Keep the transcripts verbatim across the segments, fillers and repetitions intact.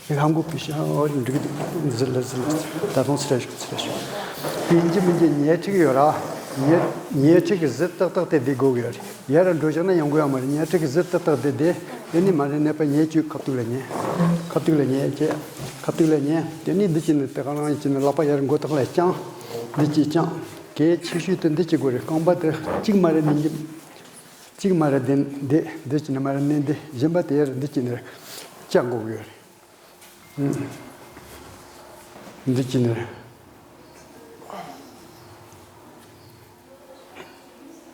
ཧམ་གོ་པི་ཤ་འོ་འགྲིག་འདུག་ཟིལ་ལ་ཟིལ་ལ། ད་དུང་ཚེ་ར་ཞོག་ཚེ་ར་ཞོག་དེ་ཡིན་གྱི་མིན་གྱི་ཉལ་ཁྲིག་ཡོད་ར། ཉལ་ཉལ་ཁྲིག་གི་ཟིལ་ཏག་ཏག་དེ་བསྡད་དགོས་གི་ཡོད་རེད། ཡར་འགྲོ་བཞག་ན་ཡོང་གི་ཡོད་མ་རེད། ཉལ་ཁྲིག་གི་ཟིལ་ཏག་ཏག་དེ་བསྡད། དེ་ནི་མ་རེད། ནད་པ་ཉལ་བཅུག་ཁ་ཐུག་ལ་ཉལ། ཁ་ཐུག་ལ་ཉལ་བྱས། ཁ་ཐུག་ལ་ཉལ། དེ་ནི་འདི་གྱི་ནི་དེ་ག་རང་ཡིན་གྱི་ནི་ལག་པ་ཡར་མགོ་ཐོག་ལ་བརྐྱངས། འདི་གྱི་བརྐྱངས། གལ་ཆེ་ཤོས་དེ་འདི་གྱི་དགོས་རེད། རྐང་པ་དེ་གཅིག་མ་རེད་ནི་འདི། གཅིག་མ་རེད་དེ་འདི། འདི་གྱི་ནི་མ་རེད་ནི་འདི། གཞན་པ་དེ་ཡར་འདི་གྱི་ནི་བརྐྱངས་དགོས་གི་ཡོད་རེད། འདི་གྱི་ནི།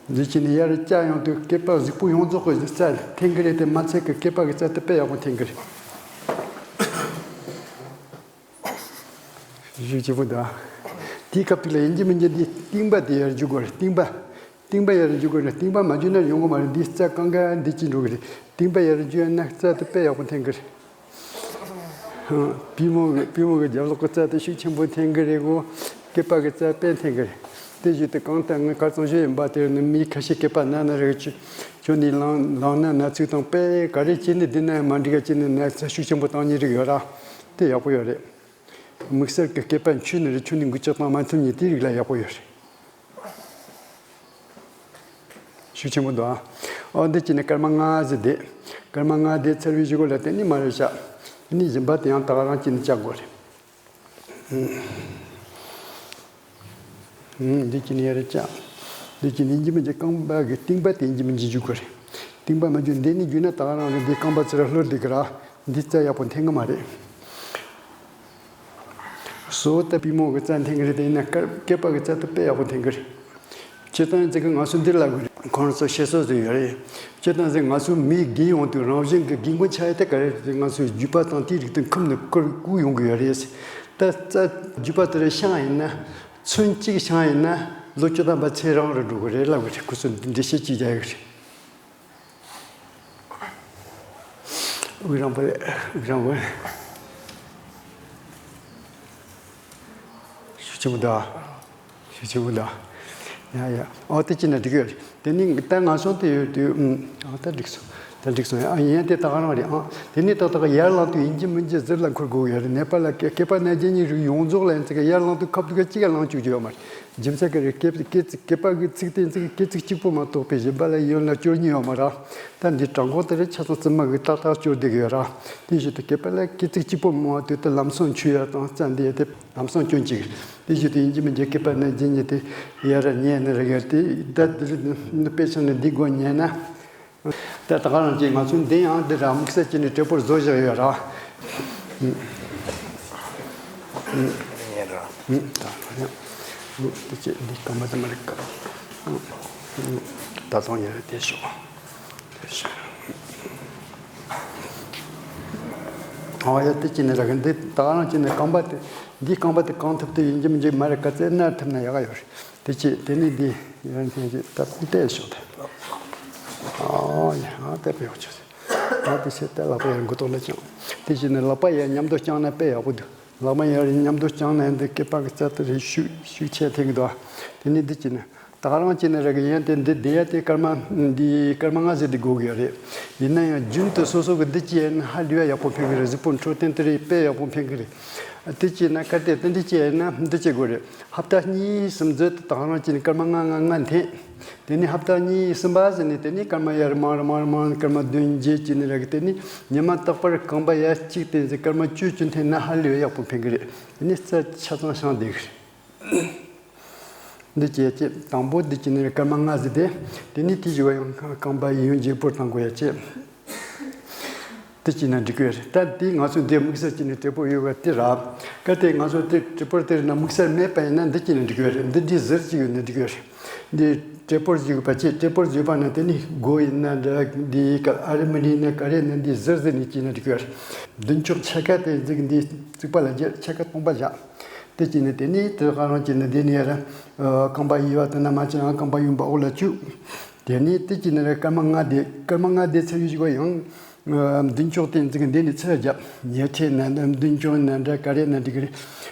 འདི་གྱི་ནི་ཡར་བཅག་ཡོང་དུས་སྐེད་པ་གཟུགས་པོ་ཡོངས་རྫོགས་ཀྱི་རྩ་འཐེན་གི་རེད་དེ་མ་ཚད་ཀྱི་སྐེད་པ་གི་རྩ་དེ་དཔེ་ཡག་པོ་འཐེན་གི་རེད། ཞུ་ཆེ་པོ་འདུག་དེའི་སྐབས་དེ་ལ་ཡིན་གྱི་མིན་གྱི་འདི་རྟིང་པ་དེ་ཡར་འཇུག་དགོས་རེད། རྟིང་པ། རྟིང་པ་ཡར་འཇུག་དགོས་རེད། རྟིང་པ་མ་འཇུས་ན་ཡོང་གི་མ་རེད། འདི་རྩ་གང་ག་འདི་གྱི་འགྲོ་གི་རེད། རྟིང་པ་ཡར་འཇུས་ན་རྩ་དེ་དཔེ་ཡག་པོ་འཐེན་གི་རེད། པུས་མོ་གི་པུས་མོ་གི་རྒྱབ་ལོགས་ཀྱི་རྩ་དེ་ཤུགས་ཆེན་པོ་འཐེན་གི་རེད་གོ། སྐེད་པ་གི་རྩ་དཔེ་འཐེན་གི་རེད། དེ་བཞིན་དུ་གང་ལྟར་ངས་ག་ཚོད་ཞུས་ཡིན་པ་དེར་ནི་མི་ཁ་ཤས་སྐེད་པ་ན་ན་རེད་ཁྱོད་ཁྱོད་ནི་ལངས་ལངས་ན་ན་ཚུགས་དང་དཔེ་ག་རེ་བྱས་ནས་བསྡད་ན་ཡང་མ་འགྲིག་ག་བྱས་ནས་ན་ཚ་ཤུགས་ཆེན་པོ་བཏང་ཉེན་རིགས་ཡོད་ར། དེ་ཡག་པོ་ཡོད་རེད། དམིགས་བསལ་གྱི་སྐེད་པ་འཆུས་ནི་རེད་ཁྱོད་ནི་འགུལ་སྐྱོད་བཏང་མ་ཐུབ་ཉེན་དེའི་རིགས་ལ་ཡག་པོ་ཡོད་རེད། ཤུགས་ཆེན་པོ་འདུག་ཨ། ཨོ་འདི་གྱིས་ནི་སྐར་མ་ལྔ་ཟིག་བསྡད། སྐར་མ་ལྔ་བསྡད་ཚར་བའི་གཞུག་གུ་ལ་དེ་ནི་མར་བཞག་དེ་ནི་གཞན་པ་དེ་ཡང་ད་ག་རང་གྱིས་ནི་བཅག་དགོས་རེད། ཨུམ། འདི་གྱིས་ནི་ཡར་བཅག་འདི་གྱིས་ནི་ཡིན་གྱི་མིན་གྱི་རྐང་པ་གི་རྟིང་པ་དེ་ཡིན་གྱི་མིན་གྱི་འཇུག་དགོས་རེད། རྟིང་པ་མ་འཇུག་འདི་ནི་འཇུག་ན་ད་ག་རང་རེད། འདི་རྐང་པ་ཚུར་ལྷོད་བསྡད་གི་ར། འདི་རྩ་ཡག་པོ་འཐེན་གི་མ་རེད། སོ་ད་པུས་མོ་གི་རྩ་འཐེན་གི་རེད། དེ་ཡིན་ན་སྐར་སྐེད་པ་གི་རྩ་དེ་དཔེ་ཡག་པོ་འཐེན་གི་རེད། སྤྱིར་བཏང་ཅིག་གི་ང་ཚོ་འདིར་ལབ་དགོས་རེད། ཁོང་ཚོ་བཤད་སྲོལ་ཟིག་ཡོད་རེད། སྤྱིར་བཏང་ཟིག་ང་ཚོ་མིའི་རྒས་ཡོང་དུས་རང་བཞིན་གི་རྒས་འཁོགས་ཆགས་ཡ་དེ་ག་རེ་རེད། ང་ཚོའི་རྒྱུས་པ་དང་དེའི་རིགས་དེ་འཁུམས་ནས་བཀུར་བཀུག་ཡོང་གི་ཡོད་རེད། ད་རྩ་རྒྱུས་པ་དེ་རེད་བཤང་ཡིན་ན། ཚོན་གཅིག་བཤང་ཡིན་ན་ལོ་བཅུ་ཐམ་པ་ཚེ་རིང་རུ་འགྲོ་གི་རེད་ལབ་གི་རེད། ཁོ་ཚོ་འགྲེལ་བཤད་གཅིག་རྒྱག་གི་རེད། དབུགས་རིང་པོ་རེད། དབུགས་རིང་པོ་རེད། ཤུགས་ཆེན་པོ་འདུག་ཤུགས་ཆེན་པོ་འདུག་ཡ་ཡ། ཨོ་དེ་ཅི་ན་འགྲིག་ཡོད་རེད། དེ་ནི་ད་ང་ཚོ་དེ་ཡོད་དུས་ཨུམ། ཨོ་ད་འགྲིག་སོང་། ད་འགྲིག་སོང་། ཡ་ཡིན་ཡ་དེ་ད་ག་རང་རེད་ཨང་། དེ་ནི་ཏག་ཏག་ཡར་ལངས་དུས་ཡིན་གྱི་མིན་གྱི་ཟུར་ལ་འཁོར་དགོས་ཡོད་རེད། ནད་པ་ལ་སྐེད་པ་ན་རྒྱུ་ཉིད་རིགས་ཡོངས་རྫོགས་ལ་ཡིན་ཚེ་ཡར་ལངས་དུས་ཁ་ཐུག་གཅིག་ཡར་ལངས་བཅུག་རྒྱུ་ཡོད་མ་རེད། རྒྱུ་མཚན་ག་རེ། སྐེད་སྐེད་སྐེད་པ་གི་ཚིགས་དེ་ཚིགས་སྐེད་ཚིགས་གཅིག་པོ་མ་གཏོགས་པའི་གཞན་པ་ལ་ཡོད་ན་སྐྱོར་ཉེན་ཡོད་མ་རེད། ད་འདི་བྲང་ཁོག་དེ་རེད། ཆ་ཚང་རྩིབ་མ་གི་ཏག་ཏག་སྐྱོར་བསྡད་ཀྱི་ཡོད་ར། དེ་བཞིན་དུ་སྐེད་པ་ལ་སྐེད་ཚིགས་གཅིག་པོ་མང་བ་དུས་དེ་ལམ་སང་འཆུ་ཡ་དང་རྩ་འདི་དེ་ལམ་སང་སྐྱོན་གཅིག་དེ་བཞིན་དུ་ཡིན་གྱི་མིན་གྱི་སྐེད་པ་ན་རྒྱུ་ཉིད་དེ་ཡར་ཉལ་ནི་རེད་ཡ། དེ་ད་དེ་རེད། དཔེ་ཆ་ནི་འདི་སྒོ་ཉལ་ན། ད་ད་ག་རང་གིས་ང་ཚོའི་འདི་ཡང་འདི་ར་དམིགས་བསལ་གྱི་ནི་དྲིལ་བུར་བཟོ་བཞག་ཡོད་ར། ཉན་ར། ད་ཡང་འདི་ཅི་འདི་སྐར་མ་དེ་མ་རེད་ཀ། ད་ཚང་ཡོད་རེད། དེ་ཤོག་དེ་ཤོག་ཨོ་ཡ་དེ་ཅི་ནི་ར་གི་འདི་ད་ག་རང་གྱི་ནི་རྐང་པ་དེ་འདི་རྐང་པ་དེ་གང་ཐུབ་དེ་ཡིན་གྱི་མིན་གྱི་མ་རེད་ཀ། ཙེ་ན་ཐུབ་ན་ཡག་ག་ཡོད་རེད། དེ་ཅི་དེ་ནི་འདི་ཡང་ཐེངས་ཅི་ད་ཁུག་ཏེ་ཤོག་དེ། ཨོ་ཡ་ཨ་དེ་པེ་ཡོག་ཆོག་ཨ་དེ་ཤེས་ཏེ་ལག་པ་ཡར་མགུ་ཏོག་ལ་བརྐྱངས། དེ་ཅི་ནི་ལག་པ་ཡར་མཉམ་དུ་བརྐྱངས་ན་དཔེ་ཡག་པོ་འདུག་ལག་པ་ཡར་མཉམ་དུ་བརྐྱངས་ན་འདི་སྐེད་པ་གི་རྩ་དེ་རེ་ཤུགས་ཤུགས་ཆེ་ཐེབས་ཀྱི་འདུག་དེ་ནི་འདི་ཅི་ནི་ད་ག་རང་ཅི་ནི་ར་གི་ཡན་དེ་འདི་བསྡད་ཡ་དེ་སྐར་མ་འདི་སྐར་མ་ལྔ་ཟེར་དེ་དགོས་ཀྱི་ཡོད་རེད། ཡིན་ན་ཡང་རྒྱུན་དུ་སོ་སོ་གི་འདི་ཅི་ཡིན་ཧ་ལས་ཡག་པོ་ཕན་གི་རེད། གཟུགས་པོ་འཕྲོད་བསྟེན་དེ་རེད་དཔེ་ཡག་པོ་ཕན་གི་རེད། དེ་ཅི་ན་གལ་ཏེ་དེ་འདི་ཅི་ཡིན་ན་འདི་ཅི་དགོས་རེད། ཧབ་ཏ་གཉིས་གསུམ་ཙམ་དེ་ད་ག་རང་ཅི་ནི་སྐར་མ་ལྔ་ལྔ་ལྔ་འཐེན། དེ་ནི་ཧབ་ཏ་གཉིས་གསུམ་པ་ཟེར་ནས་དེ་ནི་སྐར་མ་ཡར་མར་མར་མར་སྐར་མ་བདུན་བརྒྱད་ཅི་ནི་ར་གི་དེ་ནི་ཉི་མ་རྟག་པར་རྐང་པ་ཡར་གཅིག་བསྟན་ཚེ་སྐར་མ་བཅུ་བཅུ་འཐེན་ན་ཧ་ལས་ཡག་པོ་ཕན་གི་རེད། དེ་ནི་རྩ་ཆ་ཚང་བཤང་བསྡད་གི་རེད། འདི་བྱས་རྗེས་དང་པོ་འདི་བྱས་ནས་སྐར་མ་ལྔ་ཟིན་ཏེ། དེ་ནས་དེའི་བཞི་བ་ཡང་རྐང་པ་ཡོན་བརྗེ་སྤོར་དང་དགོས་ཡ་བྱས། དེ་བྱས་ན་འགྲིག་གི་རེད། ད་འདི་ང་ཚོ་འདི་དམིགས་བསལ་བྱས་ནས་དྲིལ་བུ་ཡོད་པ་དེ་ར། གལ་ཏེ་ང་ཚོ་དེ་དྲིལ་བུ་དེ་ར་ན་དམིགས་བསལ་མེད་པ་ཡིན་ན་འདི་བྱས་ན་འགྲིག་གི་རེད། འདི་འདྲའི་ཟུར་ཅིག་ཡོད་ན་འགྲིག་གི་རེད། འདི་དྲིལ་བུ་ཡོད་པ་བྱས་དྲིལ་བུ་ཡོད་པ་ན་དེ་ནི་སྒོ་ཡིན་ན་འདྲ་འདི་ཀ་ཨ་རི་མི་རི་ན་ག་རེ་ན་འདི་ཟུར་ཟུར་ནས་བྱས་ན་འགྲིག་གི་རེད། མདུན་ཅོག་ཕྱེད་ཀ་དེ་ཟིག་འདི་རྩིག་པ་ལ་བརྒྱབ། ཕྱེད་ཀ་སྟོང་པ་བཞག་དེ་བྱས་ནས་དེ་ནས་དེ་ག་རང་བྱས་ནས་དེ་ནས་ཡར་རྐང་པ་གཡས་པ་དེ་ན་མ་བྱས་ཡང་རྐང་པ་གཡོན་པ་འོག་ལ་བཅུག་དེ་ནས་དེ་བྱས་ནས་ར་སྐར་མ་ལྔ་བསྡད། སྐར་མ་ལྔ་བསྡད་ཚར་བའི་གཞུག་གུ་ཡང་མདུན་ཅོག་དེ་འཛིན་འདི་ནས་ཚུར་བརྒྱབ། ཉལ་ཁྲིའི་ནང་དུ་མདུན་ཅོག་ནང་འདྲ་ག་རེ་ནང་འགྲིག་གི་རེད།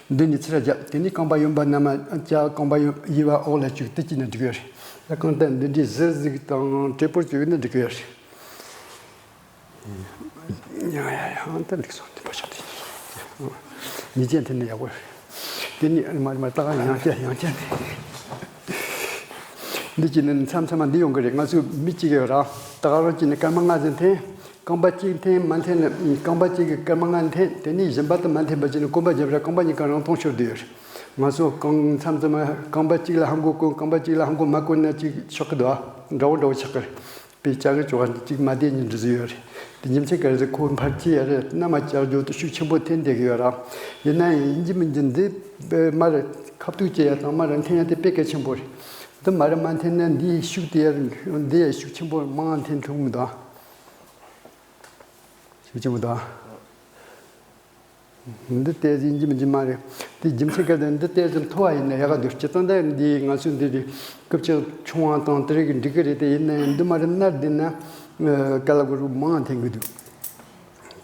མདུན་ནས་ཚུར་བརྒྱབ། དེ་ནས་རྐང་པ་གཡོན་པ་ན་མ་བཅག་རྐང་པ་གཡོན་གཡས་པ་འོག་ལ་བཅུག་དེ་བྱས་ན་འགྲིག་གི་རེད། ད་གང་ལྟར་འདི་འདྲའི་ཟུར་ཟིག་དང་དྲིལ་བུ་བཅུག་ན་འགྲིག་གི་རེད། ཡང་ཡང་ཡང་ད་འགྲིག་སོང་། དེ་པ་ཤོག་དེ། ཉིས་བརྒྱ་འཐེན་ནས་ཡག་པོ་རེད། དེ་ནི་མ་མ་ད་ག་ཡང་བསྐྱར་ཡང་བསྐྱར་ནས། འདི་ཅི་ནི་མཚམས་མཚམས་མ་འདི་ཡོང་གི་རེད། ང་ཚོས་མི་གཅིག་ཡོད་ར། ད་ག་རང་གཅིག་ནི་སྐར་མ་ལྔ་ཙམ་འཐེན། རྐང་པ་གཅིག་འཐེན་མ་འཐེན་ནི་རྐང་པ་གཅིག་གི་སྐར་མ་ལྔ་འཐེན། དེ་ནས་གཞན་པ་དུ་མ་འཐེན་པ་ཅི་ནི་རྐང་པ་བརྒྱབ་ར་རྐང་པ་གཉིས་ཀ་རང་སྟོང་ཤོར་བསྡད་ཡོད་རེད། ང་ཚོ་རྐང་མཚམས་མཚམས་མ་རྐང་པ་གཅིག་ལ་ཧ་གོ་གོ་རྐང་པ་གཅིག་ལ་ཧ་གོ་མ་གོ་ན་གཅིག་ཆགས་ཀྱི་འདུག་ཨ། འདྲ་བོ་འདྲ་བོ་ཆགས་ཀྱི་རེད། པའི་ལྕགས་ཀྱི་ཅོག་གཅིག་མ་བསྡད་ཉིན་འདྲི་ཟི་ཡོད་རེད། དེ་རྒྱུ་མཚན་ག་རེ་ཟེར་ཁོ་ཕལ་ཆེར་ཡ་རེད་གནམ་ལྕགས་རྒྱུ་དེ་ཤུགས་ཆེན་པོ་འཐེན་བསྡད་ཀྱི་ཡོད་ར། ཡིན་ན་ཡང་ཡིན་གཅིག་མིན་གཅིག་འདི་དཔེ་མ་རེད་ཁ་ཐུག་བྱེད་ཡ་དང་མ་རེད་འཐེན་ཡ་དེ་དཔེ་གལ་ཆེན་པོ་རེད། འདི་མ་རེད་མ་འཐེན་ན་འདིའི་ཤུགས་དེ་ཡ་འདི་ཡ་ཤུགས་ཆེན་པོ་མང་འཐེན་ཐུབ་མི་འདུག་ཤུགས་ཆེན་པོ་འདུག་འདི་ལྟས་ཡིན་གཅིག་མིན་གཅིག་མ་རེད། དེ་རྒྱུ་མཚན་ག་རེ་འདི་ལྟས་ཙམ་མཐོ་བ་ཡིན་ན་ཡག་ག་འདུག་སྤྱིར་བཏང་ད་འདི་ང་ཚོ་འདི་རེད་སྐབས་ཅིག་ཆུང་བ་དང་དེ་རིགས་འགྲིག་གི་རེད། དེ་ཡིན་ན་ཡང་འདི་མ་རེད་སྣར་འདི་ན་ཀ་ལ་གོ་རུ་མང་འཐེན་གི་འདུག་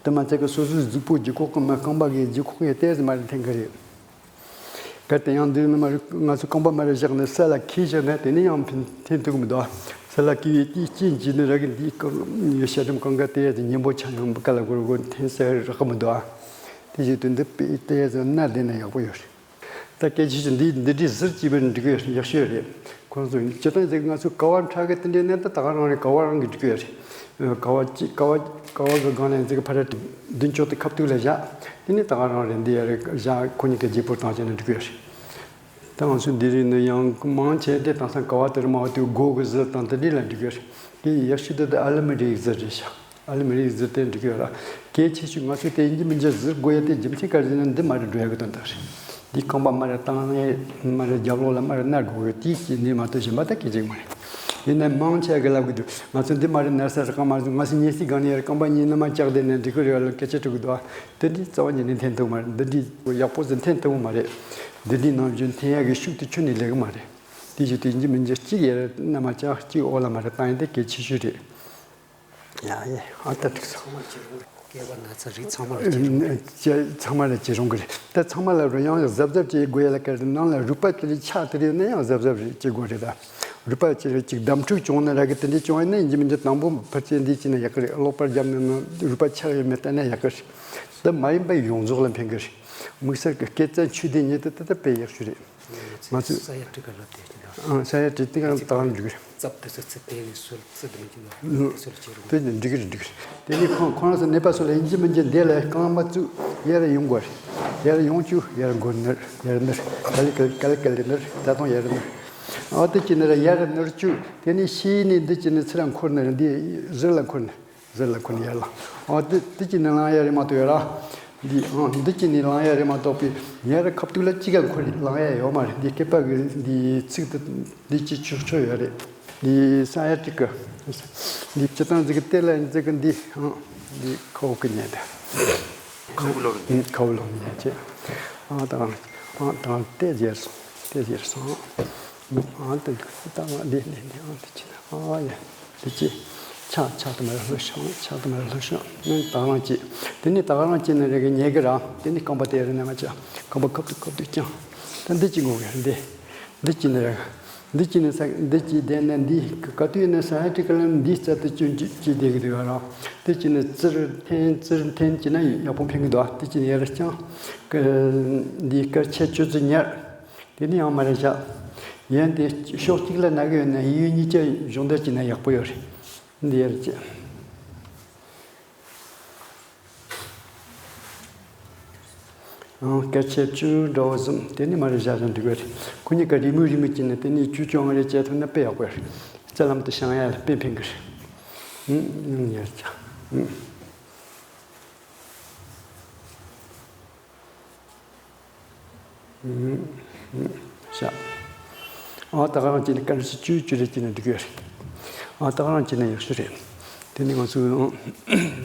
དེ་མ་ཚད་ཀྱི་སོ་སོའི་གཟུགས་པོ་ལྗིད་ཁོག་གི་མ་རྐང་པ་གི་ལྗིད་ཁོག་གི་ལྟས་ཙམ་མ་རེད་འཐེན་གི་རེད། གལ་ཏེ་ཡང་འདི་ནི་མ་རེད་ང་ཚོ་རྐང་པ་མ་རེད་བཞག་ནས་ས་ལ་འཁྱེར་བཞག་ན་དེ་ནི་ཡང་འཐེན་ཐུབ་ཀྱི་མི་འདུག་ས་ལ་འཁྱེར་བའི་དེའི་རྐྱེན་གྱིས་ནི་ར་གི་འདིའི་རྐང་ཤ་ཁྲིམས་རྐང་ཁ་དེ་ཡ་དེ་ཉན་པོ་ཆ་ཡང་ཀ་ལ་གོར་གོར་འཐེན་ས་རག་གི་མི་འདུག་དེ་བཞིན་དུ་འདི་དཔེ་དེ་ཡ་ཚོ་སྣ་བསྡད་ན་ཡག་པོ་ཡོད་རེད། ད་སྐད་ཆ་ཞིག་འདི་འདི་འདྲའི་ཟུར་གྱིས་པར་འགྲིག་གི་ཡག་ཤོས་རེད། ཁོང་ཚོ་སྤྱིར་བཏང་ཅིག་ང་ཚོ་ཀ་བ་ཁྲ་གི་དེ་འདྲའི་གནས་ད་ད་ག་རང་རེད། ཀ་བ་རང་གི་འགྲིག་གི་ཡོད་རེད། ཀ་བ་གཅིག་ཀ་བ་ཀ་བ་གི་སྒང་ལ་འཛེག་གི་ཕ་ར་མདུན་ཅོག་དེ་ཁ་ཐུག་ལ་བཞག་དེ་ནི་ད་ག་རང་རེད། འདི་ཡ་རེད་བཞག་ཁོ་གཉིས་ཀ་བརྗེ་སྤོར་བཏང་བྱས་ན་འགྲིག་གི་ཡོད་རེད། ད་ང་ཚོ་འདི་རིགས་ནི་ཡང་མང་ཆེ་དེ་དེང་སང་ཀ་བ་དེར་མ་བ་དེ་སྒོ་གི་ཟུར་དང་དེ་འདྲ་ལ་འགྲིག་གི་རེད། དེ་ཡག་ཤོས་དེ་དེ་ཨ་ལུ་མི་རིགས་ཟུར་རེད་ཤག་ཨ་ལུ་མི་རིགས་ཟུར་དེ་འགྲིག་གི་ཡོད་ར། གལ་ཆེ་ཤོས་ང་ཚོས་དེ་ཡིན་གཅིག་མིན་གཅིག་ཟུར་དགོས་ཡ་དེ་རྒྱུ་མཚན་ག་རེ་ཟེར་ན་འདི་མ་རེད་འགྲོ་ཡ་གི་དོན་དག་རེད། འདི་རྐང་པ་མ་རེད་བཏང་ནས་མ་རེད་རྒྱབ་ལོགས་ལ་མ་རེད་མནན་དགོས་ཡོད་དེ་ཅི་འདི་མ་གཏོགས་གཞན་པ་ད་སྐད་ཅིག་མ་རེད། ཡིན་ནའི་མང་ཆེ་གི་ལབ་གི་འདུག་ང་ཚོ་འདི་མ་རེད་མནན་ས་རེད་རྐང་མ་རེད། ང་ཚོ་ཉལ་སའི་སྒང་ནས་ཡ་རེད་རྐང་པ་གཉིས་ནི་མ་བཀྱག་བསྡད་ནས་འགྲིག་གི་རེད་ལ་སྐད་ཆ་དྲི་གི་འདུག་དེ་འདྲའི་རྩ་བ་ཉིད་ནས་འཐེན་ཐུབ་མ་རེད། འདི་འདྲའི་ཡག་པོ་ཟིག་འཐེན་ཐུབ་མ་རེད། འདི་འདྲའི་ནང་བཞིན་འཐེན་ཡག་གི་ཤུགས་དེ་ཁྱོན་ནས་ལས་གི་མ་རེད། དེ་བཞིན་དུ་ཡིན་གཅིག་མིན་གཅིག་གཅིག་ཡར་ནམ་ལྕགས་གཅིག་འོག་ལ་མ་རེད་བཏང་ཡིན་དེ་གལ་ཆེ་ཤོས་རེད། ཡ་ཡ་ཨ་ད་འགྲིག་སོང་། ཚང་མ་ལ་ཅི་རུང་རེད། སྐེད་པ་ན་ཚ་རིགས་ཚང་མ་ལ་ཅི་རུང་རེད། ཅི་ཚང་མ་ལ་ཅི་རུང་གི་རེད། ད་ཚང་མ་ལ་རུ་ཡང་གཟབ་གཟབ་བྱེད་དགོས་ཡ་ལ་ག་རེ་ནང་ལ་རུས་པ་དེ་ལས་ཆག་དེ་རེད་ན་ཡང་གཟབ་གཟབ་རེད་བྱེད་དགོས་རེད། ད་རུས་པ་ཅི་རེད་ཅིག་འདམ་འཁྲུག་བྱུང་ན་ར་གི་དེ་འདྲ་བྱུང་ཡ་ན་ཡིན་གཅིག་མིན་གཅིག་དང་པོ་ཕར་ཅི་འདི་ཅི་ན་ཡག་གི་རེད། གློག་པར་བརྒྱབ་ནས་ན་རུས་པ་ཆག་ཡོད་མེད་བལྟས་ན་ཡག་གི་རེད། ད་མ་ཡིན་པ་ཡོངས་རྫོགས་ལ་ཕན་གི་རེད། དམིགས་བསལ་གྱི་སྐེ་རྩ་མཆུ་ལྡན་ཉིད་དུ་ད་ལྟ་དཔེ་ཡག་ཤོས་རེད། ང་ཚོས་ས་ཡ་ཊི་ཀ་ལབ་དེ་ཅི་འདྲ། ཨང་ས་ཡ་ཊི་ཀ་ལབ་ད་གང་འགྲིག་རེད། རྩབ་དེ་ཚོ་ཚི་དེ་ནས་སོལ་རྩི་དེ་མི་ཅི་འདྲ་དེ་ཚོ་ལ་ཅི་རུང་། དེ་ནི་འགྲིག་རེད་འགྲིག་རེད། དེ་ནི་ཁོང་ཁོང་རང་ཚོ་ནད་པ་ཚོ་ལ་ཡིན་གཅིག་མིན་གཅིག་འདི་ལ་རྐང་མ་བཙུགས་ཡར་ཡོང་དགོས་རེད། ཡར་ཡོང་བཅུག་ཡར་མགོ་ནར་ཡར་ནར་ག་ལེ་ག་ལེ་ག་ལེ་ག་ལེ་ནར་ད་དུང་ཡར་ནར། ཨ་དེ་ཅི་ནར་ཡར་ནར་བཅུག་དེ་ནི་ཤེས་ནི་འདི་ཅི་ནི་ཚུར་འཁོར་ནར་འདི་ཟུར་ལ་འཁོར་ནར། ཟེར་ལ་ཁོ་ནི་ཡར་ལངས། ཨོ་འདི་འདི་གཅིག་ནི་ལངས་ཡ་རེད་མ་གཏོགས་ཡོད་ར། འདི་ཨང་འདི་གཅིག་ནི་ལངས་ཡ་རེད་མ་གཏོགས་པའི་ཡར་ཁ་ཐུག་ལ་གཅིག་ག་ཁོ་ལངས་ཡ་ཡོད་མ་རེད། འདི་སྐེད་པ་གི་འདི་ཚིགས་དེ་འདི་གཅིག་ཆོག་ཆོག་ཡོད་རེད། འདི་ས་ཡ་ཊི་ཀ་འདི་སྤྱི་བཏང་འཛི་གི་ལྟེ་ལ་འཛི་གི་འདི་ཨང་འདི་ཁ་འོག་གི་ཉལ་ད། ཁ་འོག་ལོག་ནས། ཁ་འོག་ལོག་ནས་ཉལ་བྱས། ཨང་དང་ཨང་དང་ལྟེ་ཟེར་སོང་ལྟེ་ཟེར་སོང་། ཨང་དེ་ད་ང་འདི་འདི་འདི་ཨང་དེ་ཅི་ན་ཨ་ཡ། དེ་ཅི། ཕྱག་ཕྱག་དེ་མར་ལྷོད་ཤོག་ཕྱག་དེ་མར་ལྷོད་ཤོག་ཨང་ད་རང་ཅི། དེ་ནི་ད་ག་རང་ཅི་ནི་རེ་གི་ཉལ་གི་ར། དེ་ནི་རྐང་པ་དེ་རེ་ནས་མ་ཆག་རྐང་པ་ཁབ་ཏུ་ཁབ་ཏུ་བརྐྱངས། ད་འདི་ཅི་ངོ་གི་འདི། འདི་ཅི་ནི་རེ། འདི་ཅི་ནི་ས་འདི་ཅི་བསྡད་ན་འདི་ག་དུས་ནི་ས་ཡ་ཊི་ཀ་ལ་འདི་རྩ་དུ་ཅུ་ཅི་ཅི་བསྡད་གི་འདུག་ར། དེ་ཅི་ནི་ཙིར་འཐེན་ཙིར་འཐེན་ཅི་ན་ཡག་པོ་ཕན་གི་འདུག་དེ་ཅི་ནི་ཡར་བརྐྱངས། འདི་སྐར་ཆ་བཅུ་ཙམ་ཉར། དེ་ནི་ཡང་མ་རེད་བཞག་ཡན་དེ་ཕྱོགས་གཅིག་ལ་ན་གི་ཡོད་ན་ཡིན་ཡོད་གཉིས་ཆ་སྦྱོང་བརྡར་བྱས་ན་ཡག་པོ་ཡོད་རེད། འདི་ཡར་བྱས། ཨང་སྐད་ཆ་བཅུ་འདྲ་བོ་ཟིན་དེ་ནི་མ་རེད་བཞག་ཀྱང་འགྲིག་གི་རེད། ཁོ་གཉིས་ཀ་རེས་མོས་རེས་མོས་བྱས་ནས་དེ་ནི་བཅུ་བཅོ་ལྔ་རེ་བྱས་ཐུབ་ན་དཔེ་ཡག་པོ་རེད། རྩ་ལམ་དུ་བྱང་ཡ་ལ་དཔེ་ཕན་གི་རེད། ཨང་ཡར་བྱས། ཨང་། ཤ། ཨ་ད་ག་རང་བྱས་ནས་སྐར་མ་བཅུ་བཅུ་རེ་བྱས་ནས་འགྲིག་གི་རེད། ཨ་ད་ག་རང་བྱས་ན་ཡག་ཤོས་རེད། དེ་ནི་ང་ཚོས་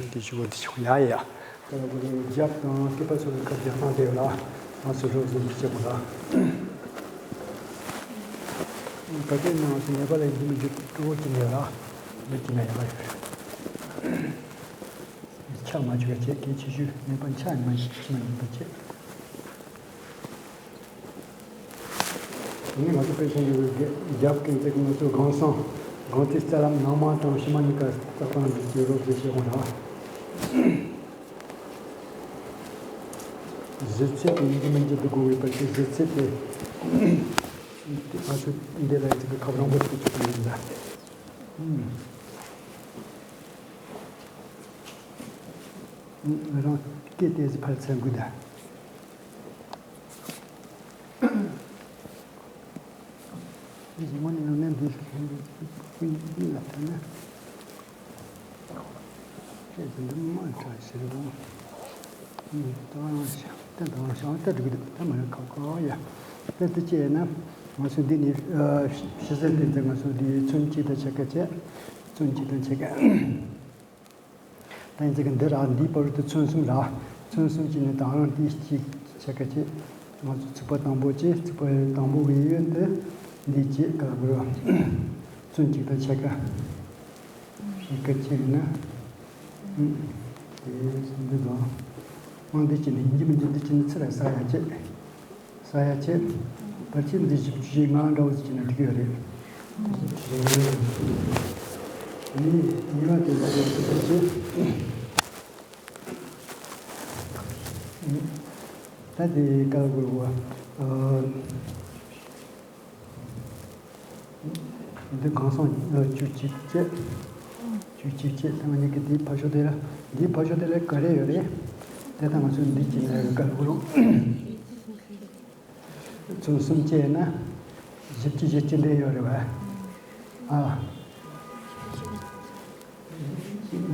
འདི་ཞུ་བ་འདི་ཆོག་ཡ་ཡ། ད་ག་རང་རྒྱབ་དང་སྐེད་པ་སོགས་ལ་ཁ་རྒྱབ་སྟངས་དེ་ལ་ང་ཚོས་རོགས་ཟིན་གྱི་བྱེད་དགོས་ལ། ག་དུས་ནང་ང་ཚོ་ནད་པ་ལ་ཡིན་གཅིག་མིན་གཅིག་སྤྲོ་བོ་བྱེད་ནས་ལ་འདི་བྱས་ན་ཡག་པ་རེད། ཆག་མ་བཅུག་པ་བྱེད་གལ་ཆེ་ཤོས་ནད་པ་ཆག་མ་ཞིག་མ་ཡིན་པ་བྱེད། དེ་ནས་ང་ཚོ་དཔེ་བཞིན་ཡོད་པའི་རྒྱབ་ཀུན་ཚེ་ང་ཚོའི་སྒང་སང་སྒང་ཚེ་རྩ་ལམ་ནང་མ་དང་ཕྱི་མ་གཉིས་ཀ་རྩ་སྟངས་འདི་ཚོའི་རོབ་ཙམ་བྱེད་དགོས་ན། གཞི་ཚིག་དེ་ཡིན་གཅིག་མིན་གཅིག་འདུག་དགོས་པའི་བར་གྱི་གཞི་ཚིག་དེ། ཨ་ཤོ་འདི་ལ་ཡིན་གཅིག་གི་ཁབ་རང་པོ་ཐུག་ཆོག་པ་ཡིན་ལ། ང་རང་སྐད་ཏོག་ཙམ་ཕར་ཚུར་འགུལ་ད། འདི་ཞིག་དངོས་གནས་ཡང་ན་འདི་ཀུན་ཀུན་ལ་ལྟ་ན། སྐད་དེ་འདི་མ་འདྲ་ཟེར་བོ། ད་རང་ཤ་ད་ད་རང་ཤ་ད་འགྲིག་གི་འདུག་ད་མ་ཡང་ཁག་ཁག་ཡ། ད་དེ་ཅི་ཡིན་ན། ང་ཚོ་འདི་ནི་ཕྱི་ཟེར་དེ་ཚོ་ང་ཚོ་འདི་ཚོན་གཅིག་དང་ཕྱེད་ཀ་བྱས། ཚོན་གཅིག་དང་ཕྱེད་ཀ་ད་ཡིན་ཙི་གི་འདི་ར་འདིའི་བར་དུ་ཚོན་གསུམ་ར། ཚོན་གསུམ་གྱི་ནི་དང་རང་འདི་གཅིག་ཕྱེད་ཀ་བྱས། ང་ཚོ་ཚིགས་པ་དང་པོ་བྱས། ཚིགས་པ་དང་པོ་གི་གཡས་གཡོན་དུ་འདི་བྱས་ག་ལ་དགོས་ར། ཚོན་གཅིག་དང་ཕྱེད་ཀ་ཕྱེད་ཀ་བྱས་ན། དེ་འདི་དང་། ཨང་འདི་གཅིག་ནི་ཡིན་གཅིག་མིན་གཅིག་འདི་གཅིག་ནི་ཚུར་ལ་ས་ཡ་བྱས། ས་ཡ་བྱས། བར་ཆད་འདི་བཞི་བཅུ་ཞེ་ལྔ་འདྲ་བོ་ཞིག་ན་འགྲིག་ཡོད་རེད། ནི་ཉི་མ་དེ་ལ་ཡོད་ཚུལ་བྱས། ད་དེ་ག་ལ་དགོས་གོ། འདི་གང་སོང་བཅུ་གཅིག་བྱས། བཅུ་གཅིག་བྱས་ད་ང་གཉིས་ཀྱི་འདིའི་ཕར་ཕྱོགས་དེ་ལ་འདིའི་ཕར་ཕྱོགས་དེ་ལ་ག་རེ་ཡོད་རེད། དེ་ད་ང་ཚོས་འདི་གཅིག་ནས་ག་ལ་དགོས་རོགས། ཚོན་གསུམ་བཅས་ན། བཞི་བཅུ་བཞི་བཅུ་འདྲེས་ཡོད་རེད་བ། ཨ།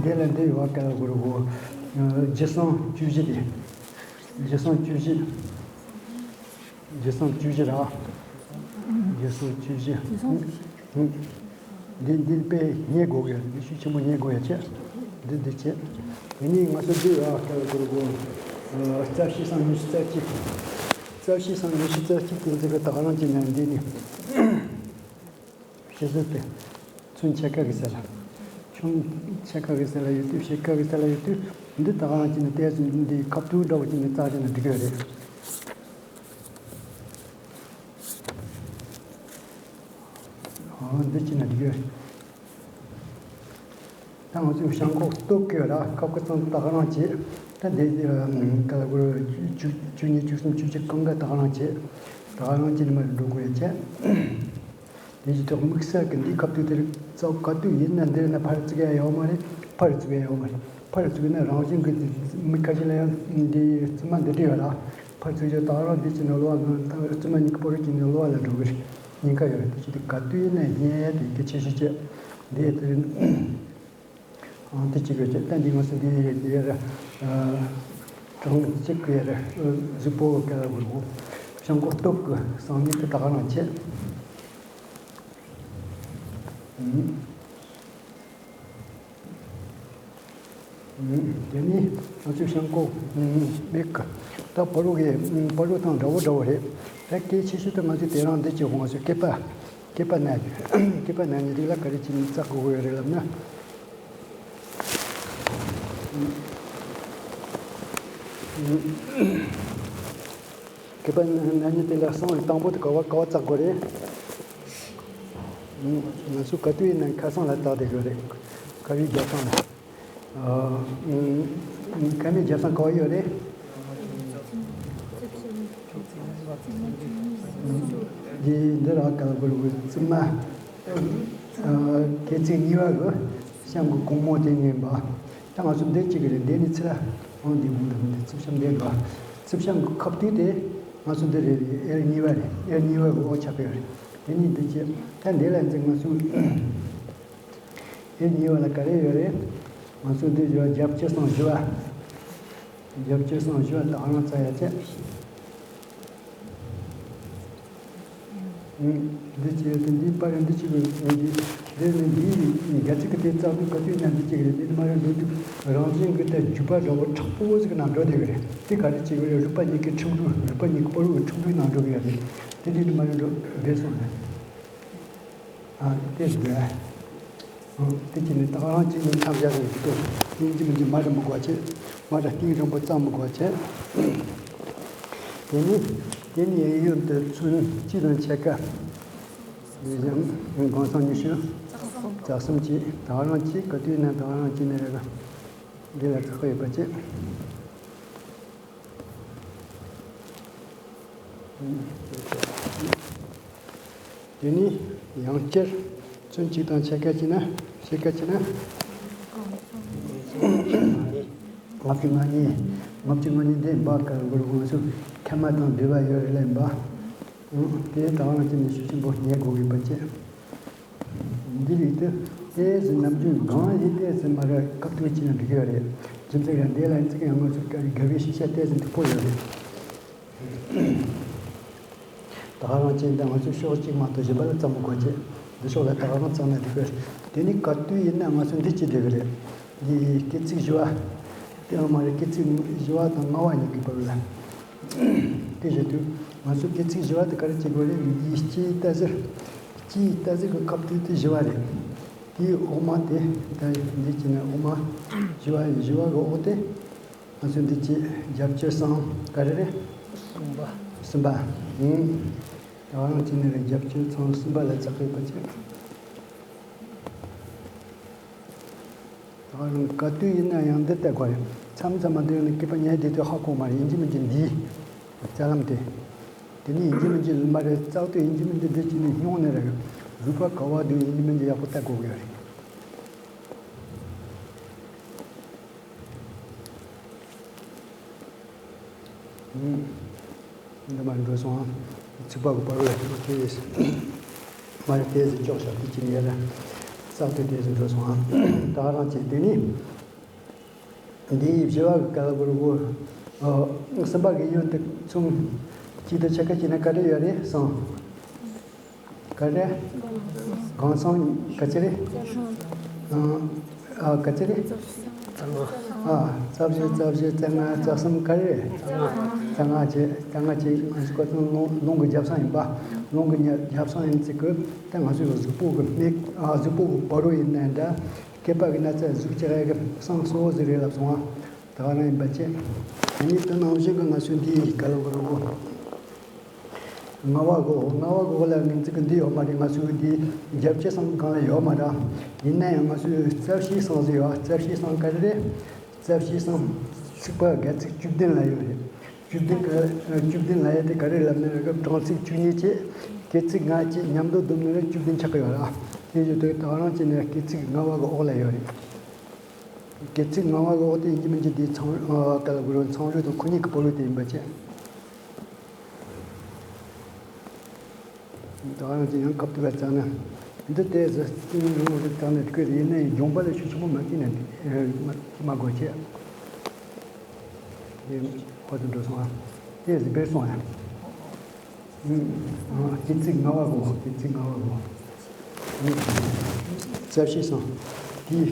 འདི་ལ་འདི་ཡོད་བ་ག་ལ་དགོས་རེད་གོ། བརྒྱད་སོང་བཅུ་བཞི་དེ། བརྒྱད་སོང་བཅུ་བཞི། བརྒྱད་སོང་བཅུ་བཞི་ར། བརྒྱད་སོང་བཅུ་བཞི། འདི་འདི་དཔེ་རྙེད་དགོས་ཀྱི་ཡོད། འདི་ཤུགས་ཆེན་པོ་རྙེད་དགོས་ཡ་ཆེ། འདི་འདི་ཆེ། དེ་ནས་ང་ཚོ་འདི་ཡོད་བ་ག་ལ་དགོས་རེད་གོ། རྩ་བཞི་སོང་ཉི་ཤུ་རྩ་གཅིག་རྩ་བཞི་སོང་ཉི་ཤུ་རྩ་གཅིག་དེ་ཚོ་གི་དག་རང་གཅིག་ནས་འདི་ནི། ཤེས་ཚོད་དེ། ཚོན་ཕྱེད་ཀ་གི་ཟེར་ལ། ཚོན་ཕྱེད་ཀ་གི་ཟེར་ལ་ཡོད་དུས་ཕྱེད་ཀ་གི་ཟེར་ལ་ཡོད་དུས། འདི་དག་རང་གཅིག་ནས་ཏོག་ཙམ་འདི་ཁ་ཐུག་འདྲ་བོ་གཅིག་ནས་རྩ་གཅིག་ནས་འགྲིག་གི་ཡོད་རེད། འོ་འདི་གཅིག་ནས་འགྲིག་གི་ཡོད་རེད། ད་ང་ཚོས་བྱང་ཁོག་སྟོབས་ཀྱི་ར་ཁབ་ཀྱི་ཚང་དག་རང་བྱེད། ད་འདི་ག་ལ་དགོས་བཅུ་བཅུ་གཉིས་བཅུ་གསུམ་བཅུ་བཞི་གང་ག་དག་རང་བྱེད། དག་རང་བྱེད་ནི་མ་འགྲོ་དགོས་ཡ་བྱེད། དེ་བཞིན་དུ་དམིགས་བསལ་གྱི་འདི་ཁབ་ཏུ་དེར་རྩ་བ་ག་དུས་ཡིན་ན་འདིར་ན་ཕར་བཙུགས་ཡ་ཡོད་མ་རེད། ཕར་བཙུགས་ཡ་ཡོད་མ་རེད། ཕར་བཙུགས་ན་རང་བཞིན་གྱི་མི་ཁ་ཤས་ལ་ཡང་འདི་རྩིབ་མ་འདི་འདྲ་ཡོད་ལ། ཕར་བཙུགས་ཡ་དག་རང་འདི་ཅི་ནས་གློ་བ་ང་དང་རྩིབ་མ་གཉིས་ཀྱི་པོ་རུ་ཅི་ནས་གློ་བ་ལ་འགྲོ་གི་རེད། ཉེན་ཁ་ཡོད་རེད། དེ་ཆེད་དུ་ག་དུས་ཡིན་ན་ཉེན་ཡ་དེ་གལ་ཆེ་ཤོས་བྱས། འདི་དེ་རིང་ཨང་དེ་གཅིག་ཡོད་ཅེས་ད་འདི་ང་ཚོ་འདི་ཡོད་དེ་ཡར་གྲངས་གཅིག་གི་ཡར་གཟུགས་པོ་ག་ལ་བུར་བུ་བྱང་ཁོག་སྟོབས་ཀྱི་སང་ཉིན་དུ་ད་ག་རང་བྱེད། དེ་ནི་ང་ཚོའི་བྱང་ཁོག་མིག་གི་ད་ཕ་རོལ་གི་ཕ་རོལ་དང་འདྲ་བོ་འདྲ་བོ་རེད། ད་སྐད་ཆེ་ཤོས་དུ་ང་ཚོས་དེ་རང་འདི་བྱེད་དགོས། ང་ཚོའི་སྐེད་པ། སྐེད་པ་ན་སྐེད་པ་ན་ནི་རིགས་ལ་ག་རེ་བྱས་ནས་བཙག་དགོས་ཀྱི་ཡོད་རེད་ལབ་ན། སྐེད་པ་ན་ནི་དེ་ལ་སོང་བའི་དང་པོ་དེ་ག་བ་ག་བ་བཙག་དགོས་རེད། ང་ཚོ་ག་དུས་ཡིན་ན་ཁ་སང་ལ་བཏགས་བསྡད་དགོས་རེད། ཁ་བའི་རྒྱབ་སང་ལ། ཨ། ཨ། ཁ་མའི་རྒྱབ་སང་ག་བ་ཡོད་རེད། འདི་འདི་ར་ག་ལ་གོ་རེད། རྩིབ་མ། ཨ། སྐེ་ཚིགས་གཉིས་པ་གི་གཤམ་གྱི་གོང་མོ་དེ་ཡིན་པ། ད་ང་ཚོ་འདི་གཅིག་གི་རེད། འདི་ནི་ཚེ་ར་འོང་འདི་འོང་འདི་འོང་འདི་རྩིབ་གཤམ་འདི་འགྲོ། རྩིབ་གཤམ་གྱི་ཁ་ཐུག་དེ་ང་ཚོ་འདི་རེད། ཨེལ་གཉིས་པ་རེད། ཨེལ་གཉིས་པ་གི་འོག་ཆགས་པའི་རེད། དེ་ནི་འདི་བྱས། ད་འདི་ལ་འཛིན་ང་ཚོ། ཨེལ་གཉིས་པ་ལ་ག་རེ་ཡོད་རེད། ང་ཚོ་འདི་བཞི་བ་རྒྱབ་ཕྱི་སོང་བཞི་བ། རྒྱབ་ཕྱི་སོང་བཞི་བ་དག་རང་རྩ་ཡ་བྱས། འདི་ཅི་ཡོད་དེ་འདིའི་པར་འདི་ཅི་ཡོད་འདི། འདི་ནི་འདིའི་རྒྱ་ཚིག་གི་དེ་རྩ་དུས་ག་དུས་ན་འདི་ཅི་རེད། འདི་ནི་མ་རེད། འདི་དུས་རང་བཞིན་གྱི་དེ་རྒྱུད་པ་འདྲ་བོ་མཁྲེགས་པོ་ཟིག་ན་འགྲོ་བསྡད་གི་རེད། དེ་ག་རེ་ཅི་རེད། རུས་པ་གཉིས་ཀྱི་ཁྲིམས་ལུགས། རུས་པ་གཉིས་ཀྱི་པར་བུ་ཁྲིམས་ལུགས་ན་འགྲོ་གི་ཡོད་རེད། དེ་འདི་ནི་མ་རེད། འགྲོ་བསྡད་སོང་རེད། ཨ། དེ་འདྲ། ཨ། དེ་ཅི་ནས་ད་རང་གཅིག་ནས་མཚམས་བཞག་ནས་འདུག་སྟེ། ཡིན་གཅིག་མིན་གཅིག་མ་རེད་མི་དགོས་བྱེད། མ་རེད་གཏིང་རིང་པོ་བཙག་མི་དགོས་བྱེད། དེ་ནི་དེ་ནི་གཡས་གཡོན་དུ་ཚོན་གཅིག་དང་ཕྱེད་ཀ་ཡིན་ཀྱང་གང་སང་ཉི་ཤུ་རྩ་གསུམ་གཅིག་ད་རང་གཅིག་ག་དུས་ན་ད་རང་གཅིག་ནས་རེད། འདི་ལ་ཁག་ཡོད་པ་བྱེད། དེ་ནས་ཡང་བསྐྱར་ཚུན་གཅིག་དང་ཕྱེད་ཀ་བྱས་ན། ཕྱེད་ཀ་བྱས་ན། ལྔ་བཅུ་ང་གཉིས། ལྔ་བཅུ་ང་གཉིས་དེ་འབའ་ཀ་ལ་གོར་གོང་སུ་མཁལ་མ་དང་འབྲེལ་བ་ཡོད་རེད་ལབ་པ། དེ་དང་རང་བྱས་ནས་ཤུགས་ཆེན་པོ་ཉལ་དགོས་ཀྱི་པ་བྱས། འདི་རིགས་དེ་ཏོག་ཙམ་ནམ་རྒྱུན་གང་ཡིན་ཏོག་ཙམ་མ་རེད་སྐབས་ཐུག་བྱས་ན་འགྲིག་གི་ཡོད་རེད། རྒྱུ་མཚན་ཡང་འདི་ལ་ཡིན་ཚིག་ཡང་ང་ཚོ་དགའ་བའི་ཤེས་བྱ་ཏོག་ཙམ་མཐུག་པོ་ཡོད་རེད། ད་ག་རང་བྱས་ན་ང་ཚོས་ཕྱོགས་གཅིག་མ་གཏོགས་གཞན་པ་ལ་བརྩམ་མི་དགོས་བྱས། འདི་ཕྱོགས་ལ་ད་ག་རང་བརྩམས་ན་འགྲིག་གི་རེད། དེ་ནི་ག་དུས་ཡིན་ན་ང་ཚོ་འདི་བྱེད་བསྡད་གི་རེད། འདི་སྐད་ཚིག་བཞི་བ། དེའང་མ་རེད་སྐད་ཚིག་བཞི་བ་དང་ལྔ་བ་གཉིས་ཀྱི་བར་ལ། དེ་བཞིན་དུ་ང་ཚོ་སྐད་ཚིག་བཞི་བ་དེ་ག་རེ་བྱེད་དགོས་རེད། འདིའི་སྤྱིའི་རྟ་ཟེར། སྤྱིའི་རྟ་ཟེར་གྱི་སྐབས་དུས་དེ་བཞི་བ་རེད། དེའི་འོག་མ་དེ་ད་འདི་བྱས་ན་འོག་མ་བཞི་བ་ཡིན། བཞི་བ་གི་འོག་དེ་ང་ཚོ་འདི་བྱས་རྒྱབ་ཆོས་སམ་ག་རེ་རེད། གསུམ་པ། གསུམ་པ། ཡིན། ད་ག་རང་བྱས་ན་རེད་རྒྱབ་ཆོས་སམ་གསུམ་པ་ལ་ཚགས་པའི་པ་བྱས། ད་ག་རང་ག་དུས་ཡིན་ན་ཡང་འདི་ལྟ་དགོས་རེད། མཚམས་མཚམས་མ་འདི་ནི་སྐེད་པ་ཉལ་བསྡད་དུས་ཧ་གོ་མ་རེད། ཡིན་གཅིག་མིན་གཅིག་འདིའི་རྩ་ལམ་དེ། དེ་ནི་ཡིན་གཅིག་མིན་གཅིག་མ་རེད་རྩ་དུས་ཡིན་གཅིག་མིན་གཅིག་འདི་བྱས་ནས་སྙུང་ནས་རེད། རུས་པ་ག་བ་དུ་ཡིན་གཅིག་མིན་གཅིག་ཡག་པོ་ལྟ་དགོས་ཀྱི་ཡོད་རེད། འདི་མར་འགྲོ་སོང་། ཚིགས་པ་གི་བར་ལ་འགྲོ་དེ། མར་ཏོག་ཙམ་ཅོག་བཞག་དེ་ཅི་ནས་ཡར་ལ་ཙག་ཏུ་ཏོག་ཙམ་འགྲོ་སོང་། ད་ག་རང་བྱས་དེ་ནི། འདིའི་བཞི་བ་གི་ཀ་ལ་གུ་རུ་གུ། གསུམ་པ་གི་ཡོན་ཏན་མཚུངས། གཅིག་ཏུ་ཕྱེད་ཀ་བྱས་ན་ག་རེ་ཡོད་རེད་སམ། ག་རེ། གང་སམ་ག་ཅི་རེད། ཨ་ག་ཅི་རེད། ཨ་རྩ་བཞི་རྩ་བཞི་རྩ་ལྔ་རྩ་གསུམ་ག་རེ་རེད། རྩ་ལྔ་བྱས་རྩ་ལྔ་བྱས་ང་ཚོ་ཁོ་ཚོ་རླུང་རླུང་གི་རྒྱབ་སང་ཡིན་པ། རླུང་གི་རྒྱབ་སང་ཡིན་ཚེ་གི་ད་ང་ཚོའི་གཟུགས་པོ་གི་སྨད་ཨ་གཟུགས་པོ་གི་བར་རོ་ཡིན་ནའི་འདྲ། སྐེད་པ་གི་ན་ཚ་གཟུགས་ཀྱི་གསང་གསོ་བོ་ཟིག་རེད་ལབ་སོང་ང་། ད་ག་རང་ཡིན་པ་བྱས། དེ་ནས་དེ་ནང་བཞིན་གི་ང་ཚོའི་འདིའི་ཀ་ལ་གུ་རུ་གུ། ལྔ་བ་གོ་ལྔ་བ་གོ་ལ་ངན་ཚིག་གི་འདི་ཡོད་མ་རེད། ང་ཚོའི་འདི་རྒྱབ་ཆོས་སམ་གང་ལ་ཡོད་མ་རེད། ཡིན་ན་ཡང་ང་ཚོའི་རྩ་བཞིའི་སམ་ཟེར་ཡོད། རྩ་བཞིའི་སམ་ག་རེ་རེད། རྩ་བཞིའི་སམ་ཚིགས་པ་སྒལ་ཚིགས་བཅུ་བདུན་ལ་ཡོད་རེད། བཅུ་བདུན་ག་བཅུ་བདུན་ལ་ཡོད་དེ་ག་རེ་ལབ་ན་རེད་གི་གྲངས་ཚིག་བཅུ་གཉིས་བྱས། སྐད་ཚིག་ལྔ་བྱས་མཉམ་དུ་བསྡོམས་ན་རེད་བཅུ་བདུན་ཆགས་ཀྱི་ཡོད་རེད། དེ་བཞིན་དུ་ད་ག་རང་བྱས་ན་སྐད་ཚིག་ལྔ་བ་གི་འོག་ལ་ཡོད་རེད། སྐད་ཚིག་ལྔ་བ་གི་འོག་དེ་ཡིན་གཅིག་མིན་གཅིག་དེ་ཚངས་ཨ་ག་ལ་གུ་རུ་ཚངས་རུས་དང་ཁོ་གཉིས་ཀྱི་བར་རོ་དེ་ཡིན་པ་བྱས། ད་ག་རང་བྱས་ཡང་སྐབས་དེ་བ་བཙལ་ན། འདི་ལྟས་སུ་རྩིས་རིང་པོ་ཞིག་བཏང་ནས་བྲིས་ཡིན་ནའི་སྦྱོང་བརྡར་ཤུགས་ཆེན་པོ་མ་བྱས་ན་མ་མ་དགོས་བྱས། དེ་ཁོ་ཚོ་འགྲོ་སོང་ཨ། དེ་ཟི་བེར་སོང་ཨ། སྐད་ཚིག་ལྔ་བ་གོ་སྐད་ཚིག་ལྔ་བ་གོ་རྩ་བཞི་སམ། དེའི་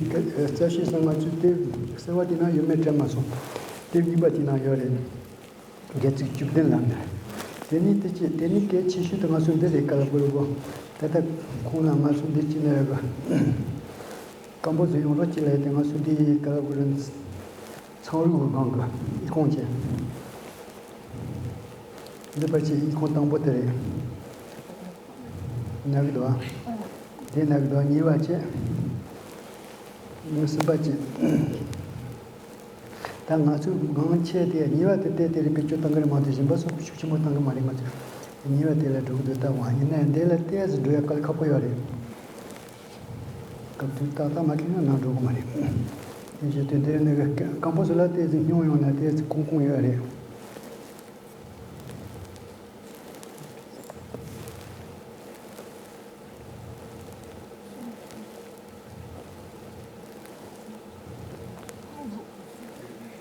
རྩ་བཞི་སམ་ང་ཚོས་དེ་གསལ་བ་དེ་ན་ཡོད་མེད་དྲན་མ་སོང་། དེབ་རྙིང་པ་དེ་ན་ཡོད་རེད། སྒལ་ཚིགས་བཅུ་བདུན་ལ་ནི། དེ་ནི་དེ་ཅི་དེ་ནི་གལ་ཆེ་ཤོས་དེ་ང་ཚོ་འདི་རེད་ཀ་ལ་གུ་རུ་གོ། ད་ལྟ་ཁོང་ལ་ང་ཚོ་འདི་ཅི་ནས་རེད་གི་སྐམ་པོ་ཟེར་ཡོང་རོགས་ཅི་ལས་དེ་ང་ཚོ་འདི་ཀ་ལ་གུ་རུ་ཚངས་རུས་ཀྱི་སྒང་གི་ཨི་ཁོང་བྱས། འདི་ཕལ་ཆེར་ཨི་ཁོང་དང་པོ་དེ་རེད། ན་གི་འདུག་ཨ། དེ་ན་གི་འདུག་ཨ་གཉིས་པ་བྱས། ངོ་གསུམ་པ་བྱས། ད་ང་ཚོས་ངང་ཆེ་དེ་གཉིས་པ་དེ་ལྟས་དེ་རིགས་བེད་སྤྱོད་གཏང་གི་རེད་མ་གཏོགས་གཞན་པ་སོགས་ཤུགས་ཆེན་པོ་གཏང་གི་མ་རེད། ང་ཚོས་གཉིས་པ་དེ་ལ་འགྲོ་གི་འདུག་ད་འོ་ཡིན་ན་འདི་ལ་ཏོག་ཙམ་འགྲོ་ཡ་དཀའ་ལས་ཁག་པོ་ཡོད་རེད། སྐབས་དུས་ཏག་ཏག་མ་ཁེལ་ན་ནང་འགྲོ་གི་མ་རེད། ཡིན་ཞེས་དོན་དེ་ནི་སྐམ་པོ་ཚོ་ལ་ཏོག་ཙམ་སྙུང་ཡོང་ན་ཏོག་ཙམ་ཁུང་ཁུང་ཡོད་རེད།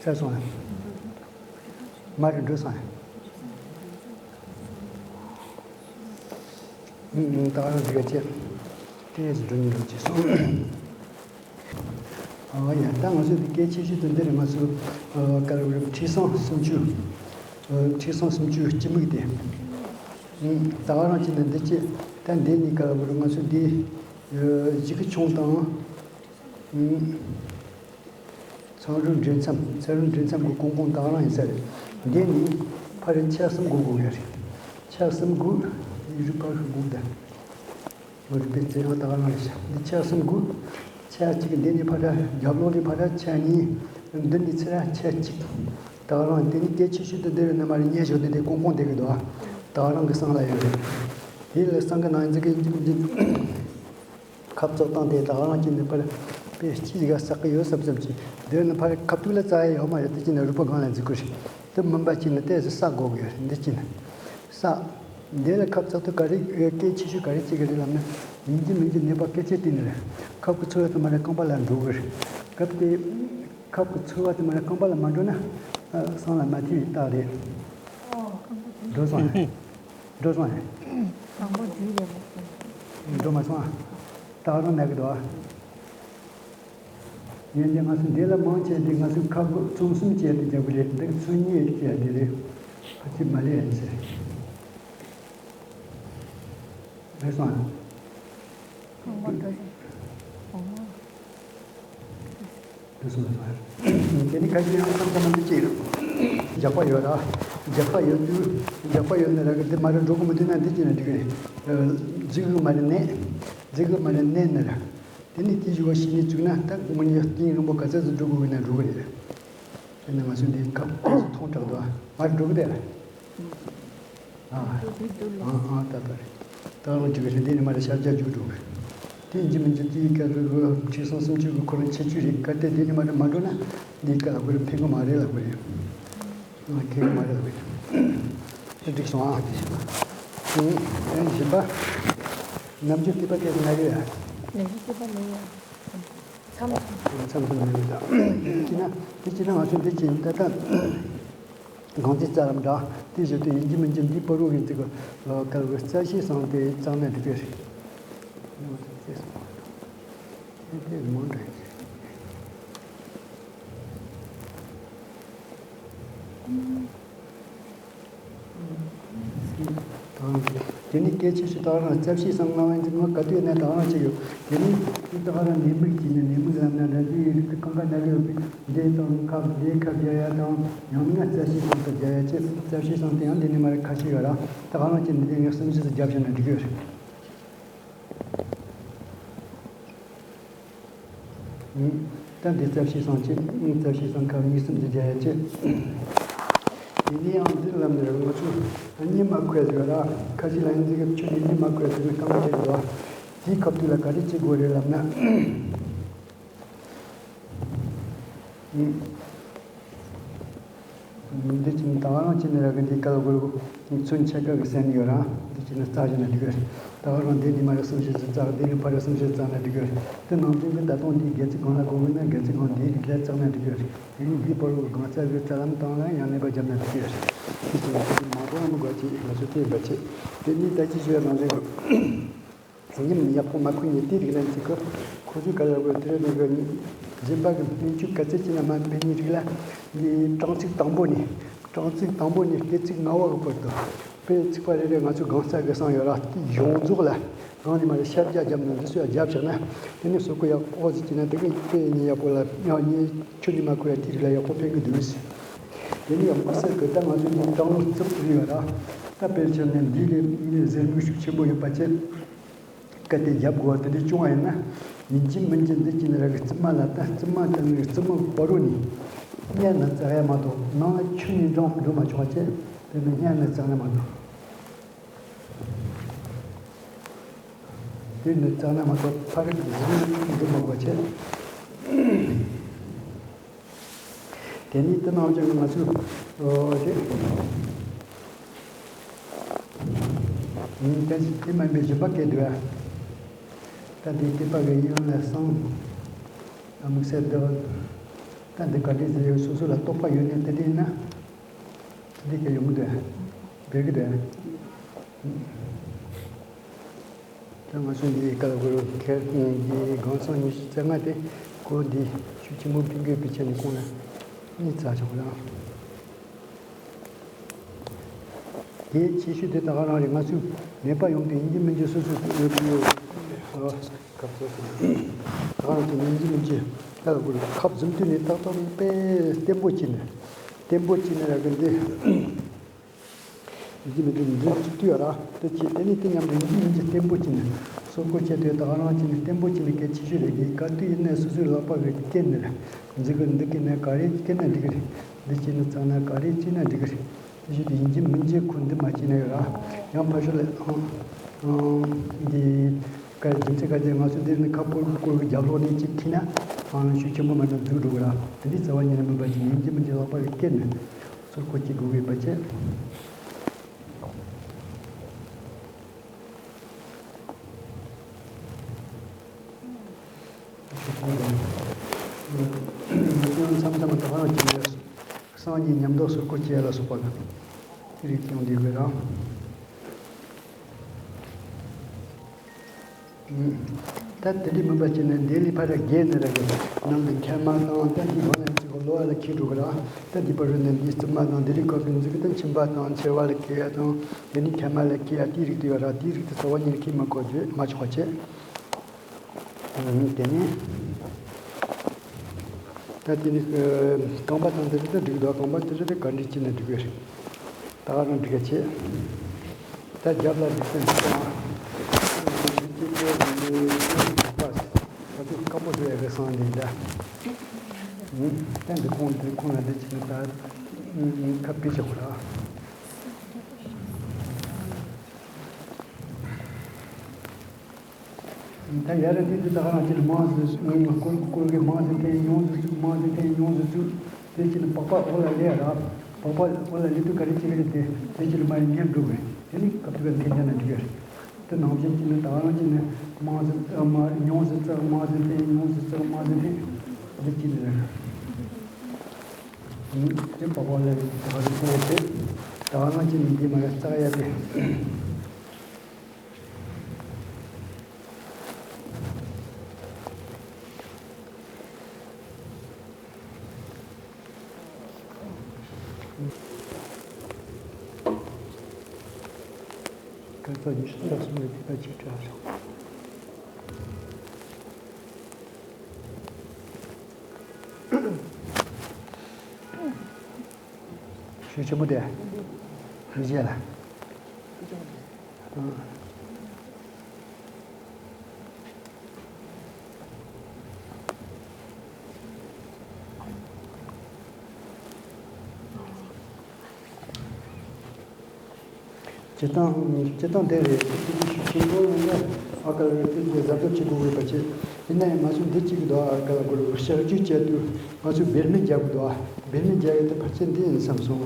ཚར་སོང་ཨ། མ་རེད་འགྲོ་སོང་ཨ། ད་ག་རང་འདི་ག་བྱས། ཏོག་ཙམ་འགྲོ་ཉིན་འགྲོ་བྱས་སོང་། ཨ་ཡ་ད་ང་ཚོ་འདི་གལ་ཆེ་ཤོས་དེ་འདི་རེད། ང་ཚོ་ཨ་ག་རེ་རེད། མཁྲིས་སམ་སུམ་ཅུ། ཨ་མཁྲིས་སམ་སུམ་ཅུ་སྤྱི་མིག་དེ། ཨ་ད་ག་རང་བྱས་ན་འདི་བྱས། ད་འདི་གཉིས་ག་རེ་རེད། ང་ཚོ་འདི་ཨ་གཞུ་གི་ཆུང་དང་། ཨ་ཚངས་རུས་འབྲེལ་མཚམས། ཚངས་རུས་འབྲེལ་མཚམས་ཀྱི་ཀོང་ཀོང་ད་ག་རང་ཡིན་ས་རེད། འདི་ནི་ཕར་ཆ་གསུམ་དགུ་དགོས་ཡ་རེད། ཆ་གསུམ་དགུ། རུས་པ་དགུ་དང་། རུས་པའི་རྩེ་ཡང་ད་ག་རང་རེད་ཤག་འདི་ཆ་གསུམ་དགུ། ཆ་གཅིག་འདི་ནི་ཕར་རྒྱབ་ལོགས་ནི་ཕར་ཆ་གཉིས། འདི་ནི་ཚུར་ཆ་གཅིག་ད་ག་རང་འདི་ནི་གལ་ཆེ་ཤོས་དེ་འདི་རེད། ན་མ་རེད་ཉེ་ཞོ་འདི་འདི་ཀོང་ཀོང་བསྡད་གི་འདུག་ཨ། ད་རང་གི་སང་ལ་ཡོད་རེད། དེ་ལ་སང་གི་ནང་འཛིན་གི་འཛིན་གི་འཛིན། ཁབ་བཙོག་བཏང་སྟེ་ད་རང་གི་ནི་ཕར་དཔེ་སྐྱིད་ག་བསགས་གི་ཡོད་བསམ་བསམ་གྱི། འདིར་ནི་ཕར་ཁབ་ཏུ་ལ་རྩ་ཡ་ཡོད་མ་རེད། དེ་ཅི་ནི་རུས་པ་སྒང་ལ་འཛིན་དགོས་རེད། དེ་མིན་པ་ཅི་ནི་དེ་ཟི་ས་དགོས་གི་ཡོད་རེད། འདི་ཅི་ནི་ས། འདི་ལ་ཁབ་བཙོག་ཏུ་ག་རེ་གལ་ཆེ་ཤོས་ག་རེ་བྱེད་གི་རེད་ལབ་ན། ཡིན་གྱི་མིན་གྱི་ནད་པ་སྐད་ཆ་དེ་ནི་རེད། ཁབ་ཀྱི་ཚོས་དེ་མ་རེད། རྐང་པ་ལ་འགྲོ་གི་རེད། སྐབས་དེ། ཁབ་ཀྱི་ཚོས་དེ་མ་རེད། རྐང་པ་ལ་མ་འགྲོ་ན། ཨ། སང་ལ་མ་ཐེ་བའི་རྟགས་རེད། འགྲོ་སོང་ཡ། འགྲོ་སོང་ཡ། དང་པོ་འདི་ལས་མ་སོང་། འགྲོ་མ་སོང་ཨ། ད་རུང་ན་གི་འདུག་ཨ། ཡིན་གྱི་ང་ཚོ་འདི་ལ་མང་ཆེ་འདི་ང་ཚོ་ཁབ་ཀྱི་ཚོན་གསུམ་བཅས་དེ་རྒྱབ་གི་རེད། འདི་གི་ཚོན་གཉིས་བཅས་དེ་རེད། ཕལ་ཆེར་མ་ལས་ཡིན་ཟེར། རེད་སོང་ཨ། ཁང་པ་འདྲ་ཞིག་འོང་། དེ་ནི་ཁ་ཤས་ཡང་བསམ་བསམ་མི་གཅིག་རེད། རྒྱགས་པ་ཡོད་ར། རྒྱགས་པ་ཡོད་དུས་རྒྱགས་པ་ཡོད་ན་ར་གི་འདི་མ་རེད། འགྲོ་གི་མི་འདུག་ན་འདི་གཅིག་ན་འགྲིག་གི་རེད། རྫི་གི་མ་རེད་ནད། རྫི་གི་མ་རེད་ནད་ན་ར། དེ་ནི་དེ་ཞུ་བ་ཤེས་ནས་བཅུག་ན་ད་དངོས་གནས་གཏིང་རིང་པོ་ག་ཚད་ཙམ་འགྲོ་དགོས་ན་འགྲོ་གི་རེད། དེ་ནི་ང་ཚོས་འདི་སྐབས་ཐོང་དྲགས་འདུག་ཨ། མར་འགྲོ་གི་རེད། ཨ། ཨ་ཨ་ད་ད་རེད། ད་རུང་ཅིག་རེད། འདི་ནི་མ་རེད། ཤར་རྒྱག་རྒྱུག་འགྲོ་གི། དེ་འཇི་མི་འཇི་དེའི་སྐད་དུ་གི་ཁྲི་སྲོང་སུམ་ཅུ་གི་ཁོ་རང་ཁྱད་ཆོས་རེད། གལ་ཏེ་འདི་ནི་མ་རེད་མ་འགྲོ་ན་འདིའི་སྐད་ལ་གོ་རེ་ཕན་གི་མ་རེད་ལ་གོ་རེ། ཨ་ཁེ་གི་མ་རེད་ལ་གོ་རེ། དེ་འགྲིག་སོང་ཨ། དེ་བཞིན་པ། ཨ་དེ་བཞིན་པ། རྣམ་འགྱུར་སྐྱིད་པ་སྐད་དུ་ན་ཡོད་ཡ། རྣམ་འགྱུར་སྐྱིད་པ་ན་ཡོད་ཡ། མཚམས་མཚམས་སུ་ན་ཡོད་ད། དེ་ཅི་ན་དེ་ཅི་ན་ང་ཚོ་འདི་ཅི་ཡིན་ད་ལྟ། གང་ཅི་རྩ་ལམ་འདྲ། དེ་བཞིན་དུ་ཡིན་གྱི་མིན་གྱི་འདི་པ་རུ་གི་ཚིག་གི་ལོ་ཀ་ལ་གི་རྩ་ཤེས་སང་དེ་གཙང་ན་འགྲིག་གི་རེད། དེ་དེ་མང་འདྲ་ཡིན། དེ་ནི་སྐད་ཆ་ཞིག་ད་རང་རྩ་ཤེས་སང་ང་བན་གྱི་ངོ་ག་དུས་ནས་ད་རང་ཅི་ཡོད། དེ་ནི་དེ་ད་རང་ནད་མུག་ཅི་ནས་ནད་མུག་ལམ་ན་འདྲ་དུས་ཡིན་གི་གང་ག་ན་གི་ཡོད་པའི། འདི་དང་ཁབ་འདི་ཁབ་རྒྱག་ཡ་དང་ཡང་མིན་ན་རྩ་ཤེས་སང་དུ་རྒྱག་ཡ་ཅེས། རྩ་ཤེས་སང་དེ་ཡང་འདི་ནི་མ་རེད། ཁ་ཤས་ཡོད་ར། ད་ག་རང་ཅི་འདི་ངས་སུམ་ཅུ་ཙམ་རྒྱབ་བྱས་ན་འགྲིག་གི་ཡོད་རེད། ད་འདི་རྩ་ཤེས་སང་ཅི། རྩ་ཤེས་སང་ཁབ་གཉིས་སུམ་ཅུ་རྒྱག་ཡ་ཅེས། དེ་ནི་ཡང་འདི་ལམ་ནས་ང་ཚོས་གཉིད་མ་ཁུག་ཡ་ཡོད་ར། ཁ་ཤས་ལ་ཡང་འདི་གི་ཆུ་ནི་གཉིད་མ་ཁུག་ཡ་ཟེར་བའི་གཏམ་དྲན་འདུག་དེའི་སྐབས་དུས་ལ་ག་རེ་བྱེད་དགོས་རེད་ལབ་ན། འདི་ཅི་ནི་ད་ག་རང་ཅི་ནི་ར་གི་འདི་སྐལ་དགོས་ཚུན་ཆད་ཀ་གི་སེམས་ཡོད་ར། འདི་ཅི་ནི་རྩ་ཞིག་ན་འགྲིག་གི། ད་ག་རང་འདི་ནི་མ་ར་སུམ་ཞིག་རྩ། འདི་ནི་ཕ་ར་སུམ་ཞིག་རྩ་ན་འགྲིག་གི། དེ་ནང་བཞིན་གི་ད་དུང་འདི་སྒལ་ཚིགས་གང་ལ་དགོས་མིན་ན་སྒལ་ཚིགས་གང་འདིའི་རིགས་ལ་རྩ་ན་འགྲིག་གི། དེ་ནི་འདི་བར་དུ་གང་རྩ་གི་རྩ་ལམ་བཏང་ལ་ཡང་ནད་པ་རྒྱབ་ན་འགྲིག་གི། དེ་ཅི་ནི་མ་གཏོང་མི་དགོས་ཅི། ང་ཚོ་དེ་ཡིན་པ་བྱེད། དེ་ནི་ད་ཅི་ཞུ་བའི་ནང་བཞིན་གི། ཉིན་ཡག་པོ་མ་ཁུག་ནས་དེ་རིགས་ལ་འཛིན་དགོས། ཁོ་ཚོས་ག་ལ་དགོས་དེ་རེད། ནི་གི་སྦྱིན་པ་གི་སྨན་བཅོས་ག་ཚད་ཅི་ན་མ་ཕན་ནི་རིགས་ལ། འདི་གྲངས་ཚིག་དང་པོ་ནས་གྲངས་ཚིག་དང་པོ་ནས་སྐད་ཚིག་ལྔ་བ་གི་བར་དུ། དཔེ་ཚིག་པ་རེ་རེ་ང་ཚོས་གང་ས་གི་སང་ཡོད་ར། དེ་ཡོངས་རྫོགས་ལ་གང་ནས་མ་རེད་ཤར་རྒྱག་རྒྱབ་ནས་འདི་ཚོ་ཡ་རྒྱབ་བཞག་ན། དེ་ནས་སོ་ཁོ་ཡག་པོ་ཟིག་ཅི་ན་དེ་གི་དཔེ་ནི་ཡག་པོ་ལ་ཡང་ནི་ཆུ་ནི་མ་ཁུག་ཡ་དེ་རིགས་ལ་ཡག་པོ་ཕན་གི་འདུག་ཟེར། དེ་ནས་ཡང་མི་སེར་གི་ད་ང་ཚོས་འདི་གྲངས་ལོ་རྩིབ་ཏུ་ཡོད་ར། ད་དཔེར་བྱས་ན་འདི་ལས་ནི་ཟེར་མི་ཤུགས་ཆེན་པོ་ཡོད་པ་བྱས། སྐད་དེ་རྒྱབ་དགོས་པ་དེ་འདྲ་བྱུང་བ་ཡིན་ན། ཡིན་གཅིག་མིན་གཅིག་འདི་གཅིག་ནི་ར་གི་རྩིབ་མ་ལ་ད་རྩིབ་མ་དང་ནི་རྩིབ་མ་བར་རུ་ནི། སྔོན་ནས་བཙག་ཡ་མ་གཏོགས་ནང་ལ་ཆུ་ནི་འགྲོ་འགྲོ་མ་ཆོག་པ་བྱས། དེ་ནི་སྔོན་ནས་བཙག་ན་མ་གཏོགས། དེ་ནི་བཙག་ན་མ་གཏོགས་ཕ་རི་གི་ཟིན་ན་ཆུ་འགྲོ་མ་དགོས་བྱས། དེ་ནི་དེ་ནང་བཞིན་ང་ཚོས་ཨོ་དེ་ཡིན་ཏན་ཞིག་དེ་མིན་པའི་སྦྱིན་པ་སྐད་དུ་ཡ། ད་འདི་སྐྱེས་པ་གི་ཡིད་ལ་སང་། ཨ་མིག་སེར་དུ། ད་འདི་ག་འདྲས་ཟེར་ཡོད་སོ་སོ་ལ་རྟོག་པ་ཡོད་ནས་དེ་འདྲས་ཡིན་ན། འདི་ག་ཡོང་གི་འདུག་ཡ། འབད་གི་འདུག་ཡ། ད་ང་ཚོ་འདི་ཀ་ལ་གུ་རུ་ཁེར་འདི་གང་སང་ཉི་ཤུ་རྩ་ལྔ་དེ་ཁོ་འདི་ཤུགས་ཆེན་པོ་ཕིང་གི་པི་ཆ་ནི་ཁོང་ལ་ནི་རྩ་ཆོག་རང་། དེ་ཆེ་ཤོས་དེ་ད་ག་རང་རེད། ང་ཚོས་ནད་པ་ཡོང་དུས་ཡིན་གྱི་མིན་གྱི་སོ་སོ་ཡོད་ཀྱི་ཡོད། ཨ་ཁབ་སོ་སོ་ད་ག་རང་དེ་ཡིན་གྱི་མིན་གྱི་ཀ་ལ་གུ་རུ་ཁབ་འཛུམ་དུས་ནས་ཏག་ཏག་དཔེ་བརྟན་པོ་བྱས་ནས་བརྟན་པོ་བྱས་ནས་ར་གི་འདི། འདི་མི་འདི་འདི་གཅིག་ཏུ་ཡོད་ར། དེ་ཅི་དེ་ནི་དེ་མཉམ་དུ་འདི་མི་འདི་བརྟན་པོ་ཅི་ནི། སོ་ཁོ་ཆེ་དེ་དག་རང་ཅི་ནི་བརྟན་པོ་ཅི་ནི་གལ་ཆེ་ཤོས་རེད། གི་ག་དུས་ཡིན་ནའི་སོ་སོའི་ལག་པ་གི་སྐེ་ནི་རེད། འཛི་གི་འདི་སྐེ་ནི་ག་རེ་སྐེ་ན་འགྲིག་གི་རེད། འདི་ཅི་ནི་ཚང་ན་ག་རེ་ཅི་ན་འགྲིག་གི་རེད། དེ་བཞིན་དུ་ཡིན་གཅིག་མིན་གཅིག་ཁོ་འདི་མ་བྱས་ན་ཡོད་ར། ཡང་ཕར་ཕྱོགས་ལ་ཨང་ཨང་འདི་ག་རེ་རྒྱུ་མཚན་ག་རེ་ང་ཚོ་འདིར་ནི་ཁ་སྤོ་སྐོར་གྱི་རྒྱབ་ལོགས་ནས་གཅིག་ཁྱེར་ན་ཨང་ཤུགས་ཆེན་པོ་མ་ན་འཛུགས་འགྲོ་གི་ར། དེ་འདྲའི་རྩ་བ་ཉིད་ནས་མིན་པ་ཅིག་ཡིན་གཅིག་མིན་གཅིག་ལག་པ་རེ་བཀལ་ནས་སོར་སྐོར་གྱི་དགོས་པའི་བར་ཆད། མཚམས་མཚམས་ད་ག་རང་གཅིག་ནས་སང་ཉིན་ཉམས་རྟོགས་སོར་སྐོར་བྱེད་ཡ་ལ་སོགས་པ་དང་དེ་རིགས་ཀྱང་འདུས་པའི་རང་། ད་དེ་འདྲའི་མིན་པ་བྱས་ན་འདི་ལས་ཕར་རྒྱས་ནས་ར་གི་ནང་གི་མཁལ་མ་དང་ད་འདི་བར་ནས་ཅིག་གློ་བ་ལ་འཁེལ་འགྲོ་གི་ར། ད་འདི་བར་རུ་ནས་འདི་རྩིབ་མ་དང་འདི་ལས་ཁ་གི་འཛུགས་ཀྱི་ད་མཆིན་པ་དང་མཆེར་བ་ལ་འཁེལ་ཡ་དང་དེ་ནས་མཁལ་མ་ལ་འཁེལ་ཡ་དེའི་རིགས་དེ་ཡོད་ར། དེའི་རིགས་དེ་རྩ་བ་ཉིད་འཁེལ་མ་དགོས་རྒྱུ་མ་ཆོག་པ་བྱས། དེ་ནས་ད་དེ་ནི་རྐང་པ་དང་དེ་རིགས་ད་འགྲིག་འདུག་རྐང་པ་དེ་རིགས་ད་ག་འདྲ་བྱས་ན་འགྲིག་གི་རེད། ད་ག་རང་འགྲིག་ག་བྱེད། ད་རྒྱབ་ལ་འགྲིག་ས་འགྲིག་ས་ང་ཚོ་སྐམ་པོ་བཟོ་ཡ་གི་སང་ནས་ད་ད་འདི་ཁོང་འདི་ཁོང་ལ་འདི་བྱས་ན་ད་ཁ་ཕྱེ་བྱ་དགོས་ར། ད་ཡ་ར་དེ་དུས་ད་ག་རང་ཅིག་ལ་མང་ཟིག་སྐོར་སྐོར་གི་མང་ཟིག་འཐེན་ཡོང་ཟིག་ཚུགས་མང་ཟིག་འཐེན་ཡོང་ཟིག་ཚུགས་དེ་ཅིག་ལ་པགས་པ་འོག་ལ་སླེབས་ར། པགས་པ་འོག་ལ་སླེབས་དུས་ག་རེ་བྱེད་ཀྱི་རེད། དེ་དེ་ཅིག་ལ་མར་ཉལ་འགྲོ་གི་རེད། དེ་ནི་སྐབས་དུས་ཀ་འཐེན་བྱ་ན་འགྲིག་གི་རེད། དེ་ནང་བཞིན་ཅིག་ནི་ད་ག་རང་ཅིག་ནི་མང་ཟིག་ཙག་མ་ཉུང་ཟིག་ཙག་མང་ཟིག་འཐེན་ཉུང་ཟིག་ཙག་མང་ཟིག་འཐེན་དེ་ཅིག་ནི་རེད། དེ་པགས་པ་ལ་ད་ག་རེ་བྱེད་ཀྱི་རེད། ད་ག་རང་ཅིག་ནི་འདི་མ་ར་ཙག་ཡ་དེ། ཁ་ཚ་ཉི་ཤུ་རྩ་གསུམ་ལ་ཐེག་པ་ཆེ་དྲག་སོང་། ཤུགས་ཆེན་པོ་དེ་མི་བྱེད་ལ། སྤྱིར་བཏང་སྤྱིར་བཏང་དེ་རེད། དེ་དུས་ཤུགས་ཆེན་པོ་ཡིན་ན་ཨ་ཀ་ལ་དེ་དུས་གཟབ་གཟབ་བྱེད་དགོས་ཡོད་པ་བྱེད། ཡིན་ན་ཡང་ང་ཚོ་འདི་གཅིག་གི་འདུག་ཨ་ཀ་ལ་དགོས་རེད། གཤག་བཅོས་བྱས་དུས་ང་ཚོས་བེད་མེད་རྒྱག་དགོས་འདུག་ཨ་བེད་མེད་རྒྱག་ཡས་དེ་ཕལ་ཆེར་འདི་ཡིན་བསམ་སོང་།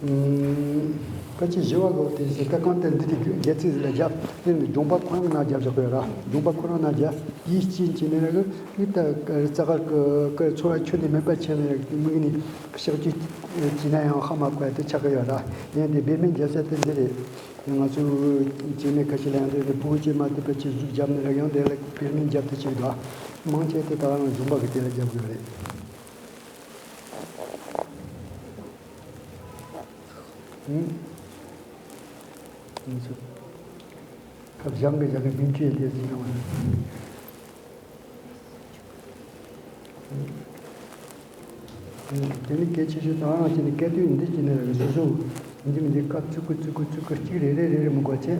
ཨུམ། ཕལ་ཆེར་བཞི་བ་གོ་དེ་ཟེར་ད་གང་ལྟར་འདི་དེ་རྒྱལ་ཚིག་ལ་རྒྱབ་དེ་ནི་ལྗོན་པ་ཁོ་རང་ནང་རྒྱབ་བཞག་གི་ཡོད་ར། ལྗོན་པ་ཁོ་རང་ནང་རྒྱབ་དེའི་རྐྱེན་གྱིས་ནི་ར་གི་ནི་ད་རྩ་དཀར་གི་ཚོར་བ་ཁྱོན་ནས་མེད་པ་བྱས་ནས་མིག་ནི་གཤག་བཅོས་བྱས་ན་ཡང་ཧ་མ་གོ་ཡ་དེ་ཆགས་ཀྱི་ཡོད་ར། ཡང་དེ་བེད་མེད་རྒྱབ་ས་དེ་འདི་རེད། ང་ཚོ་སྐྱེ་དམན་ཁ་ཤས་ལ་ཡང་དེ་ནི་ཕྲུ་གུ་སྐྱེས་མ་ཐུབ་པའི་ཆེད་གཟུགས་རྒྱབ་ནས་ར་ཡང་དེ་ལ་བེད་མེད་རྒྱབ་དེ་ཅིག་ར། མང་ཆེ་དེ་ད་རང་ལྗོན་པ་གི་དེ་ལ་རྒྱབ་དགོས་རེད། ཨུ། ཨུ་ཚུགས། ཁབ་བཞག་གི་བཞག་གི་སྨིན་ཆུ་ཡི་དེ་ཟིན་ཡོང་བ། དེ་ནི་གལ་ཆེ་ཤོས་དང་ཅི་ནི་སྐད་དོད་འདི་ཅི་ནི་རེད་བཟོ་བཟོ། འདི་མི་འདི་སྐབས་ཚུགས་ཀུ་ཚུགས་ཀུ་ཚུགས་ཀུ་གཅིག་རེ་རེ་རེ་རེ་མི་དགོས་ཆེ།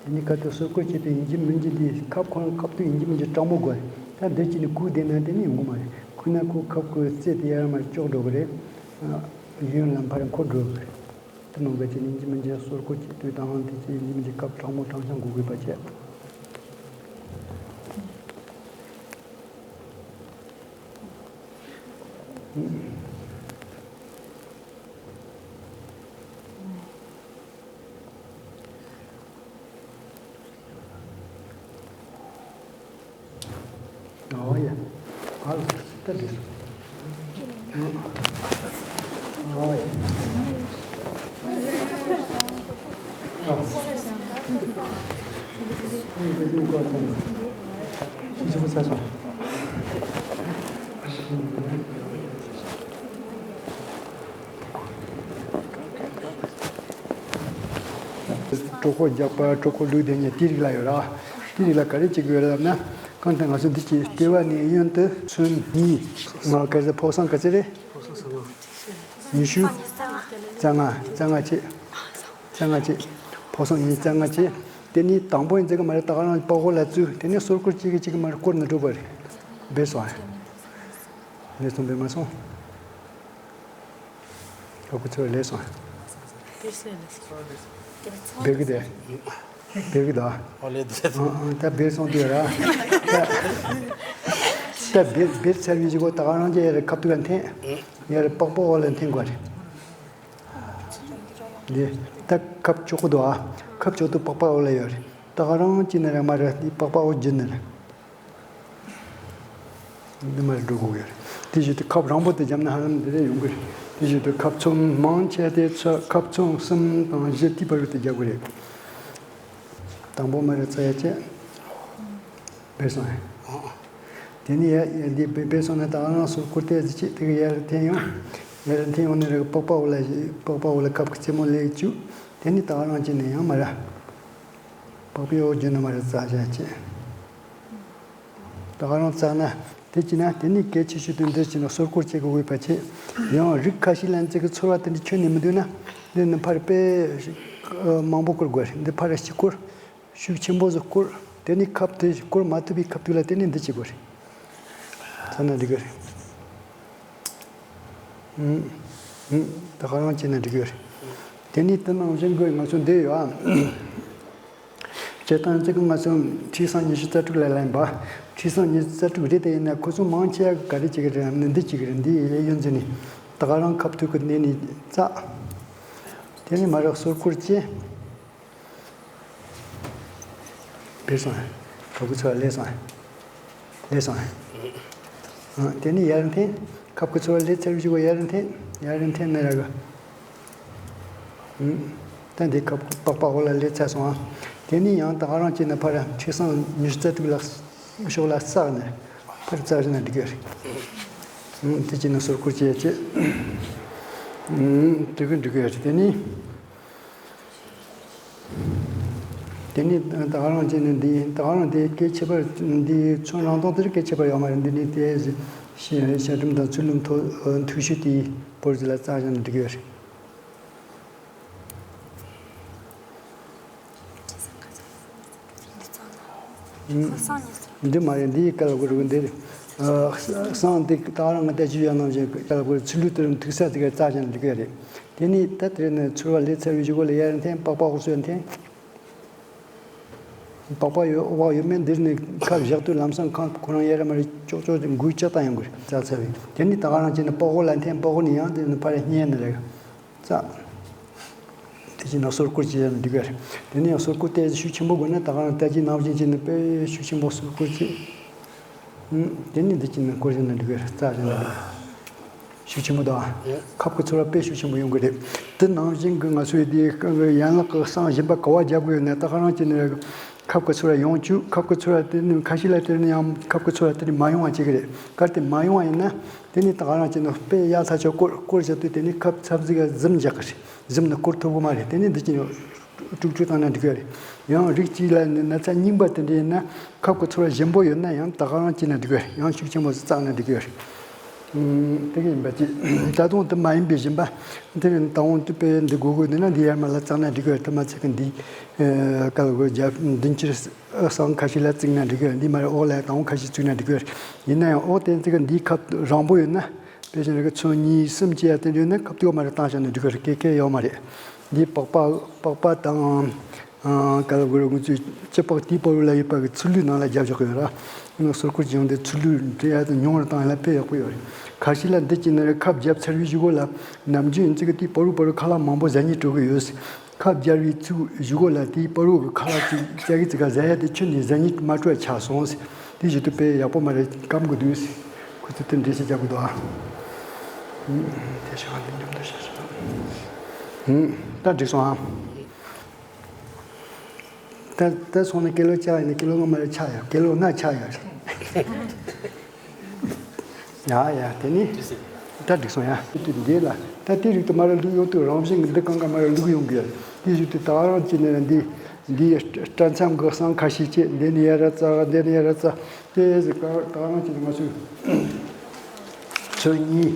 དེ་ནི་ཁ་ཐུག་སོ་ཁོ་ཆེད་དུ་ཡིན་གྱི་མིན་གྱི་འདི་ཁབ་ཁོ་རང་ཁབ་ཏུ་ཡིན་གྱི་མིན་གྱི་སྤྲང་མོ་དགོས། ད་འདི་ཅི་ནི་ཁུག་བསྡད་ན་དེ་ནི་ཡོང་གི་མ་རེད། ཁུག་ན་ཁོ་ཁབ་ཁོའི་རྩེ་དེ་ཡར་མར་གཅོག་འགྲོ་གི་རེད། གཞན་ལམ་ཕར་འཁོར་འགྲོ་གི་རེད། དེ་མིན་པ་ཅི་ནི་ཡིན་གྱི་མིན་གྱི་སོ་ཁོ་ཆེད་དུ་དང་དེ་ཅི་ཡིན་གྱི་མིན་གྱི་ཁབ་སྤྲང་མོ་སྤྲང་སྤྱང་དགོས་དགོས་པ་བྱས། ཨོ་ཡ། ཨ་ལ་ད་འདི་སོ། ཨོ་ཡ། ཨ། ཨ་ཡ་ད་འདི་སྐོར་ཐོན། ཤི་ཆུ་བོ་ཚ་སོང་། གྲོད་ཁོག་རྒྱགས་པ་གྲོད་ཁོག་ལུས་བསྡད་ཉེན་དེའི་རིགས་ལ་ཡོད་ར། དེའི་རིགས་ལ་ག་རེ་བྱེད་དགོས་རེད་ལབ་ན། གང་ལྟར་ང་ཚོ་འདི་གཅིག་ལྟེ་བ་ནས་གཡོན་དུ་ཚོན་གཉིས། ང་ག་ཚོད་ཕོ་སང་ག་ཚོད་རེད། ཉི་ཤུ་རྩ་ལྔ་རྩ་ལྔ་བྱས། རྩ་ལྔ་བྱས། ཕོ་སང་གཉིས་རྩ་ལྔ་བྱས། དེ་ནས་དང་པོ་ཡིན་ཚེ་ག་མ་རེད། ད་ག་རང་པགས་ཀོ་ལ་བཙུགས། དེ་ནས་སོར་སྐོར་གཅིག་གིས་གཅིག་གི་མར་བསྐོར་ནས་འགྲོ་བ་རེད། སྦས་སོང་ཨ། ལས་སོང་སྦས་མ་སོང་། ཁབ་ཀྱི་ཚུར་ལས་སོང་ཨ། སྦས་གི་དེ། སྦས་གི་ད། ཨོ་ལེ་དེ། ཨ་ཨ་ད་སྦས་སོང་དུས་ར། ད་སྦས་སྦས་ཚར་བའི་གཞུག་གུ་ད་ག་རང་གི་ཡར་ཁབ་ཏུ་ལ་འཐེན། ཡར་པགས་པ་འོག་ལ་འཐེན་དགོས་རེད། འདི་ད་ཁབ་ཅོག་གི་འདུག་ཨ། ཁབ་ཅོག་ཏུ་པགས་པ་འོག་ལ་ཡོད་རེད། ད་ག་རང་གཅིག་ནི་རེད་མ་རེད། འདི་པགས་པ་འོག་བརྒྱུད་ནི་རེད། འདི་མ་རེད་འགྲོ་དགོས་ཀྱི་རེད། དེ་བཞིན་དུ་ཁབ་རིང་པོ་དེ་བརྒྱབ་ན་ཧ་ལམ་འདི་རེད་ཡོང་གི་རེད། དེ་བཞིན་དུ་ཁབ་ཚོམ་མང་ཆེ་དེ་ཚོ་ཁབ་ཚོམ་གསུམ་དང་བཞི་དེའི་བར་དུ་བརྒྱབ་གི་རེད། དང་པོ་མ་རེད་ཚ་ཡ་བཅད། སྦས་སོང་ཨེ། དེ་ནས་ཡ་ཡ་འདི་སྦས་སྦས་སོང་ན་ད་ག་རང་སོར་བསྐུར་ཏེ་གཅིག་དེ་གི་ཡར་འཐེན་ཡོང་། ཡར་འཐེན་ཡོང་ནས་རེད་པགས་པ་འོག་ལ་པགས་པ་འོག་ལ་ཁབ་ཀྱི་རྩེ་མོ་ལས་བཅུག་དེ་ནས་ད་ག་རང་བྱས་ནས་ཡང་མ་ར། པགས་པའི་འོག་བརྒྱུད་ནས་མ་ར་བཙག་བྱ་བྱེད། ད་ག་རང་བཙག་ན་དེ་བྱས་ན་དེ་ནས་གལ་ཆེ་ཤོས་དེ་འདི་བྱས་ན་སོར་བསྐུར་བྱེད་དགོས་པ་བྱེད། ཡང་རིགས་ཁ་ཤས་ལ་འཛི་གི་ཚོར་བ་དེ་འདྲ་ཁྱོན་ནས་མི་འདུག་ན། འདི་ནི་ཕར་དཔེ་མང་པོ་བསྐུར་དགོས་རེད། འདི་ཕར་ཞིག་བསྐུར། ཤུགས་ཆེན་པོ་ཟིག་བསྐུར། དེ་ནས་ཁབ་དེ་བསྐུར་མ་ཐུབ་པའི་ཁབ་ཐུག་ལ་དེ་ནས་འདི་བྱེད་དགོས་རེད། ཚ་ན་འགྲིག་གི་རེད། ཨུམ། ཨུམ། ད་ག་རང་བྱས་ན་འགྲིག་གི་རེད། དེ་ནས་དེ་ནང་བཞིན་གྱི་ང་ཚོ་འདི་ཡོད་ཨ། བྱེད་སྟངས་གཅིག་གི་ང་ཚོ་ཁྲི་སང་ཉི་ཤུ་རྩ་དྲུག་ལ་ལན་པ། ཁྲི་སང་ཉི་ཤུ་རྩ་དྲུག་རེད། དེ་ཡིན་ན་ཁོ་ཚོ་མང་ཆེ་བ་ག་རེ་བྱེད་ཀྱི་རེད་ཨ། འདི་བྱེད་ཀྱི་རེད། འདི་ཡོད་འཛིན་ནས་ད་ག་རང་ཁབ་ཐུག་གི་གནས་ནས་བཙག་དེ་ནས་མ་རག་སོར་བསྐུར་བྱས། སྦས་སོང་། ཁབ་ཀྱི་ཚུར་ལས་སོང་། ལས་སོང་། ཨ། དེ་ནས་ཡར་འཐེན། ཁབ་ཀྱི་ཚུར་ལས་ཚར་བཞི་བ་ཡར་འཐེན། ཡར་འཐེན་ནས་ར་གི། ཨུམ། ད་འདི་ཁབ་པགས་པ་འོག་ལ་ལས་ཚར་སོང་ཨ། དེ་ནས་ཡང་ད་ག་རང་བྱས་ན་ཕར་ཁྲི་སང་ཉི་ཤུ་རྩ་དྲུག་ལ་ཕྱོགས་ལ་བཙག་ནས་ཕར་བཙག་བཞག་ན་འགྲིག་གི་རེད། ཨུམ། དེ་བྱས་ན་སོར་བསྐུར་བྱས་བྱས། ཨུམ། དེ་གི་འགྲིག་གི་རེད། དེ་ནས། དེ་ནས་ད་ག་རང་བྱས་ནས་འདི་ད་ག་རང་དེ་སྐད་ཆད་པར་འདི་ཚོན་རང་སྟོང་དེར་སྐད་ཆད་པར་ཡོད་མ་རེད། འདི་ནས་དེ་ཞལ་ཞལ་འདྲུམ་དང་ཚུལ་ལུམ་ཐོ་འཐུ་ཤུ་དེའི་བོར་ཟི་ལ་བཙག་བཞག་ན་འགྲིག་གི་རེད། འདི་མ་རེད། འདིའི་སྐལ་བ་རུ་འདིར་སང་འདི་ད་ག་རང་ང་ལྟ་ཅི་ཡང་ནང་བཞིན་སྐལ་བ་རུ་ཚུལ་ལུམ་དེར་འཐུ་ས་དེ་ག་བཙག་བཞག་ན་འགྲིག་གི་རེད། དེ་ནས་ད་དེ་ནས་ཚུར་བ་ལས་ཚར་བའི་གཞུག་གུ་ལ་ཡར་འཐེན། པགས་པ་འོག་སུ་འཐེན། པགས་པ་ཡོད་འོག་ཡོད་མེད་འདིར་ནས་ཁ་བཞག་དུས་ལམ་སང་ཁ་ཁོ་རང་ཡར་མར་ཅོག་ཅོག་འགུལ་ལྕག་བཏང་ཡོང་གི་རེད། བཙག་ཚར་བས། དེ་ནས་ད་ག་རང་བྱས་ནས་པགས་པ་འོག་ལ་འཐེན། པགས་པ་འོག་ནས་ཡང་དེ་ནས་ཕར་བསྙལ་ནས་རེད། བཙག་དེ་བྱས་ན་སོར་བསྐུར་བྱས་ན་འགྲིག་གི་རེད། དེ་ནས་ཡང་སོར་བསྐུར་དེ་ཤུགས་ཆེན་པོ་དགོས་ན་ད་ག་རང་ལྟ་ཅི་ནང་བཞིན་བྱས་ནས་དཔེ་ཤུགས་ཆེན་པོ་སོར་བསྐུར་བྱས། ཨུམ། དེ་ནས་འདི་བྱས་ན་བསྐུར་བྱས་ན་འགྲིག་གི་རེད། བཙག་བྱས་ན་འགྲིག་གི་རེད། ཤུགས་ཆེན་པོ་དང་། ཡ། ཁབ་ཀྱི་ཚོར་བ་དཔེ་ཤུགས་ཆེན་པོ་ཡོང་གི་རེད། དེ་ནང་བཞིན་གྱི་ང་ཚོའི་དེ་ཡན་ལག་གི་སང་གཞན་པ་ག་བ་རྒྱབ་དགོས་ཡོད་ན་ད་ག་རང་བྱས་ནས་ཁབ་ཀྱི་ཚོར་བ་ཡོང་བཅུག་ཁབ་ཀྱི་ཚོར་བ་དེ་ནི་ཁ་ཤས་ལ་དེ་ནི་ཡང་ཁབ་ཀྱི་ཚོར་བ་དེ་ནི་མ་ཡོང་བ་བྱེད་ཀྱི་རེད། གལ་ཏེ་མ་ཡོང་བ་ཡིན་ན་དེ་ནི་ད་ག་རང་བྱས་ནས་དཔེ་ཡག་ཐག་ཆོད་བསྐོར་བསྐོར་བྱ་དུས་དེ་ནི་ཁབ་ཚབ་ཟིག་ག་གཟིམ་རྒྱག་གི་རེད། གཟིམ་ནས་བསྐོར་ཐུབ་གི་མ་རེད། དེ་ནི་འདི་ཅི་དཀྲུག་དཀྲུག་བཏང་ན་འགྲིག་གི་རེད། ཡང་རིགས་གཅིག་ལ་ནི་ན་ཚ་རྙིང་པ་དེ་འདྲ་ཡིན་ན་ཁབ་ཀྱི་ཚོར་བ་ཞན་པོ་ཡོད་ན་ཡང་ད་ག་རང་བྱས་ན་འགྲིག་གི་རེད། ཡང་ཤུགས་ཆེན་པོ་ཟིག་བཙག་ན་འགྲིག་གི་རེད། ཨུམ། དེ་ག་ཡིན་པ་ཅི། ད་དུང་དེ་མ་ཡིན་པའི་གཞན་པ། དེ་ནི་ད་དུང་དེ་དཔེ་འདི་དགོས་དགོས་འདི་ན་འདི་ཡར་མར་ལ་བཙག་ན་འགྲིག་གི་རེད། དེ་མ་ཚད་ཀྱི་འདི། ཨེ། ག་ལ་དགོས་རྒྱབ་མདུན་ཕྱིར་སང་ཁ་ཤས་ལ་བཙུགས་ན་འགྲིག་གི་རེད། འདི་མ་རེད་འོག་ལ་ད་དུང་ཁ་ཤས་བཙུགས་ན་འགྲིག་གི་རེད། ཡིན་ན་ཡང་འོག་དེ་ཚིག་གི་འདིའི་ཁབ་རིང་པོ་ཡོད་ན། དཔེ་བཞིན་རེ་གི་ཚོན་གཉིས་གསུམ་བཅས་ཡ་དེ་འདྲ་ཡོད་ན་ཁབ་ཏུ་མ་རེད་བཏང་བཞག་ན་འགྲིག་གི་རེད། སྐད་སྐད་ཡོད་མ་རེད། འདི་པགས་པ་པགས་པ་དང་། ཨ། ག་ལ་དགོས་རེད། ང་ཚོས་སྤྱི་པགས་དེའི་བར་ལ་ཡོད་པ་གི་ཚུར་ལུས་ནང་ལ་རྒྱབ་བཞག་གི་ཡོད་ར། ཡིན་ན་སོར་བསྐུར་བྱུང་སྟེ་ཚུར་ལུས་འདྲེ་ཡ་དང་ཉུང་རུ་བཏང་ཡ་ལ་དཔེ་ཡག་པོ་ཡོད་རེད། ཁ་ཤས་ལ་འདི་གཅིག་ནི་རེད། ཁབ་རྒྱབ་ཚར་བའི་གཞུག་གུ་ལ་ནམ་རྒྱུན་ཡིན་ཚིག་གི་དེའི་བར་དུ་བར་དུ་ཁ་ལག་མང་པོ་ཟ་སྙིང་བྲོ་གི་ཡོད། ཁབ་རྒྱབ་པའི་ཚུགས་གཞུག་གུ་ལ་དེའི་བར་དུ་གི་ཁ་ལག་ཅིག་ཅག་གི་ཙི་ག་ཟ་ཡ་དེ་ཁྱོན་ནས་ཟ་སྙིང་མ་བྲོ་བ་ཆགས་སོང་། དེ་བཞིན་དུ་དཔེ་ཡག་པོ་མ་རེད། སྐམ་གི་འདུག་ཁོ་ཚོ་དེ་འདྲེ་ཞིག་རྒྱབ་གི་འདུག་ཨ། དེ་ཤ་འདི་འཇམ་འདུག་ཤ་ཤ། ད་འགྲིག་སོང་ཨ། ད་ད་སོང་ན་ཀི་ལོ་ཆག་ཡིན་ན་ཀི་ལོ་ལྔ་མ་རེད་ཆག་ཡོད། ཀི་ལོ་ལྔ་ཆག་ཡོད། ཡ་ཡ་དེ་ནི་ད་འགྲིག་སོང་ཡ། དེ་འདི་ལ་ད་དེ་རིགས་དུ་མ་རེད་ལུག་ཡོད་དུས་རང་བཞིན་གྱི་འདི་གང་ག་མ་རེད་ལུག་ཡོང་གི་ཡོད། དེ་བཞིན་དུ་ད་རང་བྱས་ནས་འདི་འདི་སྐྲ་མཚམས་གི་གསང་ཁ་ཤས་བཅད། འདི་ནི་ཡ་ར་ཙ་འདི་ནི་ཡ་ར་ཙ། དེ་ཟིག་ག་ད་རང་བྱས་ནས་ང་ཚོས། ཚོན་གཉིས།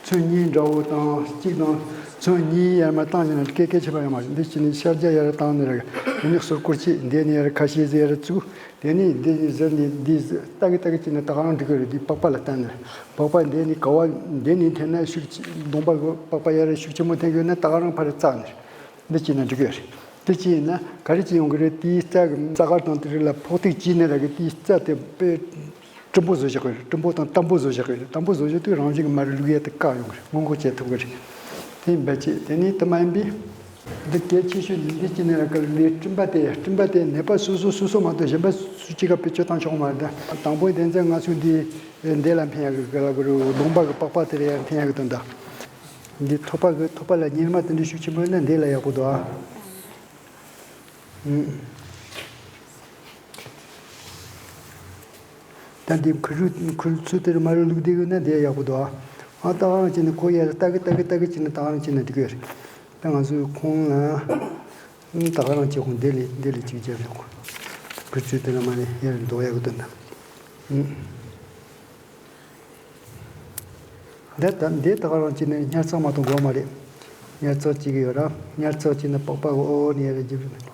ཚོན་གཉིས་འདྲ་བོ་དང་གཅིག་དང་ ཚོན་གཉིས་ཡར་མར་བཏང་ནས་ན་སྐད་སྐད་ཆད་པ་ཡོད་མ་རེད། འདི་བྱས་ནས་ཤར་རྒྱག་ཡར་བཏང་ནས་ར་ཡུན་ནི་ཟུར་བསྐོར་བྱས། འདི་ནས་ཡར་ཁ་ཤས་ཟིག་ཡར་བཙུགས། དེ་ནས་འདི་ནས་ཟུར་ནས་འདི་ཟུར་ལྟ་གི་ལྟ་གི་བྱས་ནས་ད་ག་རང་འགྲིག་གི་རེད། འདི་པགས་པ་ལ་བལྟས་ནས་ར། པགས་པ་འདི་ནས་ག་བ་འདི་ནས་འཐེན་ན་ཤུགས་ཆེ། གདོང་པ་གི་པགས་པ་ཡར་ཤུགས་ཆེན་པོ་འཐེན་གི་ཡོད་ན་ད་ག་རང་ཕར་བཙགས་ནས་ར། འདི་བྱས་ན་འགྲིག་གི་རེད། དེ་བྱས་ན་ག་རེ་བྱས་ཡོང་གི་རེད། དེའི་རྩ་གི་རྩ་གར་དང་དེ་རིགས་ལ་ཕོག་ཐུག་བྱས་ནས་ར་གི་དེའི་རྩ་དེ་དཔེ་སྲིན་པོ་བཟོ་བཞག་གི་རེད། སྲིན་པོ་དང་དམ་པོ་བཟོ་བཞག་གི་རེད། དམ་པོ་བཟོ་བཞག་དུས་རང་བཞིན་གྱི་མ་རུ་ལུག་ཡ་དེ་བཀག་ཡོང་གི་རེད། སྔོན་འགོག་བྱེད་ཐུབ་གི་རེད། དེ་ཡིན་པ་བྱས། དེ་ནས་དེ་མ་ཡིན་པའི་འདི་གལ་ཆེ་ཤོས་འདི་བྱས་ནས་ར་གི་ལས་སྲིན་པ་དེ། སྲིན་པ་དེ་ནད་པ་སོ་སོ་སོ་སོ་མ་གཏོགས་གཞན་པ་སུ་གཅིག་ག་བེད་སྤྱོད་བཏང་ཆོག་མ་རེད། དང་པོ་དེ་ཚོ་ང་ཚོས་འདི་འདི་ལ་འཕེན་ཡག་གི་ག་ལ་གི་རེད། གདོང་པ་གི་པགས་པ་དེ་ལ་ཡང་འཕེན་ཡག་གི་དོན་དག་འདི་ཐོད་པ་གི་ཐོད་པ་ལ་གཉེར་མ་དེ་འདྲ་ཤུགས་ཆེན་པོ་ཡོད་ན་འདི་ལ་ཡག་པོ་འདུག་ཨ། ཨུམ། ད་འདི་ཁུ་རུ་ཁུ་རུ་ཚུལ་དེར་མ་རུ་ལུག་བསྡད་ཡོད་ན་འདི་ཡག་པོ་འདུག་ཨ། ཨ་ད་ག་རང་བྱས་ནས་ཁོ་ཡར་ལྟ་གི་ལྟ་གི་ལྟ་གི་བྱས་ནས་ད་ག་རང་བྱས་ན་འགྲིག་གི་རེད། ད་ང་ཚོས་ཁོང་ལ་ཨུམ་ད་ག་རང་བྱས། ཁོང་འདི་ལས་འདི་ལས་ཅིག་བརྒྱབ་ཡོད། ཁོ་ཁུ་རུ་ཚུལ་དེ་ལ་མ་ནས་ཡར་འདུག་ཡག་གི་དོན་དག་ཨུམ། འདི་ད་འདི་ད་ག་རང་བྱས་ནས་ཉར་ཚགས་མ་གཏོང་དགོས་མ་རེད། ཉར་ཚགས་བྱེད་ཀྱི་ཡོད་ར། ཉར་ཚགས་བྱས་ནས་པགས་པ་གི་འོག་ནས་ཡར་རྒྱབ་རེད།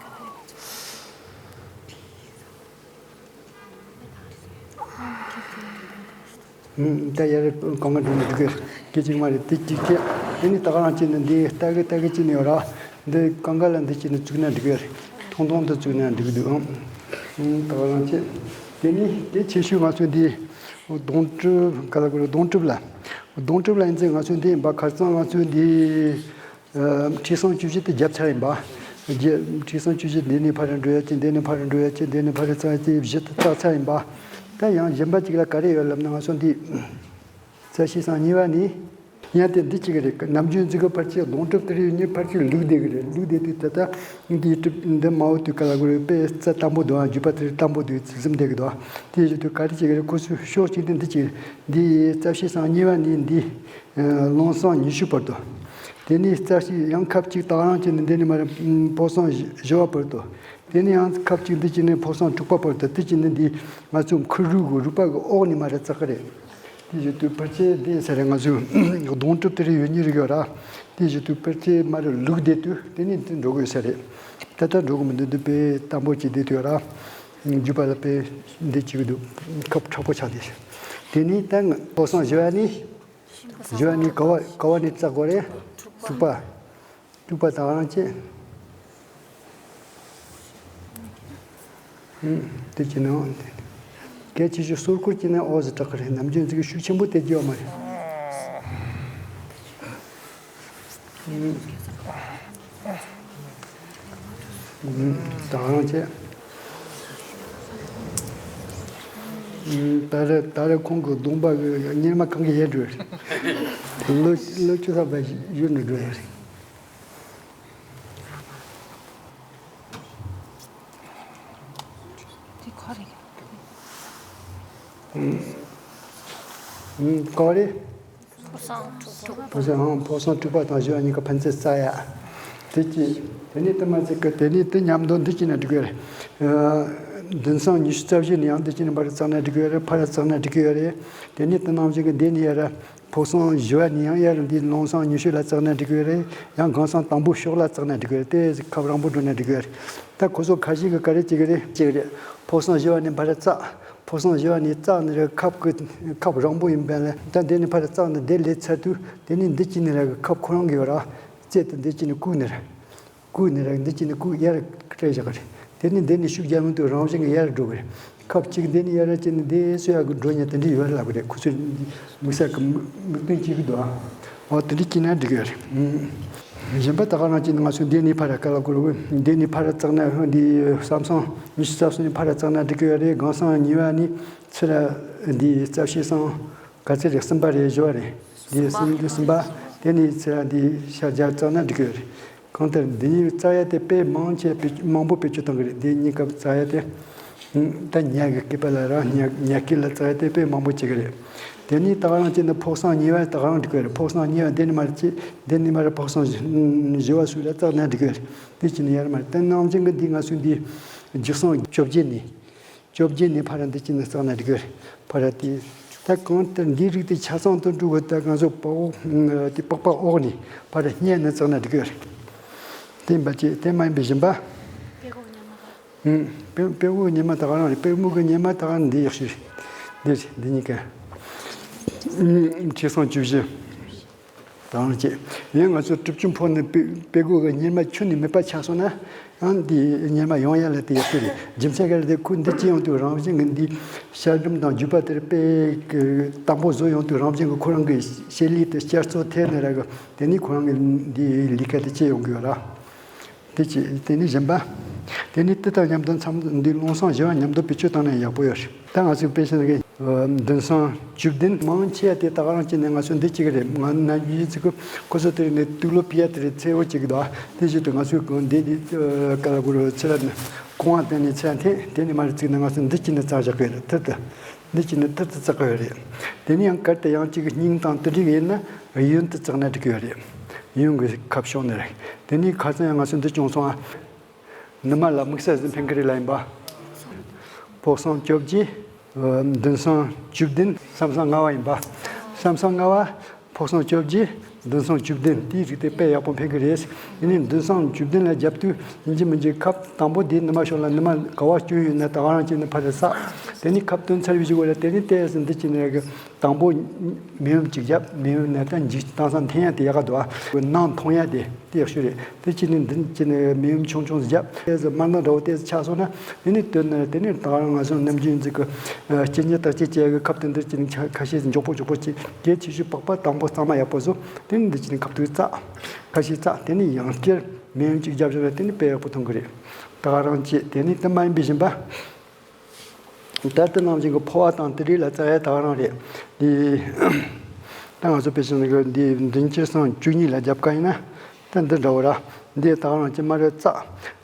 ད་ཡར་གང་ག་འགྲོ་ནས་འགྲིག་གི་རེད། སྐད་ཅིག་མ་རེད། དེ་གཅིག་བྱས། དེ་ནས་ད་ག་རང་བྱས་ནས་འདི་ལྟ་གི་ལྟ་གི་བྱས་ནས་ཡོད་ར། འདི་གང་ག་ལ་འདི་བྱས་ནས་བཙུགས་ན་འགྲིག་གི་རེད། ཐུང་ཐུང་དུ་བཙུགས་ན་འགྲིག་གི་འདུག་ཨང་། ཨང་། ད་ག་རང་བྱས། དེ་ནས་དེ་ཆེ་ཤོས་ང་ཚོ་འདི་གདོང་གྲུབ་ག་ལ་གོ་རེད། གདོང་གྲུབ་ལ། གདོང་གྲུབ་ལ་ཡིན་ཚེ་ང་ཚོ་འདི་ཡིན་པ། ཁ་སང་ང་ཚོ་འདི་ཨ་ཁྲི་སྲོང་བཅུ་བཞི་དེ་བརྒྱབ་ཚར་ཡིན་པ། རྗེ་ཁྲི་སྲོང་བཅུ་བཞི་འདི་ནས་ཕར་འགྲོ་ཡ་ཅིག་འདི་ནས་ཕར་འགྲོ་ཡ་ཅིག་འདི་ནས་ཕར་བཙགས་ཅིག་བཞི་དེ་བཙགས་ཚར་ཡིན་པ། ད་ཡང་གཞན་པ་ཅིག་ལ་ག་རེ་ཡོད་ལབ་ན། ང་ཚོ་འདི་རྩ་ཤེས་སམ་གཉིས་པ་ནི། ཡང་དེ་འདི་གཅིག་རེད། ནམ་རྒྱུན་འཛིན་གྱི་ཕར་ཆེར་གདོང་གྲུབ་དེ་རིང་ཉིན་ཕར་ཆེར་ལུག་བསྡད་ཀྱི་རེད། ལུག་བསྡད་དུས་ད་ལྟ་འདིའི་གྲུབ་འདི་མ་འོ་དུས་ག་ལ་གོ་རེད། དཔེ་རྩ་དམ་པོ་འདུག་ཨ། རྒྱུད་པ་དེ་རིང་དམ་པོ་འདུག་འཛིན་བསྡད་ཀྱི་འདུག་ཨ། དེ་བཞིན་དུ་ག་རེ་བྱེད་ཀྱི་རེད། ཁོ་ཚོའི་ཕྱོགས་གཅིག་ནས་འདི་གཅིག་འདི་རྩ་ཤེས་སམ་གཉིས་པ་ནས་འདི་ལུང་སང་ཉི་ཤུ་བར་དུ། དེ་ནས་རྩ་ཤེས་ཡང་ཁབ་གཅིག་ད་ག་རང་བྱས་ནས་འདི་ནས་མར་ཕོ་སང་བཞི་བ་བར་དུ། དེ་ནས་ཡང་ཁབ་གཅིག་འདི་གཅིག་ནས་ཕོ་སང་དྲུག་པ་བར་དུ། དེ་གཅིག་ནས་འདི་ང་ཚོ་ཁུ་རུ་གི་རུས་པ་གི་འོག་ནས་མར་བཙགས་ཀྱི་རེད། དེ་བཞིན་དུ་ཕལ་ཆེར་འདི་ས་རེད། ང་ཚོའི་གདོང་གྲུབ་དེ་རིང་ཡོད་ཉིན་རིག་ཡོད་ར། དེ་བཞིན་དུ་ཕལ་ཆེར་མར་ལུག་བསྡད་དུས་དེ་ནས་འདི་འགྲོ་དགོས་ས་རེད། ད་ལྟ་འགྲོ་གི་མི་འདུག་འདི་དཔེ་དམ་པོ་ཅིག་བསྡད་དུས་ར། རྒྱུད་པ་ལ་དཔེ་འདི་བྱེད་ཀྱི་འདུག་ཁབ་མཁྲེགས་པོ་ཆགས་ཏེ། དེ་ནས་ད་ཕོ་སང་བཞི་བ་ནས། བཞི་བ་ནས་ག་བ་ག་བ་ནས་བཙགས་དགོས་རེད། དྲུག་པ། དྲུག་པ་ད་ག་རང་བྱས། ཨུམ། དེ་བྱས་ནས་གལ་ཆེ་ཤོས་སོར་སྐོར་བྱས་ནས་འོ་ཟེར་གྲགས་ཀྱི་རེད། ནམ་རྒྱུན་འཛིན་གྱི་ཤུགས་ཆེན་པོ་དེ་རྒྱུ་ཡོད་མ་རེད། ཨུམ། ཨུམ། ད་ག་རང་བྱས། ཨུམ། ད་རེས་ད་རེས་ཁོང་གི་གདོང་པ་གི་གཉེར་མ་གང་གི་ཡལ་འགྲོ་རེད། ལོ་ལོ་བཅུ་ཐམ་པ་ཡུལ་ནས་འགྲོ་ཡ་རེད། དེ་ཁོ་རེད། ཨུམ། ཨུམ། ཁོ་རེད། ཕོ་སང་དྲུག་པ། ཕོ་སང་། ཨང་། ཕོ་སང་དྲུག་པ་དང་བཞི་བ་གཉིས་ཀ་ཕན་ཚུན་བཙགས་ཡ། དེ་གཅིག་དེ་ནས་དེ་མ་ཚད་ཀི་དེ་ནས་དེ་མཉམ་དུ་འདི་གཅིག་ནས་འགྲིག་གི་རེད། ཨ། མདུན་སང་ཉི་ཤུ་རྩ་བཞི་ནས་ཡང་འདི་གཅིག་ནས་ཕར་བཙགས་ན་འགྲིག་གི་རེད། ཕར་བཙགས་ན་འགྲིག་གི་རེད། དེ་ནས་དེ་ནང་བཞིན་གི་འདི་ནས་ཡར་ཕོ་སང་བཞི་བ་ནས་ཡང་ཡར་འདི་ལུང་སང་ཉི་ཤུ་ལ་བཙགས་ན་འགྲིག་གི་རེད། ཡང་སྒང་སང་དང་པོ་ཕྱོགས་ལ་བཙགས་ན་འགྲིག་གི་རེད། དེ་ཁབ་རིང་པོ་འགྲོ་ན་འགྲིག་གི་རེད། ད་ཁོ་ཚོ་ཁ་ཤས་ཀྱིས་ག་རེ་བྱེད་ཀྱི་རེད། བྱེད་ཀྱི་རེད། ཕོ་སང་བཞི་བ་ནས་ཕར་བཙགས། ཕོ་སང་བཞི་བ་ནས་བཙགས་ནས་ར་ཁབ་ཀྱི་ཁབ་རིང་པོ་ཡིན་པ་ལ། ད་འདི་ནས་ཕར་བཙགས་ནས་འདི་ལས་ཚར་དུས་དེ་ནས་འདི་གཅིག་ནས་ར་གི་ཁབ་ཁོ་རང་གི་ཡོད་ར། རྩེ་དེ་འདི་གཅིག་ནས་བཀུག་ནས་ར། བཀུག་ནས་ར་འདི་གཅིག་ནས་བཀུག་ཡར་སྤྲད་བཞག་གི་རེད། དེ་ནས་འདི་ནས་ཤུགས་རྒྱབ་ཡོང་དུས་རང་བཞིན་གྱིས་ཡར་འགྲོ་གི་རེད། ཁབ་གཅིག་འདི་ནས་ཡར་ར་བྱས་ནས་འདི་སོ་ཡར་གི་འགྲོ་ཉེན་དེ་འདྲ་ཡོད་རེད་ལབ་གི་རེད། ཁོ་ཚོས་དམིགས་བསལ་གྱི་དམིགས་དོན་བྱེད་ཀྱི་འདུག་ཨ། འོ་དེ་འདྲ་བྱས་ན་འགྲིག་གི་རེད། གཞན་པ་ད་ག་རང་བྱས་ནས་ང་ཚོས་འདི་ནས་ཕར་ར་ག་ལ་གོ་རུ་འདི་ནས་ཕར་ར་བཙགས་ན་འདི་ཟམ་སང་ཉི་ཤུ་རྩ་གསུམ་ནས་ཕར་ར་བཙགས་ན་འགྲིག་གི་ཡོད་རེད། སྒང་སང་གཉིས་པ་ནས་ཚུར་ར་འདི་རྩ་བཞི་སང་ག་ཚོད་རེད། གསུམ་པ་རེད། བཞི་བ་རེད། འདི་གསུམ། འདི་གསུམ་པ། དེ་ནས་ཚུར་ར་འདི་ཤར་རྒྱག་བཙགས་ན་འགྲིག་གི་ཡོད་རེད། གང་ལྟར་འདི་གཉིས་བཙགས་ཡ་དེ་དཔེ་མང་ཆེ་བེད་མང་པོ་བེད་སྤྱོད་གཏོང་གི་རེད། འདི་གཉིས་ཀ་བཙགས་ཡ་དེ། ད་ཉ་གི་སྐེད་པ་ལ་ར་ཉ་ཉ་སྐེད་ལ་བཙགས་ཡ་དེ་དཔེ་མང་པོ་བྱེད་ཀྱི་རེད། དེ་ནས་ད་ག་རང་བྱས་ན་ཕོ་སང་གཉིས་པ་ད་ག་རང་འགྲིག་གི་རེད། ཕོ་སང་གཉིས་པ་འདི་ནས་མར་བྱས་འདི་ནས་མར་ཕོ་སང་བཞི་བ་སུ་ལ་བཙགས་ན་འགྲིག་གི་རེད། འདི་བྱས་ནས་ཡར་མར་བསྟན་ནང་བཞིན་གྱི་འདི་ང་ཚོས་འདི་འཇིགས་སང་བཅོ་བརྒྱད་ནས། བཅོ་བརྒྱད་ནས་ཕར་འདི་གཅིག་ནས་བརྩེགས་ན་འགྲིག་གི་རེད། ཕར་དེ། ད་གང་ལྟར་འདིའི་རིགས་དེ་ཆ་ཚང་དུ་འགྲོ་དགོས། ད་ང་ཚོ་པགས་འོག་དེ་པགས་པ་འོག་ནས་ཕར་སྙེད་ནས་བཙགས་ན་འགྲིག་གི་རེད། དེ་འབའ་ཅེ་དེ་མ་ཡིན་པའི་གཞན་པ། ཨུམ། པད་པད་འོག་གི་སྙེ་མ་ད་ག་རང་རེད། པད་མོ་གི་སྙེ་མ་ད་ག་རང་འདི་ཡག་ཤོས་རེད། འདི་རེད། འདི་གཉིས་ཀ། ཨུམ། ཁྲི་སྲོང་བཅུ་བཞི། ད་ག་རང་བྱེད། ཡང་ང་ཚོ་གྲིབ་ཆུ་ཕོག་ནས་པད་པད་འོག་གི་སྙེ་མ་ཁྱོན་ནས་མེད་པ་ཆགས་སོང་ན། ཡང་འདི་སྙེ་མ་ཡོང་ཡ་ལ་དེ་ཡག་ཤོས་རེད། རྒྱུ་མཚན་ག་རེ་དེ་ཁོ་འདི་ཅི་ཡོང་དུས་རང་བཞིན་གྱི་འདི་ཤ་སྦྲུམ་དང་རྒྱུས་པ་དེར་པད་ཀྱི་དང་པོ་བཟོ་ཡོང་དུས་རང་བཞིན་གྱི་ཁོ་རང་གི་ཤེལ་ལི་དེ་བསྐྱར་གསོ་ཐེབས་ནས་ར་གི་དེ་ནི་ཁོ་རང་གི་འདི་ལས་ཀ་དེ་བྱེད་ཡོང་གི་ཡོད་ར། དེ་ཅི་དེ་ནི་གཞན་པ། དེ་ནི་དེ་དང་མཉམ་དུ་མཚམས་འདི་རླུང་སྲང་བཞི་བ་མཉམ་དུ་བེད་སྤྱོད་བཏང་ན་ཡག་པོ་ཡོད་རེད། ད་ང་ཚོའི་དཔེ་ཆ་གི་མདུན་སྲང་བཅུ་བདུན་མང་ཆེ་བ་དེ་ད་ག་རང་བྱས་ནས་ང་ཚོ་འདི་གཅིག་རེད། ང་ནམ་རྒྱུན་ཚིག་གི་ཁོ་ཚོ་དེ་ནས་དུག་ལོག་ཕི་ཡ་དེ་རེད། ཚེ་བོ་གཅིག་གི་དོ། དེ་བཞིན་དུ་ང་ཚོའི་གོང་འདི་འདི་ཀ་ལ་གུ་རུ་ཚེ་རབས་ནས་གོང་བ་དེ་ནས་ཚེ་འཐེན་དེ་ནས་མ་རེད་ཚིག་ནས་ང་ཚོ་འདི་གཅིག་ནས་བཙག་བཞག་གི་རེད། ཐིར་དུ་འདི་གཅིག་ནས་ཐིར་དུ་བཙག་གི་ཡོད་རེད། དེ་ནས་ཡང་གལ་ཏེ་ཡང་གཅིག་གི་སྙིང་དང་དེ་འདྲ་ཡིན་ན་གཡོན་དུ་བཙག་ན་འགྲིག་གི་ཡོད་རེད། གཡོན་གྱི་ཁ་ཕྱོགས་ནས་རེད། དེ་ནས་ཁ་སང་ཡང་ང་ཚོ་འདི་བྱུང་སོང་ཨ། ནུ་མ་ལ་དམིགས་བསལ་ཟིན་ཕན་གི་རེད་ལ་ཡིན་པ། ཕོ་སྲང་བཅོ་བརྒྱད། མདུན་སྲང་བཅུ་བདུན། ས་མཚམས་ལྔ་བ་ཡིན་པ། ས་མཚམས་ལྔ་བ། ཕོ་སྲང་བཅོ་བརྒྱད། མདུན་སྲང་བཅུ་བདུན། དེའི་རིགས་དེ་དཔེ་ཡག་པོ་ཕན་གི་རེད། ཡིན་ནའི་མདུན་སྲང་བཅུ་བདུན་ལ་རྒྱབ་དུས་ཡིན་གཅིག་མིན་གཅིག་ཁབ་དང་པོ་དེ་ནུ་མ་ཕྱོགས་ལ་ནུ་མ་ག་བ་སྐྱོན་ཡོད་ན་ད་ག་རང་བྱས་ནས་ཕར་ལ་བསགས། དེ་ནས་ཁབ་བཏོན་ཚར་བའི་གཞུག་གུ་ལ་དེ་ནས་ཏོག་ཙམ་འདི་བྱས་ནས་གི་དང་པོ་མེ་ཡོམ་གཅིག་བརྒྱབ། མེ་ཡོམ་ནས་ད་འཇིག་དྭངས་སང་འཐེན་ཡ་དེ་ཡག་ག་འདུག་ཨ། ནང་མཐོང་ཡ་དེ་དེ་ཡག་ཤོས་རེད། དེ་བྱས་ནས་འདི་བྱས་ནས་མེ་ཡོམ་ཆུང་ཆུང་ཟིག་བརྒྱབ། དེ་ཟིག་དམར་མདངས་འདྲ་བོ་དེ་ཟིག་ཆགས་སོང་ན་དེ་ནས་བཏོན་ན་དེ་ནས་ད་ག་རང་ང་ཚོ་ནམ་རྒྱུན་ཟིག་གི་སྐྱེ་ཉེ་བརྟག་དཔྱད་བྱས་གི་ཁབ་དེ་འདི་བྱས་ནས་ཁ་ཤས་ཟིག་མགྱོགས་པོ་མགྱོགས་པོ་བྱས། གལ་ཆེ་ཤོས་པགས་པ་དང་པོ་གཙང་མ་ཡག་པོ་བཟོ། དེ་ནས་འདི་བྱས་ནས་ཁབ་ཐུག་བཙགས། ཁ་ཤས་བཙགས། དེ་ནས་ཡང་བསྐྱར་མེ་ཡོམ་གཅིག་བརྒྱབ་བཞག་ན་དེ་ནས་དཔེ་ཡག་པོ་ཐོན་གི་རེད། ད་ག་རང་བྱས། དེ་ནས་དེ་མ་ཡིན་པའི་གཞན་པ། ད་ལྟ་ནང་བཞིན་གྱི་ཕོ་བ་དང་དེ་རིགས་ལ་བཙག་ཡ་ད་ག་རང་རེད། འདི་ད་ང་ཚོ་དཔེ་བཞག་ན་འདི་མདུན་སྐྱེས་སྲང་བཅུ་གཉིས་ལ་རྒྱབ་ཀ་ཡིན་ན་ད་འདི་འདྲ་བོ་ར། འདི་ད་ག་རང་ཅི་མ་རེད། བཙག་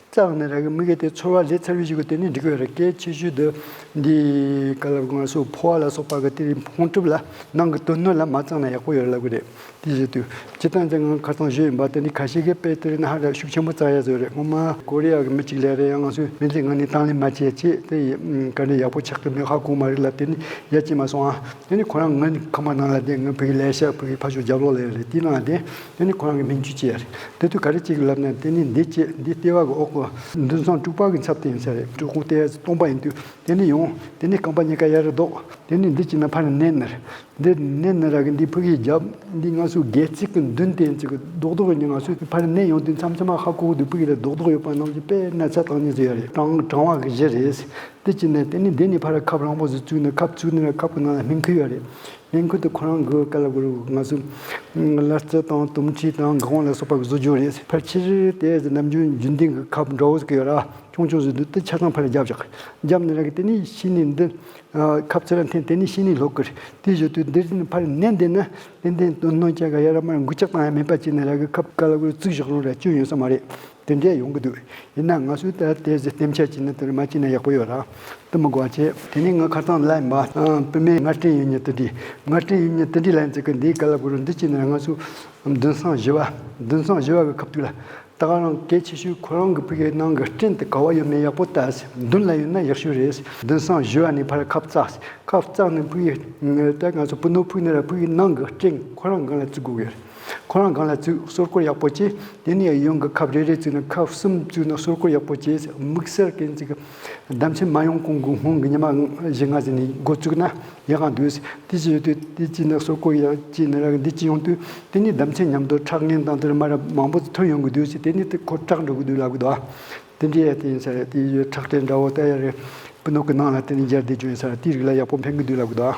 བཙག་ནས་ར་གི་མི་གི་དེ་ཚོར་བ་ལས་ཚར་བའི་གཞུག་གུ་དེ་ནས་འགྲིག་གི་ཡོད་རེད། གལ་ཆེ་ཤོས་དེ་འདི་ག་ལ་ང་ཚོ་ཕོ་བ་ལ་སོགས་པ་གི་དེ་རིགས་ཕུང་གྲུབ་ལ་ནང་གི་དོན་སྣོད་ལ་མ་བཙག་ན་ཡག་པོ་ཡོད་རེད་ལབ་གི་རེད། དེ་བཞིན་དུ་སྤྱིར་བཏང་ཅན་ངང་ཁ་སང་ཞུས་ཡིན་པ། དེ་ནི་ཁ་ཤས་ཀྱིས་དཔེ་དེ་རིགས་ན་ཧ་ར་ཤུགས་ཆེན་པོ་བཙག་ཡ་བཟོས་རེད། སྔོན་མ་ཀོ་རི་ཡ་གི་མི་གཅིག་ལས་རེད། ཡང་ང་ཚོས་མི་ཚེ་ངང་ནས་དང་ལེན་མ་བྱས་ཅེས་དེ་ཡི་ག་འདྲ་ཡག་པོ་ཆགས་ཀྱི་མེད་ཧ་གོ་མ་རེད་ལབ། དེ་ནི་ཡ་ཅི་མ་སོང་ཨ། དེ་ནི་ཁོ་རང་ངའི་ཁང་པ་ནང་ལ་བསྡད། ངའི་ཕ་གི་ལས་ཤག་ཕ་གི་ཕ་ཤོག་རྒྱབ་ལོགས་ལ་ཡོད་རེད། དེ་ནང་ལ་བསྡད། དེ་ནི་ཁོ་རང་གི་སྨན་བཅོས་བྱས་ཡ་རེད། དེ་དུས་ག་རེ་བྱེད་ཀྱི་ལབ་ན་དེ་ནི་འདི་བྱེད། འདི་ལྟེ་བ་གི་འོག་གི་མདུན་སྲང་དྲུག་པ་གི་ཚབ་དེ་ཡིན་ས་རེད། དྲུག་ཁུང་ལྟེ་བ་སྟོང་པ་ཡིན་དུས་དེ་ནི་ཡོང་། དེ་ནི་རྐང་པ་གཉིས་ཀ་ཡར་ལྡོག་དེ་ནི་འདི་བྱས་ན་ཕར་མནན་ནི་རེད། འདི་མནན་ནི་ར་གི་འདི་ཕུག་གི་རྒྱབ་འདི་ང་ཚོ་སྒལ་ཚིགས་ཀྱི་མདུན་དེ་ཚིག་གི་རྡོག་རྡོག་ཡིན། ང་ཚོས་ཕར་མནན་ཡོང་དུས་མཚམས་མཚམས་མ་ཧ་གོ་གི་འདུག་ཕུག་གི་ལ་རྡོག་རྡོག་ཡོད་པ་ནང་བཞིན་དཔེ་ན་ཚ་བཏང་ནི་ཟེར་ཡ་རེད། གྲང་གྲང་བ་གི་གཞི་རེད། དེ་བྱས་ནས་དེ་ནི་འདི་ནས་ཕར་ཁབ་རིང་པོ་ཟིག་བཙུགས་ནས་ཁབ་བཙུགས་ནས་ཁབ་གི་ནང་ལ་སྨན་ཁུ་ཡོད་རེད། སྨན་ཁུ་དེ་ཁོ་རང་གི་ག་ལ་གུ་རུ་ང་ཚོ་གླ་རྩི་དང་དོམ་མཁྲིས་དང་འགག་དབང་ལ་སོགས་པ་གི་བཟོ་རྒྱུ་རེད། ཕལ་ཆེར་དེ་ནམ་རྒྱུན་རྒྱུན་ལྡན་གི་ཁབ་འདྲ་བོ་ཟིག་ཡོད་ར། ཆུང་ཆུང་ཟིག་འདུག་དེ་ཆ་ཚང་ཕར་རྒྱབ་བཞག་རྒྱབ་ནས་ར་གི་དེ་ནི་ཤི་ནི་འདི། ཁབ་ཚེ་ར་འཐེན་དེ་ནི་ཤི་ནི་ལོག་གི་རེད། དེ་བཞིན་དུ་འདིར་ནི་ཕར་མནན་བསྡད་ན་ཏན་ཏན་དོན་སྣོད་ཅག་ག་ཡ་ར་མར་འགུལ་ལྕག་བཏང་ཡ་མེད་པ་བྱས་ནས་ར་གི་ཁབ་ག་ལ་གུ་བཙུགས་བཞག་རུང་ར་སྐྱོན་ཡོད་ས་མ་རེད། དེ་འདྲ་ཡོང་གི་འདུག་ཡིན་ན་ང་ཚོས་ད་དེ་ཟེ་གཏན་འཁེལ་བྱས་ན་དེར་མ་བྱས་ན་ཡག་པོ་ཡོད་ར། དེ་མི་དགོས་བྱས། དེ་ནི་ང་ཁ་སང་ལབ་ཡིན་པ། པུས་མོའི་ངར་སྐྲན་ཡོད་ཉིད་དེ་འདྲ། ངར་སྐྲན་ཡོད་ཉིད་དེ་འདྲ་ལབ་ཡིན་ཚེ་གི་འདིའི་ག་ལ་གུ་རུ་འདི་བྱས་ན་ར་ང་ཚོ་མདུན་སྲང་བཞི་བ། མདུན་སྲང་བཞི་བ་གི་ཁབ་ཐུག་ལ། ད་ག་རང་གལ་ཆེ་ཤོས་ཁོ་རང་གི་ཕུག་གི་ནང་གི་སྐྲན་དེ་ག་བ་ཡོད་མེད་ཡག་པོ་ལྟ། མདུན་ལ་ཡོད་ན་ཡག་ཤོས་རེད། མདུན་སྲང་བཞི་བ་ནས་ཕར་ཁབ་བཙགས། ཁབ་བཙགས་ནས་ཕུག་གི་ད་ང་ཚོ་སྤུ་ནོ་ཕུག་ནས་ར་ཕུག་གི་ནང་གི་སྐྲན་ཁོ་རང་སྒང་ལ་བཙུགས་དགོས་ཡོད། ཁོ་རང་སྒང་ལ་བཙུགས་སོ་སྐོར་ཡག་པོ་བྱས། དེ་ནས་གཡོན་གི་ཁབ་རེ་རེ་བཙུགས་ནས་ཁབ་གསུམ་བཙུགས་ནས་སོ་སྐོར་ཡག་པོ་བྱས། དམིགས་བསལ་གྱི་ཟླ་མཚན་མ་ཡོང་གོང་གི་སྔོན་གྱི་ཉི་མ་བཞི་ལྔ་ཟིན་ནས་འགོ་བཙུགས་ན། ཡག་ག་འདུག་དེ་ཅི་ཡོད་དུས་དེ་ཅི་ནས་སོ་ཀོ་ཡག་ཅི་ནས་རག་འདི་ཅི་ཡོང་དུས་དེ་ནི་ལྡམ་ཚད་མཉམ་དུ་ཁྲག་ངན་དང་དེར་མ་ར་མང་པོ་ཐོན་ཡོང་གི་འདུག་ཟེར། དེ་ནི་དེ་ཁོ་སྐྲག་འགྲོ་གི་འདུག་ལབ་གི་འདུག་དེ་འདྲའི་ཡ་དེ་ཡིན་ས་རེད། དེ་ཡོད་ཁྲག་སྐྲན་འདྲ་བོ་ལྟ་ཡ་རེད། སྤུ་ནོ་གི་ནང་ལ་དེ་ནི་འབྱར་བསྡད་རྒྱུ་ཡིན་ས་རེད། དེའི་རིགས་ལ་ཡག་པོ་ཕན་གི་འདུག་ལབ་གི་འདུག་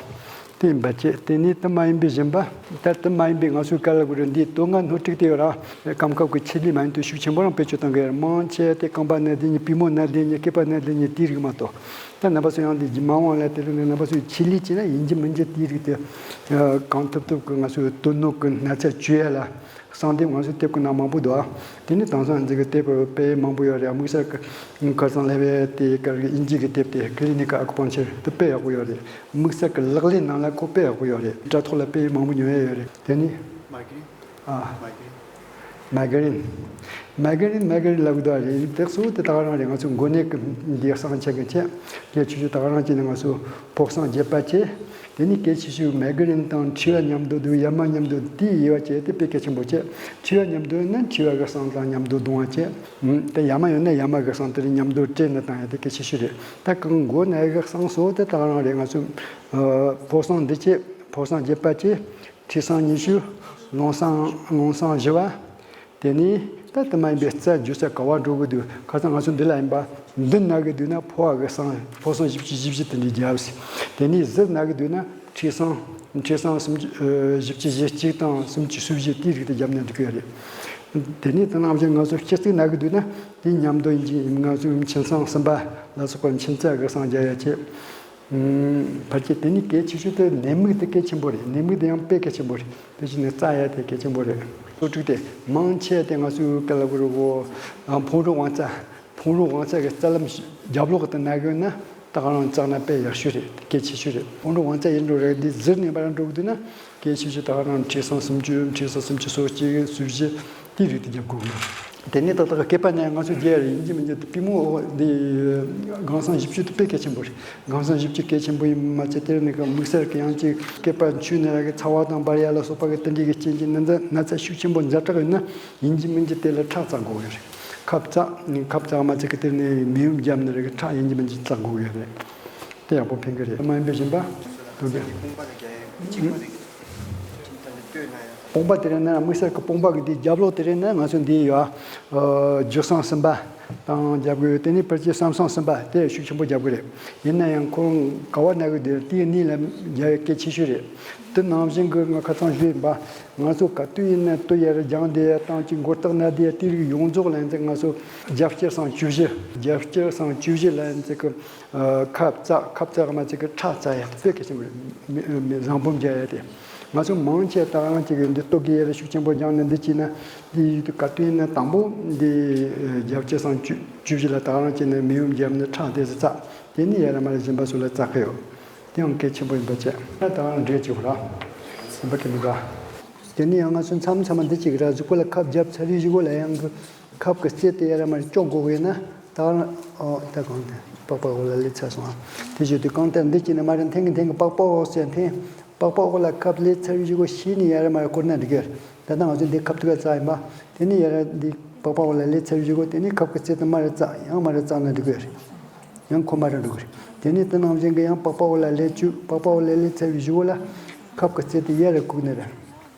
དེ་ཡིན་པ་བྱས་དེ་ནི་དེ་མ་ཡིན་པའི་གཞན་པ་ད་དེ་མ་ཡིན་པའི་ང་ཚོའི་ག་ལ་གི་རེད། འདི་དོན་ལྔ་སྣོད་དྲུག་དེ་ཡོད་ར། སྐམ་ཁབ་ཀྱི་ཆེད་ལས་མ་ཡིན་དུས་ཤུགས་ཆེན་པོ་རང་བེད་སྤྱོད་གཏོང་གི་ཡོད་ར། མང་ཆེ་དེ་རྐང་པ་ན་བསྡད་མཁན་པུས་མོ་ན་བསྡད་མཁན་སྐེད་པ་ན་བསྡད་མཁན་དེའི་རིགས་མ་གཏོགས། ད་རྣམ་པ་ཚོ་ཡང་འདི་མ་འོངས་ལ་དེ་རིང་ནས་རྣམ་པ་ཚོའི་ཆེད་ལས་བྱས་ན་ཡིན་གཅིག་མིན་གཅིག་དེའི་རིགས་དེ་གང་ཐུབ་ཐུབ་ཀྱི་ང་ཚོའི་དོན་སྣོད་ཀྱི་ན་ཚ་བཅོས་ཡ་ལ་གསང་དེབ་ང་ཚོས་དེབ་ཀྱི་ནང་མང་པོ་འདུག་དེ་ནི་དེང་སང་འཛིན་གྱི་དེབ་དཔེ་མང་པོ་ཡོད་རེད། དམིགས་བསལ་གྱི་ཁ་སང་ལབ་པའི་དེ་གར་གྱི་དབྱིན་ཇི་གི་དེབ་དེ་ཀི་ལི་ནི་ཀ་ཨ་ཀུ་པང་ཆེར་དེ་དཔེ་ཡག་པོ་ཡོད་རེད། དམིགས་བསལ་གྱི་ལག་ལེན་ནང་ལ་ཁོ་དཔེ་ཡག་པོ་ཡོད་རེད། དྲ་ཐོག་ལ་དཔེ་མང་པོ་ཉོ་ཡ་ཡོད་རེད། དེ་ནི་མ་གི་ཨ་མ་གི། མའི་གྷི་རེན། མའི་གྷི་རེན། མའི་གྷི་རེན་ལབ་གི་འདུག་རེད། དེ་གཙོ་བོ་དེ་ད་ག་རང་རེད། ང་ཚོ་མགོ་ནད་ཀྱི་འདི་གསང་ཆེ་གི་ཆེད། གལ་ཆེ་ཤོས་ད་ག་རང་བྱས་ན་ང་ཚོ་ཕོ་གསང་རྒྱས་པ་བྱས། དེ་ནས་གལ་ཆེ་ཤོས་མའི་གྷི་རེན་དང་མཁྲིས་པ་མཉམ་དུ་འདུག་ཡ་མ་མཉམ་དུ་དེའི་དབྱེ་བ་བྱས་ཏེ་དཔེ་གལ་ཆེན་པོ་བྱས། མཁྲིས་པ་མཉམ་དུ་ཡིན་ན་མཁྲིས་པ་གི་གསང་དང་མཉམ་དུ་བསྡོང་བ་བྱས། དེ་ཡ་མ་ཡོད་ན་ཡ་མ་གི་གསང་དེ་རིགས་མཉམ་དུ་སྤྲད་ནས་བཏང་ཡ་དེ་གལ་ཆེ་ཤོས་རེད། ད་གང་མགོ་ནད་གི་གསང་གཙོ་བོ་དེ་ད་ག་རང་རེད། ང་ཚོ་ཕོ་གསང་འདི་བྱས། ཕོ་གསང་རྒྱས་པ་བྱས། མཁྲིས་གསང་ཉི་ཤུ། རླུང་གསང་། རླུང་གསང་བཞི་པ། དེ་ནས་ད་དེ་མ་ཡིན་པའི་རྩ་འཇུ་ས་ག་བ་འགྲོ་གི་འདུག་ཁ་སང་ང་ཚོ་འདི་ལ་ཡིན་པ། འདི་ན་གི་འདུག་ན་ཕོ་བ་གི་གསང་། ཕོ་གསང་བཞི་བཅུ་བཞི་བཞི་དེ་འདྲའི་རྒྱབ་ཟེར། དེ་ནས་གཟུར་ན་གི་འདུག་ན་མཁྲིས་གསང་། མཁྲིས་གསང་སུམ་ཅུ། ཨ། བཞི་བཅུ་ཞེ་གཅིག་དང་སུམ་ཅུ་སོ་བཞི་དེའི་རིགས་དེ་རྒྱབ་ན་འགྲིག་གི་རེད། དེ་ནས་དེ་ནང་བཞིན་ང་ཚོ་སྤྱི་གཙུག་ན་གི་འདུག་ན་དེ་མཉམ་དུ་ཡིན་གྱི། ང་ཚོའི་མཆིན་གསང་གསུམ་པ་ལ་སོགས་པ་མཆིན་རྩ་གི་གསང་རྒྱག་ཡ་བྱེད། ཕལ་ཆེར་དེ་ནི་གལ་ཆེ་ཤོས་དེ་ནད་མུག་དེ་གལ་ཆེན་པོ་རེད། ནད་མུག་དེ་ཡང་དཔེ་གལ་ཆེན་པོ་རེད། དེ་བཞིན་ནི་རྩ་ཡ་དེ་གལ་ཆེན་པོ་རེད། སོ་དྲུག་དེ་མང་ཆེ་དེ་ང་ཚོའི་ག་ལ་གོ་རུ་གོ། ཕུང་རོ་དབང་རྩ། ཕུང་རོ་དབང་རྩ་གི་རྩ་ལམ་རྒྱབ་ལོགས་དེ་ན་གི་ན་ད་ག་རང་བཙགས་ན་དཔེ་ཡག་ཤོས་རེད། གལ་ཆེ་ཤོས་རེད། ཕུང་རོ་དབང་རྩ་ཡིན་འགྲོ་རེད། འདི་གཟུར་ནས་པ་རང་འགྲོ་གི་འདུག་ན། གལ་ཆེ་ཤོས་ད་ག་རང་མཁྲིས་གསང་སུམ་ཅུ། མཁྲིས་གསང་སུམ་ཅུ་སོ་གཅིག་སོ་བཞི་དེའི་རིགས་དེ་རྒྱབ་དགོས་གི། དེ་ནས་ཏག་ཏག་སྐེད་པ་ནས་ང་ཚོ་རྒྱས་རེད། ཡིན་གྱི་མིན་གྱི་དེ་པུས་མོ་འོག་འདི་སྒང་གསང་བཞི་བཅུ་དེ་དཔེ་གལ་ཆེན་པོ་རེད། སྒང་གསང་བཞི་བཅུ་གལ་ཆེན་པོ་ཡིན་མ་ཚད་དེར་ནི་གི་དམིགས་བསལ་གྱི་ཡང་ཅིག་སྐེད་པ་འཆུས་ནས་ར་གི་ཚ་བ་དང་འབར་ཡ་ལ་སོགས་པ་གི་དེ་འདྲའི་གི་རྐྱེན་གྱིས་ན་ཚ་ཤུགས་ཆེན་པོ་ཛ་དྲག་ཡོད་ན་ཡིན་གྱི་མིན་གྱི་དེ་ལ་ཁྲག་བཙག་དགོས་ཡོད་རེད། ཁབ་བཙག་ཁབ་བཙག་མ་ཚད་གི་དེར་ནི་མེ་ཡོམ་བརྒྱབ་ནས་ར་གི་ཁྲག་ཡིན་གྱི་མིན་གྱི་བཙག་དགོས་ཡོད་རེད། དེ་ཡག་པོ་ཕན་གི་རེད། མ་ཡིན་པའི་གཞན་པ་དུ་གི། སྤོང་པ་དེ་རེད་ན་དམིགས་བསལ་གྱི་སྤོང་པ་གི་འདི་རྒྱབ་ལོགས་དེ་རེད་ན་ང་ཚོ་འདི་ཡོད། ཨ། རྒྱུ་གསང་གསུམ་པ་དང་རྒྱབ་དགོས། དེ་ནས་ཕལ་ཆེར་བསམ་གསང་གསུམ་པ་དེ་ཤུགས་ཆེན་པོ་རྒྱབ་དགོས་རེད། ཡིན་ན་ཡང་ཁོང་ག་བ་ན་གི་འདིར་དེའི་གཉིས་ལ་རྒྱབ་ཡ་གལ་ཆེ་ཤོས་རེད། དེ་ནང་བཞིན་གྱི་ང་ཁ་སང་ཞུས་ཡིན་པ། ང་ཚོ་ག་དུས་ཡིན་ན་དུ་ཡར་རྒྱང་དེ་ཡར་བཏང་གཅིག་མགོ་བཏགས་ན་དེ་ཡར་དེ་རིགས་ཡོངས་རྫོགས་ལ་ཡིན་ཚེ་ང་ཚོ་རྒྱབ་སྐྱེལ་གསང་བཅུ་བཞི། རྒྱབ་སྐྱེལ་གསང་བཅུ་བཞི་ལ་ཡིན་ཚེ་གི། ཨ། ཁབ་བཙག་ཁབ་བཙག་མ་ཚད་གི་ཁྲག་བཙག་ཡ་དཔེ་གལ་ཆེན་པོ་རེད། མི་མི་བཟང་སྤོམ་རྒྱག་ཡ་དེ། ང་ཚོ་མང་ཆེ་ད་རང་གཅིག་གི་འདི་ལྟོ་གི་ཡ་ལ་ཤུགས་ཆེན་པོ་རྒྱག་ནས་འདི་བྱས་ན་འདི་ཡིག་ཏུ་ག་དུས་ཡིན་ན་དང་པོ་འདི་རྒྱབ་སྐྱེལ་གསང་བཅུ་བཅུ་བཞི་ལ་ད་རང་བྱས་ནས་མེ་ཡོམ་བརྒྱབ་ནས་ཁྲག་དེ་ཚོ་བཙག་དེ་ནས་ཡ་ར་མ་ར་གཞན་པ་ཚོ་ལ་བཙག་གི་ཡོད། དེ་ཡང་གལ་ཆེན་པོ་ཡིན་པ་བྱས་ན་ད་རང་འགྲེལ་བྱེད་དགོས་ར། ཡིན་པ་གི་མི་འདྲ། དེ་ནས་ཡང་ང་ཚོ་མཚམས་མཚམས་མ་འདི་གཅིག་ར་གཟུགས་པོ་ལ་ཁབ་བརྒྱབ་ཚར་བའི་གཞུག་གུ་ལ་ཡང་གི་ཁབ་ཀྱི་རྩེ་དེ་ཡ་ར་མ་ར་གཅོག་དགོས་ཡོད་ན། ད་རང་ཨོ་ད་གང་དེ་པགས་པ་འོག་ལ་ལས་ཚར་སོང་ཨ། དེ་བཞིན་དུ་གང་ལྟར་འདི་གཅིག་ནས་མ་ར་འཐེན་གི་འཐེན་གི་པགས་པ་འོག་ཟེར་འཐེན། པགས་པ་འོག་ལ་ཁབ་ལས་ཚར་བའི་གཞུག་གུ་ཤེས་ནས་ཡ་ར་མ་ར་བསྐོར་ན་འགྲིག་གི་རེད། ད་ལྟ་ང་ཚོ་འདི་ཁབ་ཐུག་ག་བཙགས་ཡིན་པ། དེ་ནས་ཡ་ར་འདི་པགས་པ་འོག་ལ་ལས་ཚར་བའི་གཞུག་གུ་དེ་ནས་ཁབ་ཀྱི་རྩེ་དེ་མ་ར་བཙགས། ཡང་མ་ར་བཙགས་ན་འགྲིག་གི་རེད། ཡང་ཁོ་མ་ར་འགྲོ་གི་རེད། དེ་ནས་དེ་ནང་བཞིན་གྱི་ཡང་པགས་པ་འོག་ལ་ལས་བཅུག་པགས་པ་འོག་ལ་ལས་ཚར་བའི་གཞུག་གུ་ལ་ཁབ་ཀྱི་རྩེ་དེ་ཡ་ར་བཀུག་ནས་ར།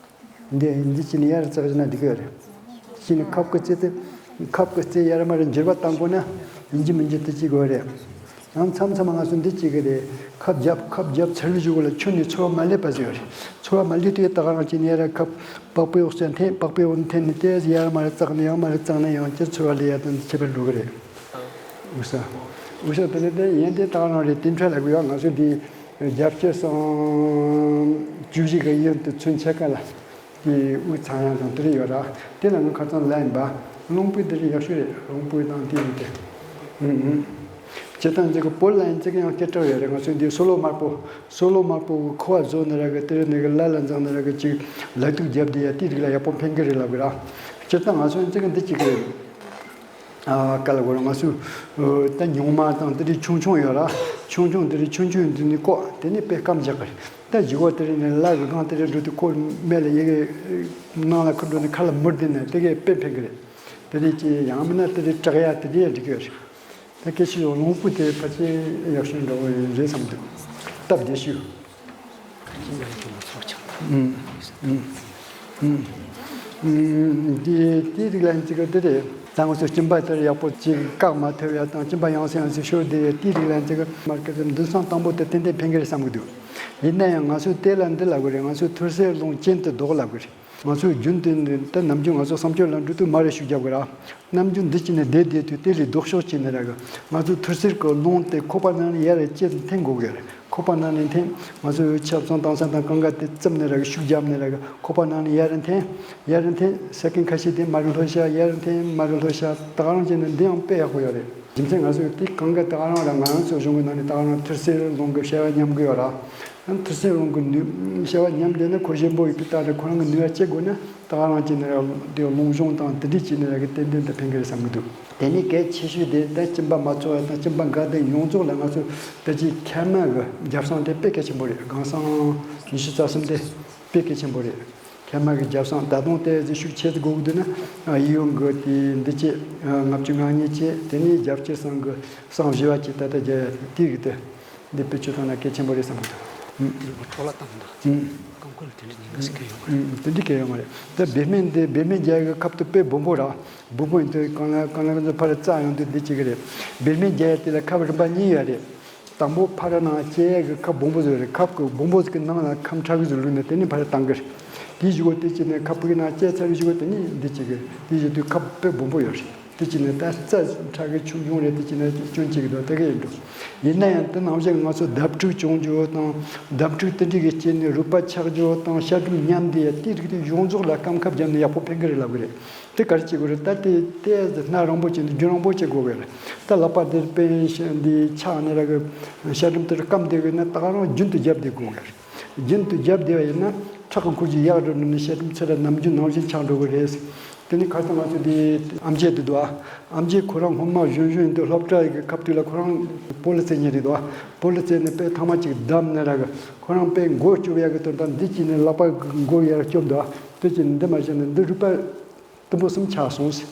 འདི་འདི་བྱས་ནས་ཡར་བཙགས་བཞག་ན་འགྲིག་གི་རེད། བྱས་ནས་ཁབ་ཀྱི་རྩེ་དེ་ཁབ་ཀྱི་རྩེ་ཡར་མར་འགྱུར་བ་བཏང་དགོས་ན་ཡིན་གཅིག་མིན་གཅིག་དེ་གཅིག་དགོས་རེད། ཡང་མཚམས་མཚམས་ང་ཚོ་འདི་གཅིག་གི་རེད། ཁབ་བརྒྱབ་ཁབ་བརྒྱབ་ཚར་བའི་གཞུག་གུ་ལ་ཁྱོན་ནས་ཚོར་བ་མ་སླེབས་པ་ཟེར་བ་རེད། ཚོར་བ་མ་སླེབས་དུས་ད་ག་རང་བྱས་ནས་ཡར་ཁབ་པགས་པའི་འོག་ཚོ་འཐེན། པགས་པའི་འོག་འཐེན་ནས་དེ་ཡར་མར་བཙགས་ནས་ཡང་མར་བཙགས་ན་ཡང་ཅི་ཚོར་བ་སླེབས་ཡ་དང་ཁྱད་པར་འགྲོ་གི་རེད། འུ་ས། འུ་ས་དེ་ནས་དེ་ཡན་དེ་ད་ག་རང་རེད། དེ་འཕྲལ་ལ་གུ་ཡ་ང་ཚོ་འདི། རྒྱབ་སྐྱེལ་གསང་བཅུ་བཞི་གི་ཡན་དུ་ཚུན་ཆད་ཀ་ལ། དེ་དབུགས་ཚང་ཡང་དང་དེ་རིགས་ཡོད་ར། དེ་ལ་ང་ཁ་ཚང་ལ་ཡིན་པ། རླུང་བུ་དེ་རིགས་ཡག་ཤོས་རེད། རླུང་བུ་དང་དེ་ཡིན་ཏེ། ཨུ་ཨུ། སྤྱིར་བཏང་ཅིག་གི་བོད་ལ་ཡིན་ཅིག་ཡང་སྐད་གྲགས་ཡོད་རེད། ང་ཚོའི་འདི་སོ་ལོ་དམར་པོ། སོ་ལོ་དམར་པོ་གི་ཁུ་བ་བཟོ་ནི་ར་གི་དེ་རིགས་ནི་གི་ལ་ལ་འཛིང་ནི་ར་གི་ཅིག་ལ་དུག་བརྒྱབ་དེ་ཡ་དེ་རིགས་ལ་ཡག་པོ་ཕན་གི་རེད་ལབ་གི་ར། སྤྱིར་བཏང་ང་ཚོ་ཡིན་ཅིག་གི་འདི་ཅིག་གི་རེད། ཨ། ག་ལ་གོ་ར་ང་ཚོས། ཨོ། ད་ཉུང་མ་དང་དེ་རིགས་ཆུང་ཆུང་ཡོད་ར། ཆུང་ཆུང་དེ་རིགས་ཆུང་ཆུང་དེ་ནི་བཀོག་དེ་ནི་དཔེ་སྐམ་རྒྱག་གི་རེད། ད་བཞི་བོ་དེ་རིགས་ནི་ལ་གི་སྒང་དེ་རིགས་འགྲོ་དུས་ཁོ་མེ་ལ་ཡི་གེ་ནང་ལ་ཁུར་འགྲོ་ནི་ཁ་ལ་མུར་དེ་ནི་དེ་གས་དཔེ་ཕན་གི་རེད། དེ་རིགས་ཀྱི་ཡང་མིན་ན་དེ་རིགས་བྲེག་ཡ་དེ་རིགས་ཡ་འགྲིག་གི་རེད། ད་སྐད་ཆ་ཡོང་རླུང་བུ་དེ་ཕལ་ཆེར་ཡག་ཤོས་འདྲ་བོ་རེད་བསམ་འདུག་སྟབས་བདེ་ཤོས། ཨུམ། ཨུམ། ཨུམ། ཨུམ། འདི་དེའི་རིགས་ལ་ཡིན་ཅིག་དེ་རེད། ད་ང་ཚོ་གཅིན་པ་དེར་ཡག་པོ་ཅིག་བཀག་མ་ཐུབ་ཡ་དང་གཅིན་པ་ཡང་སེ་ཡང་སེ་ཤོར་བསྡད་ཡ་དེའི་རིགས་ལ་ཡིན་ཅིག་མར་ཀ་ཙམ་འདུན་སྲང་དང་པོ་དེ་ཏན་ཏན་ཕན་གི་རེད་བསམ་གི་འདུག་ཡིན་ན་ཡང་ང་ཚོས་དེ་ལ་འདི་ལབ་གི་རེད། ང་ཚོས་ཐུར་སེལ་རླུང་གཅིན་དུ་ལྡོག་ལབ་གི་རེད། ང་ཚོས་རྒྱུན་དུ་ནི་ད་ནམ་རྒྱུན་ང་ཚོ་བསམ་སྤྱོད་ལ་འགྲོ་དུས་མར་རེ་ཤུགས་རྒྱབ་གི་ར། ནམ་རྒྱུན་འདི་བྱས་ནས་བསྡད་བསྡད་དུས་དེ་ལས་ལྡོག་ཕྱོགས་བྱས་ནས་ར་གི། ང་ཚོའི་ཐུར་སེལ་གྱི་རླུང་དེ་ཁོག་པ་ནང་ནས་ཡར་རེ་ཅེར་འཐེན་དགོས་གི་རེད། ཁོག་པ་ནང་ནས་འཐེན། ང་ཚོའི་ཆབ་གསང་དྭངས་གསང་དང་གང་ག་དེ་བཙུམས་ནས་ར་གི་ཤུགས་རྒྱབ་ནས་ར་གི་ཁོག་པ་ནང་ནས་ཡར་རེ་འཐེན། ཡར་རེ་འཐེན། ས་ཀིན་ཁ་ཤས་དེ་མར་རེ་ལྷོད་ཤག་ཡར་རེ་འཐེན་མར་རེ་ལྷོད་ཤག་ད་ག་རང་བྱས་ནས་འདི་ཡང་དཔེ་ཡག་པོ་ཡོད་རེད། རྒྱུ་མཚན་ང་ཚོས་དེ་གང་གི་ད་ག་རང་ར་ང་རང་ཚོ་གཞུང་གི་ནང་ནས་ད་ག་རང་ཐུར་སེལ་རླུང་གི་བྱ་བ་ཉམས་གི་ཡོད་ར། ཐུར་སེལ་རླུང་གི་ནུས་བྱ་བ་ཉམས་བསྡད་ན་ཁོ་ཞན་པོ་ཡིན་པའི་ད་ནི་ཁོ་རང་གི་ནུས་པ་ཅི་དགོས་ན་ད་ག་རང་གི་ནི་ར་དེ་རླུང་གཞུང་དང་དེ་འདྲས་ཀྱི་ནི་ར་གི་ཏན་ཏན་དུ་ཕན་གི་རེད་བསམ་གི་འདུག་དེ་ནས་གལ་ཆེ་ཤོས་དེ་ད་སྐྱིན་པ་མ་ཚོར་བ་དང་སྐྱིན་པ་འགག་དེ་ཡོངས་རྫོགས་ལ་ང་ཚོ་ད་ཅི་མཁལ་མ་གི་རྒྱབ་སྲང་དེ་དཔེ་གལ་ཆེན་པོ་རེད། སྒང་སྲང་ཉི་ཤུ་རྩ་གསུམ་དེ་དཔེ་གལ་ཆེན་པོ་རེད། མཁལ་མ་གི་རྒྱབ་སྲང་ད་དུང་དེ་ཟིག་ཤུགས་ཆེ་ཙི་དགོས་ཀྱི་འདུག་ན་ཨ་ཡི་ཡོང་གི་དེ་འདི་ཆེ་ལྔ་བཅུ་ང་གཉིས་ཆེ་དེ་ནས་རྒྱབ་ཀྱི་སྲང་གི་སྲང་བཞི་བ་ཆེ་ད་ལྟ་རྒྱ་དེ་གི་དེ་འདི་དཔེ་ཆོས་ཐོག་ན་གལ་ཆེན་པོ་རེད་བསམ་གི་འདུག་འགྲོ་ལ་བཏང་འདུག་ཨུམ། རྐང་འཁོར་ལ་དེ་འདྲ་ཉེན་ཁ་ཟིག་ག་ཡོད་མ་རེད། ཨུམ། དེ་འདྲ་ག་ཡོད་མ་རེད། ད་བེད་སྨན་དེ་བེད་སྨན་རྒྱག་གི་ཁབ་ཏུ་དཔེ་སྦོམ་པོ་ར་སྦོམ་པོ་ཡིན་དུས་གང་ལ་གང་ལ་གང་ཚོ་ཕར་རྩ་ཡོང་དུས་འདི་གཅིག་གི་རེད། བེད་སྨན་རྒྱག་ཡ་དེ་ལ་ཁབ་རིམ་པ་གཉིས་ཡོད་རེད། དང་པོ་ཕར་ནང་བཅད་ཡ་གི་ཁབ་སྦོམ་པོ་ཟིག་རེད། ཁབ་གི་སྦོམ་པོ་ཟིག་གི་ནང་ལ་ཁབ་ཕྲ་གི་ཟིག་བླུགས་ནས་དེ་ནས་ཕར་བཏང་གི་རེད། དེའི་གཞུག་གུ་དེ་གཅིག་ནས་ཁབ་ཕུག་ནང་བཅད་ཚར་བའི་གཞུག་གུ་དེ་ནས་འདི་གཅིག་གི་དེའི་གཞུག་དུས་ཁབ་དཔེ་སྦོམ་པོ་ཡོད་རེད། དེ་གཅིག་ནས་ད་རྩ་ཕྲ་གི་ཆུང་ཆུང་རེད། དེ་གཅིག་ནས་སྐྱོན་གཅིག་གི་འདུག་དེ་ག་ཡིན་འགྲོ། ཡིན་ན་ཡང་དེ་ནང་བཞིན་ང་ཚོ་བརྡབ་འཁྲུག་བྱུང་རྒྱུ་དང་བརྡབ་འཁྲུག་དེ་འདྲ་གི་རྐྱེན་ནས་རུས་པ་ཆག་རྒྱུ་དང་ཤ་གྲུམ་ཉམས་བསྡད་ཡ་དེ་རིགས་དེ་ཡོངས་རྫོགས་ལ་སྐམ་ཁབ་བརྒྱབ་ནས་ཡག་པོ་ཕན་གི་རེད་ལབ་གི་རེད། དེ་ག་རེ་བྱེད་དགོས་རེད། ད་དེ་ཏོག་ཙམ་སྣ་རིང་པོ་བྱས་ནས་རྒྱུན་རིང་པོ་བྱེད་དགོས་གི་རེད། ད་ལག་པ་འདིར་པེ་ཤ་འདི་ཆག་ནས་ར་གི་ཤ་གྲུམ་དེར་སྐམ་བསྡད་གི་ན་ད་ག་རང་རྒྱུན་དུ་བརྒྱབ་བསྡད་དགོས་གི་རེད། རྒྱུན་དུ་བརྒྱབ་བསྡད་པ་ཡིན་ན་ཁྲག་གི་འཁོར་རྒྱུ་ཡག་འགྲོ་ནས་ཤ་གྲུམ་ཚུར་ར་ནམ་རྒྱུན་ནང་བཞིན་ཆགས་འགྲོ་གི་རེད། དེ་ནི་ཁ་སང་ང་ཚོ་འདི་ཨམ་ཆི་འདི་འདུག་ཨ། ཨམ་ཆི་ཁོ་རང་སྔོན་མ་གཞོན་གཞོན་འདི་སློབ་གྲྭ་གི་སྐབས་དུས་ལ་ཁོ་རང་སྤོ་ལོ་རྩེད་མཁན་རེད་འདུག་ཨ། སྤོ་ལོ་རྩེད་ནས་དཔེ་ཐང་མ་གཅིག་བརྡབས་ནས་ར་གི་ཁོ་རང་དཔེ་མགོ་སྐྱོབ་ཡག་གི་དོན་དག་འདི་གཅིག་ནས་ལག་པ་མགོ་ཡར་སྐྱོབ་འདུག་ཨ། དེ་གཅིག་ནས་འདི་མ་བྱས་ན་འདི་རུས་པ་དུམ་བུ་གསུམ་ཆག་སོང་ཟེར།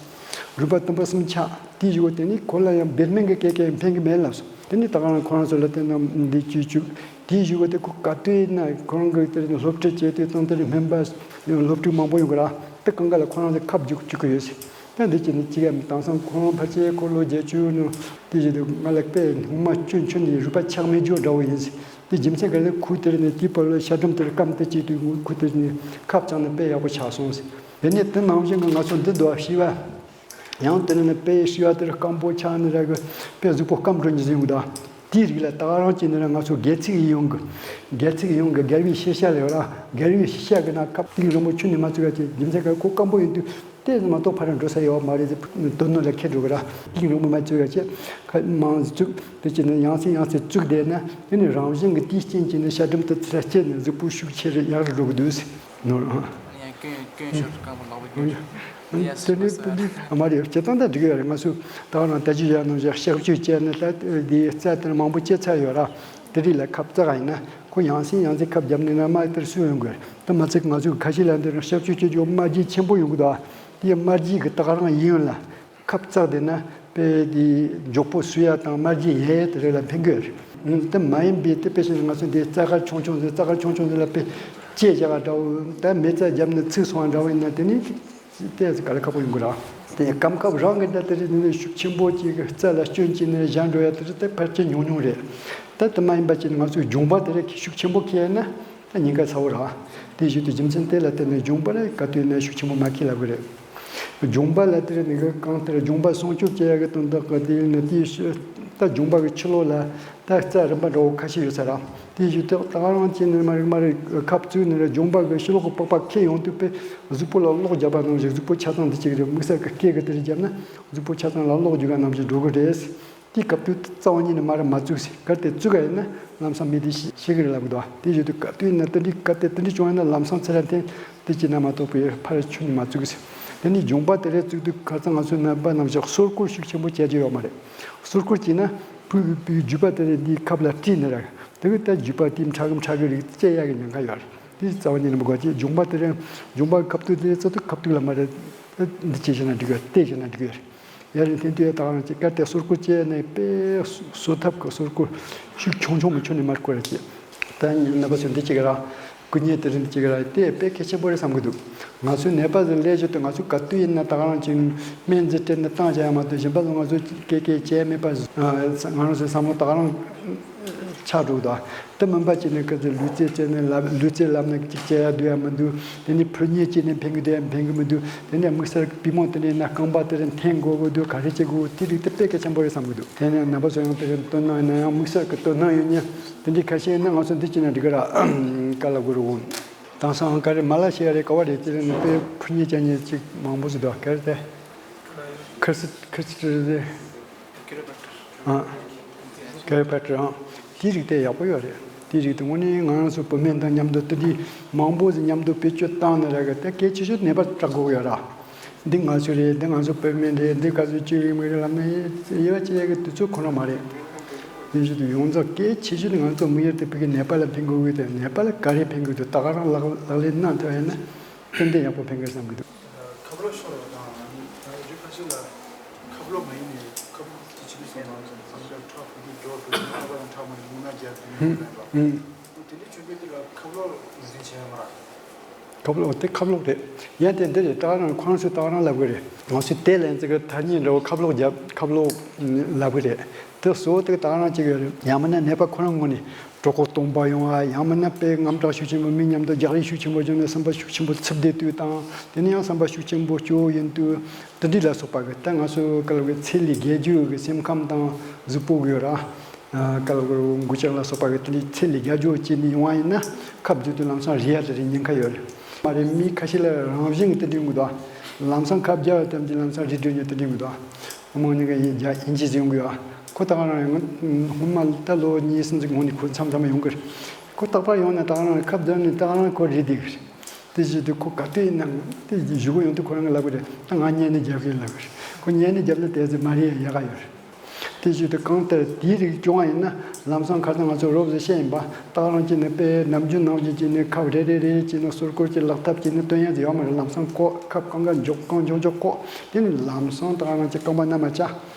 རུས་པ་དུམ་བུ་གསུམ་ཆག་དེའི་གཞུག་གུ་དེ་ནི་ཁོ་ལ་ཡང་བེད་སྨན་གྱི་སྐད་ཀྱང་ཕན་གྱི་མེད་ལབ་སོང་། དེ་ནི་ད་ག་རང་ཁོ་རང་ཚོ་ལ་བསྟན་ན་འདི་བཅུད་བཅུག་དེའི་གཞུག་གུ་དེ་ཁོ་ག་དུས་ཡིན་ན་ཁོ་རང་གི་དེ་ནི་སློབ་ཁྲིད་བྱེད་དུས་དང་དེ་རིང་སྨན་པ་སློབ་ཕྲུག་མང་པོ་ཡོང་གི་ར། དེ་གང་ག་ལ་ཁོ་རང་ཚོ་ཁབ་རྒྱུག་བཅུག་གི་ཡོད་ཟེར། ད་འདི་གཅིག་ནི་གཅིག་ཡང་མི་བཏང་སང་ཁོ་རང་ཕལ་ཆེར་ཁོ་ལོ་བརྒྱད་ཅུ་ནང་དེ་བཞིན་དུ་ང་ལ་དཔེ་སྔོན་མ་སྐྱོན་ཆུང་ནས་རུས་པ་ཆག་མེད་རྒྱུ་འདྲ་བོ་ཡིན་ཟེར། དེ་རྒྱུ་མཚན་ག་ལ་ཁུ་དེ་རིང་ནས་དེའི་བར་ལ་ཤ་གྲུམ་དེར་སྐམ་དེ་བྱེད་དུས་ཁུ་དེ་རིང་ནས་ཁབ་བཙངས་ནས་དཔེ་ཡག་པོ་ཆགས་སོང་ཟེར། དེ་ནས་དེ་ནང་བཞིན་གྱི་ང་ཚོ་འདི་འདུག་ཤི་བ། ཡང་དེ་ནས་ནི་དཔེ་ཤི་བ་དེར་སྐམ་པོ་ཆགས་ནས་ར་གི་དཔེ་གཟུགས་པོ་སྐམ་འགྲོ་ཉི་ཟིན་གི་འདུག་དེའི་རིགས་ལ་ད་ག་རང་བྱས་ནས་ར་ང་ཚོ་སྒལ་ཚིགས་ཡིན་ཡོང་གི། སྒལ་ཚིགས་ཡིན་ཡོང་གི་སྒལ་པའི་ཤེས་བྱ་ལས་ར་སྒལ་པའི་ཤེས་བྱ་གི་ན་ཁབ་ཏིག་རིང་པོ་ཆུ་ནས་མ་བཙུགས་ཡ་ཅེ་རྒྱུ་མཚན་ག་ཁོ་སྐམ་པོ་ཡིན་དུས་དེ་མ་གཏོགས་ཕར་འགྲོ་ས་ཡོད་མ་རེད་ཟེར། དོ་སྣང་ལ་ཁྱེར་འགྲོ་གི་ར་ཏིག་རིང་པོ་མ་བཙུགས་ཡ་ཅེ་ཁ་མང་བཙུགས་དེ་བྱས་ནས་ཡང་སེ་ཡང་སེ་བཙུགས་བསྡད་ན་དེ་ནི་རང་བཞིན་གྱི་དེའི་རྐྱེན་གྱིས་ནི་ཤ་གྲུམ་དུ་ཚུར་སྐྱེས་ནས་གཟུགས་པོ་ཤུགས་ཆེ་རུ་ཡག་རུ་འགྲོ་གི་འདུག་ཟེར་ནོར། ཡང་སྐྱོན་སྐྱོན་ཤོར་སྐམ་པོ་ལོག་པའི་སྐྱོན་ཤོར། དེ་ཡ་དེ་སྲིད་ནི་པ་ས། དེ་ནི་མ་རེད། སྤྱིར་བཏང་ད་འགྲིག་གི་ཡོད་རེད། ང་ཚོས་ད་ག་རང་ད་ཅི་ཡ་ནང་བཞིན་གཤག་བཅོས་བྱས་ནས་ད་དེ་རྩ་དེར་མང་པོ་བྱས་ཚར་ཡོད་ར། དེ་རིགས་ལ་ཁབ་བཙགས་ཡིན་ན་ཁོ་ཡང་སེ་ཡང་སེ་ཁབ་བརྒྱབ་ནས་ན་མ་དེར་སུ་ཡོང་དགོས་རེད། ད་མ་ཚད་ང་ཚོས་ཁ་ཤས་ལ་འདི་རང་གཤག་བཅོས་བྱེད་རྒྱུ་དམར་རྗེས་ཆེན་པོ་ཡོང་གི་འདུག་དེ་དམར་རྗེས་ཀྱི་ད་ག་རང་ཡིན་ཡོད་ལ། ཁབ་བཙགས་བསྡད་ན་དཔེ་དེ་མགྱོགས་པོ་སུ་ཡ་དང་དམར་རྗེས་ཡལ་ཡལ་དེ་རིགས་ལ་ཕན་གི་རེད། དེ་མ་ཡིན་པའི་དེ་དཔེ་བཞིན་ང་ཚོ་འདི་རྩ་དཀར་ཆུང་ཆུང་ཟེར་རྩ་དཀར་ཆུང་ཆུང་ཟེར་ལ་དཔེ་བཅད་བཞག་པ་འདྲ་བོ་ད་མེ་བཙའ་བརྒྱབ་ནས་ཚིག་སོང་བ་འདྲ་བོ་ཡིན་ན་དེ་ནི་ཏོག་ཙམ་ག་ལ་ཁག་པོ་ཡོང་གི་རེད། དེ་སྐམ་ཁབ་རང་གི་འདྲ་དེ་རིགས་ནི་ཤུགས་ཆེན་པོ་ཅིག་རྩ་ལ་སྐྱོན་ཅིག་ནས་བཞག་འགྲོ་ཡ་དེ་རིགས་དེ་ཕལ་ཆེར་ཉུང་ཉུང་རེད། ད་དེ་མ་ཡིན་པ་ཅིག་ནི་ང་ཚོའི་སྦྱོང་བ་དེ་རིགས་ཤུགས་ཆེན་པོ་ཁེལ་ན། ད་ཉེན་ཁ་ཚ་བོ་རེད། དེ་བཞིན་དུ་རྒྱུ་མཚན་དེ་ལ་བརྟེན་ནས་སྦྱོང་བར་ག་དུས་ནས་ཤུགས་ཆེན་པོ་མ་ཁེལ་ལབ་གི་རེད། སྦྱོང་བ་ལ་དེར་ནི་གི་གང་ལྟར་སྦྱོང་བ་སྲུང་སྐྱོབ་བྱེད་ཡ་གི་དོན་དག་གི་དེ་ནི་དེའི་ཤུ་ད་སྦྱོང་བ་གི་ཕྱི་ལོགས་ལ་ད་རྩ་རིམ་པ་འདྲ་བོ་ཁ་ཤས་ཡོད་ས་རེད། དེ་བཞིན་དུ་ད་ག་རང་བྱས་ནས་མ་རེད་མ་རེད་ཁབ་བཙུགས་ནས་སྦྱོང་བ་གི་ཕྱི་ལོགས་གི་པགས་པ་ཁེལ་ཡོང་དུས་པས་གཟུགས་པོ་ལ་གློག་བརྒྱབ་པ་ནང་བཞིན་གཟུགས་པོ་ཆ་ཚང་འདི་གཅིག་རེད། དམིགས་བསལ་གི་སྐེ་གི་དེར་བརྒྱབ་ན་གཟུགས་པོ་ཆ་ཚང་ལ་གློག་རྒྱུག་ག་ནང་བཞིན་འགྲོ་གི་རེད། དེའི་སྐབས་དུས་རྩ་བ་ཉིད་ནས་མ་རེད་མ་བཙུགས་ཟེར། གལ་ཏེ་བཙུགས་པ་ཡིན་ན་ལམ་སང་མི་དེ་ཤི་ཤི་གི་རེད་ལབ་གི་འདུག་དེ་བཞིན་དུ་ག་དུས་ཡིན་ན་དེ་འདྲའི་གལ་ཏེ་དེ་འདྲའི་བྱུང་ཡིན་ན་ལམ་སང་ཚེ་རབས་འཐེན་དེ་ཅི་ན་མ་གཏོགས་པའི་ཕར་ཆུ་ནས་མ་བཙུགས་ཟེར། དེ་ནས་སྦྱོང་བ་དེ་རེད་བཙུགས་དུས་ཁ་སང་ང་ཚོའི་ནད་པ་རྣམས་ཀྱིས་གསོལ་སྐོར་ཤུགས་ཆེན་པོ་བྱེད་རྒྱུ་ཡོད་མ་རེད། གསོལ་སྐོར་བྱས་ན་ཕུ་བོའི་རྒྱུས་པ་དེ་རེད་འདིའི་ཁབ་ལ་དཀྲིས་ནས་ར་དེ་གི་ད་རྒྱུས་པ་དེ་ཕྲ་གི་ཕྲ་གི་རིགས་བཅད་ཡག་གི་ཉེན་ཁ་ཡོད་རེད། དེ་རྩ་བ་ཉིད་ནས་མི་དགོས་ཀྱི་སྦྱོང་བ་དེ་རེད། སྦྱོང་བ་ཁབ་ཏུ་དེ་རེད་བཙུགས་དུས་ཁབ་ཏུ་ལ་མ་རེད། འདི་བྱས་བྱས་ན་འགྲིག་གི་རེད། དེ་བྱས་ན་འགྲིག་གི་རེད། ཡ་རེ་འཐེན་དུས་ད་ག་རང་གི་གལ་ཏེ་གསོལ་སྐོར་བཅད་ནས་དཔེ་གསོ་ཐབས་ཀྱི་གསོལ་སྐོར་ཤུགས་ཆུང་ཆུང་མི་ཆུང་ནས་མར་སྐོར་ར་བཅད། ད་ནད་པ་ཚོས་འདི་གཅིག་ར་སྐུ་ཉིད་དེ་རིང་འདི་གཅིག་ར་དེ་དཔེ་གལ་ཆེན་པོ་རེད་བསམ་གི་འདུག་ང་ཚོའི་ནད་པ་ཚོ་སླེབས་བཞིན་དུ་ང་ཚོས་ག་དུས་ཡིན་ན་ད་ག་རང་གི་སྨན་རྫས་སྤྲད་ནས་བཏང་བྱ་ཡ་མ་གཏོགས་གཞན་པ་ཚོ་ང་ཚོ་སྐད་སྐད་བྱས་མེད་པ་ང་རང་ཚོའི་བསམ་བློ་ད་ག་རང་ཆགས་འགྲོ་གི་འདུག་དེ་མིན་པ་བྱས་ནས་ཁ་ཚོས་ལུས་རྩལ་རྩེ་ནས་ལབ་ལུས་རྩལ་ལབ་ན་གཅིག་བྱ་ཡ་འདུག་ཡ་མི་འདུག་དེ་ནས་ཕུ་ཉེ་བྱས་ནས་ཕན་གི་འདུག་ཡ་ཕན་གི་མི་འདུག་དེ་ནས་དམིགས་བསལ་པུས་མོ་དེ་ནས་ན་རྐང་པ་དེ་རིང་འཐེན་དགོས་གི་འདུག་ག་རེ་བྱེད་དགོས་དེ་རིགས་དེ་དཔེ་གལ་ཆེན་པོ་རེད་བསམ་གི་འདུག་དེ་ནས་རྣམ་པ་ཚོ་ཡང་དེ་རིང་དོ་སྣང་ཡིན་ན་ཡང་དམིགས་བསལ་གི་དོ་སྣང་ཡོད་ཉེ་དེ་འདྲའི་ཁ་ཤས་ཡིན་ན་ང་ཚོ་འདི་བྱས་ན་འགྲིག་གི་ར་ག་ལ་དགོས་རུ་འོང་། དེང་སང་ག་རེ་མ་ལ་ཤི་ཡ་རེད་ག་བ་རེད་དེ་རིང་ནས་དཔེ་ཕུ་ཉེ་བྱ་ཉེ་ཅིག་མང་པོ་ཟིག་འདུག་ག་རེ་དེ་ཁིར་སི་ཁིར་སི་རེད། ཨ། ཀའི་པ་ཏྲ་ཨང་། དེའི་རིགས་དེ་ཡག་པོ་ཡོད་རེད། དེའི་རིགས་དེ་དངོས་གནས་ང་རང་ཚོ་བུད་མེད་དང་མཉམ་དུ་དེ་འདྲའི་མང་པོ་ཞིག་མཉམ་དུ་བེད་སྤྱོད་བཏང་ནས་ར་གི་དེ་གལ་ཆེ་ཤོས་ནད་པ་དྲག་དགོས་ཡོད་ར། འདི་ང་ཚོ་རེད། འདི་ང་ཚོ་བུད་མེད་རེད། འདི་ག་ཚོད་སྤྱི་ཡོངས་མི་རེད་ལབ་ན་དབྱེ་བ་ཕྱེ་ཡག་གི་དུས་ཚོད་ཁོ་ན་མ་རེད། དེ་བཞིན་དུ་ཡོངས་རྫོགས་གལ་ཆེ་ཤོས་དེ་ང་ཚོ་དམིགས་ཡུལ་དེ་ཕ་གི་ནད་པ་ལ་ཕན་དགོས་ཀྱི་དེ་ནད་པ་ལ་ག་རེ་ཕན་གྱི་འདུག་ད་ག་རང་ལག་ལག་ལེན་གནང་ཐུབ་ཡིན་ན་ཏན་ཏན་ཡག་པོ་ཕན་གྱི་བསམ་གྱི་འདུག་ཁ་ལོ་ཤོར་བ་དང་ནི་ད་རིགས་ཁ་ཤས་ལ་ཁ་ལོ་མ་ཡིན་ནས་ཁ་ལོ་དེ་བྱེད་ཀྱི་སོང་ན་བསམ་འཆར་ཁྲག་ཕུད་དུས་སྦྱོར་དགོས་ཀྱི་ཨ་ཕ་དང་ཁྲག་མ་ནི་མུ་ན་རྒྱབ་ཀྱི་ཡོད་པ་འདྲ། དེ་འདྲའི་ཆུ་ཚོད་དེ་ལ་ཁ་ལོ་ཡོད་དེ་བྱས་མ་ར། ཁ་ལོ་དེ་ཁ་ལོ་རེད། ཡན་དེ་འདི་རེད། ད་ག་རང་ཁོ་རང་ཚོས་ད་ག་རང་ལབ་གི་རེད། ང་ཚོས་དེ་ལན་ཚིག་གི་ཐ་སྙད་འདྲ་བོ་ཁ་ལོ་རྒྱབ་ཁ་ལོ་ལབ་གི་རེད། དེ་གཙོ་བོ་དེ་ད་ག་རང་བྱེད་གི་རེད། ཡང་མིན་ན་ནད་པ་ཁོ་རང་ངོས་ནས་གྲོད་ཁོག་སྟོང་པ་ཡོང་བ། ཡང་མིན་ན་དཔེ་དངངས་སྐྲག་ཤུགས་ཆེན་པོ། མི་མཉམ་དུ་རྒྱག་རེས་ཤུགས་ཆེན་པོ་བྱུང་ནས་སེམས་པ་ཤུགས་ཆེན་པོ་འཚིག་བསྡད་དུས་དང་། དེ་ནས་ཡང་སེམས་པ་ཤུགས་ཆེན་པོ་སྐྱོ་བོ་ཡིན་དུས། དེ་འདྲ་ལ་སོགས་པ་གི་ད་ང་ཚོས་ག་ལབ་གི། ཚེ་ལས་བརྒལ་རྒྱུ་གི་སེམས་ཁམས་དང་གཟུགས་པོ་གི་ཡོད་ར། ག་ལབ་གི། འགུལ་སྐྱོད་ལ་སོགས་པ་གི་དེ་འདྲའི་ཚེ་ལས་བརྒལ་རྒྱུ་བྱས་ནས་ཡོང་བ་ཡིན་ན། ཁབ་བརྒྱུད་དུ་ལམ་སང་རེད་ཡ། དེ་རེད། ཉེན་ཁ་ཡོད་རེད། མ་རེད། མི་ཁ་ཤས་ལ་རང་བཞིན་གི་དེ་འདྲའི་འགུལ་འདུག་ལམ་སང་ཁབ་བརྒྱབ་པ་ཙམ་གྱིས་ལམ་སང་རེད་འགྲོ་མཁན་དེ་འདྲའི་འགུལ་འདུག་དམངས་གཉིས་ཀ་ཡིན་རྒྱ་ཡིན་གྱིས་ཟིན་གི་ཡོད། ཁོ་ད་ག་རང་ཡང་སྔོན་མ་ད་ལོ་གཉིས་གསུམ་ཅིག་གོང་ནས་ཁོ་མཚམས་མཚམས་ཡོང་གི་རེད། ཁོ་རྟག་པར་ཡོང་ནས་ད་ག་རང་ཁབ་བརྒྱབ་ནས་ད་ག་རང་ཁོ་རེད་བསྡད་གི་རེད། དེ་བཞིན་དུ་ཁོ་ག་དུས་ཡིན་ནའང་དེ་བཞུགས་ཡོང་དུས་ཁོ་རང་གིས་ལབ་གི་རེད། ད་ང་བརྙན་ནས་རྒྱབ་གི་ལབ་གི་རེད། ཁོ་བརྙན་ནས་རྒྱབ་ན་དེ་ཚོ་མ་རེད་ཡ། ཡག་ག་ཡོད་རེད། དེ་བཞིན་དུ་གང་ལྟར་དེའི་རིགས་བྱུང་བ་ཡིན་ན་ལམ་སང་ཁ་སང་ང་ཚོ་རོབ་ཙམ་བཤད་ཡིན་པ། ད་ག་རང་བྱས་ནས་དཔེ་ནམ་རྒྱུན་ནང་བཞིན་བྱས་ནས་ཁབ་རེ་རེ་རེ་བྱས་ནས་ཟུར་བསྐོར་གྱི་ལག་ཐབས་བྱས་ནས་སྟོན་ཡ་ཡོད་མ་རེད། ལམ་སང་ཁོ་ཁབ་གང་ག་མགྱོགས་གང་མགྱོགས་མགྱོགས་བཀོག་དེ་ནས་ལམ་སང་ད་ག་རང་གི་རྐང་པ་ན་མ་བཅག་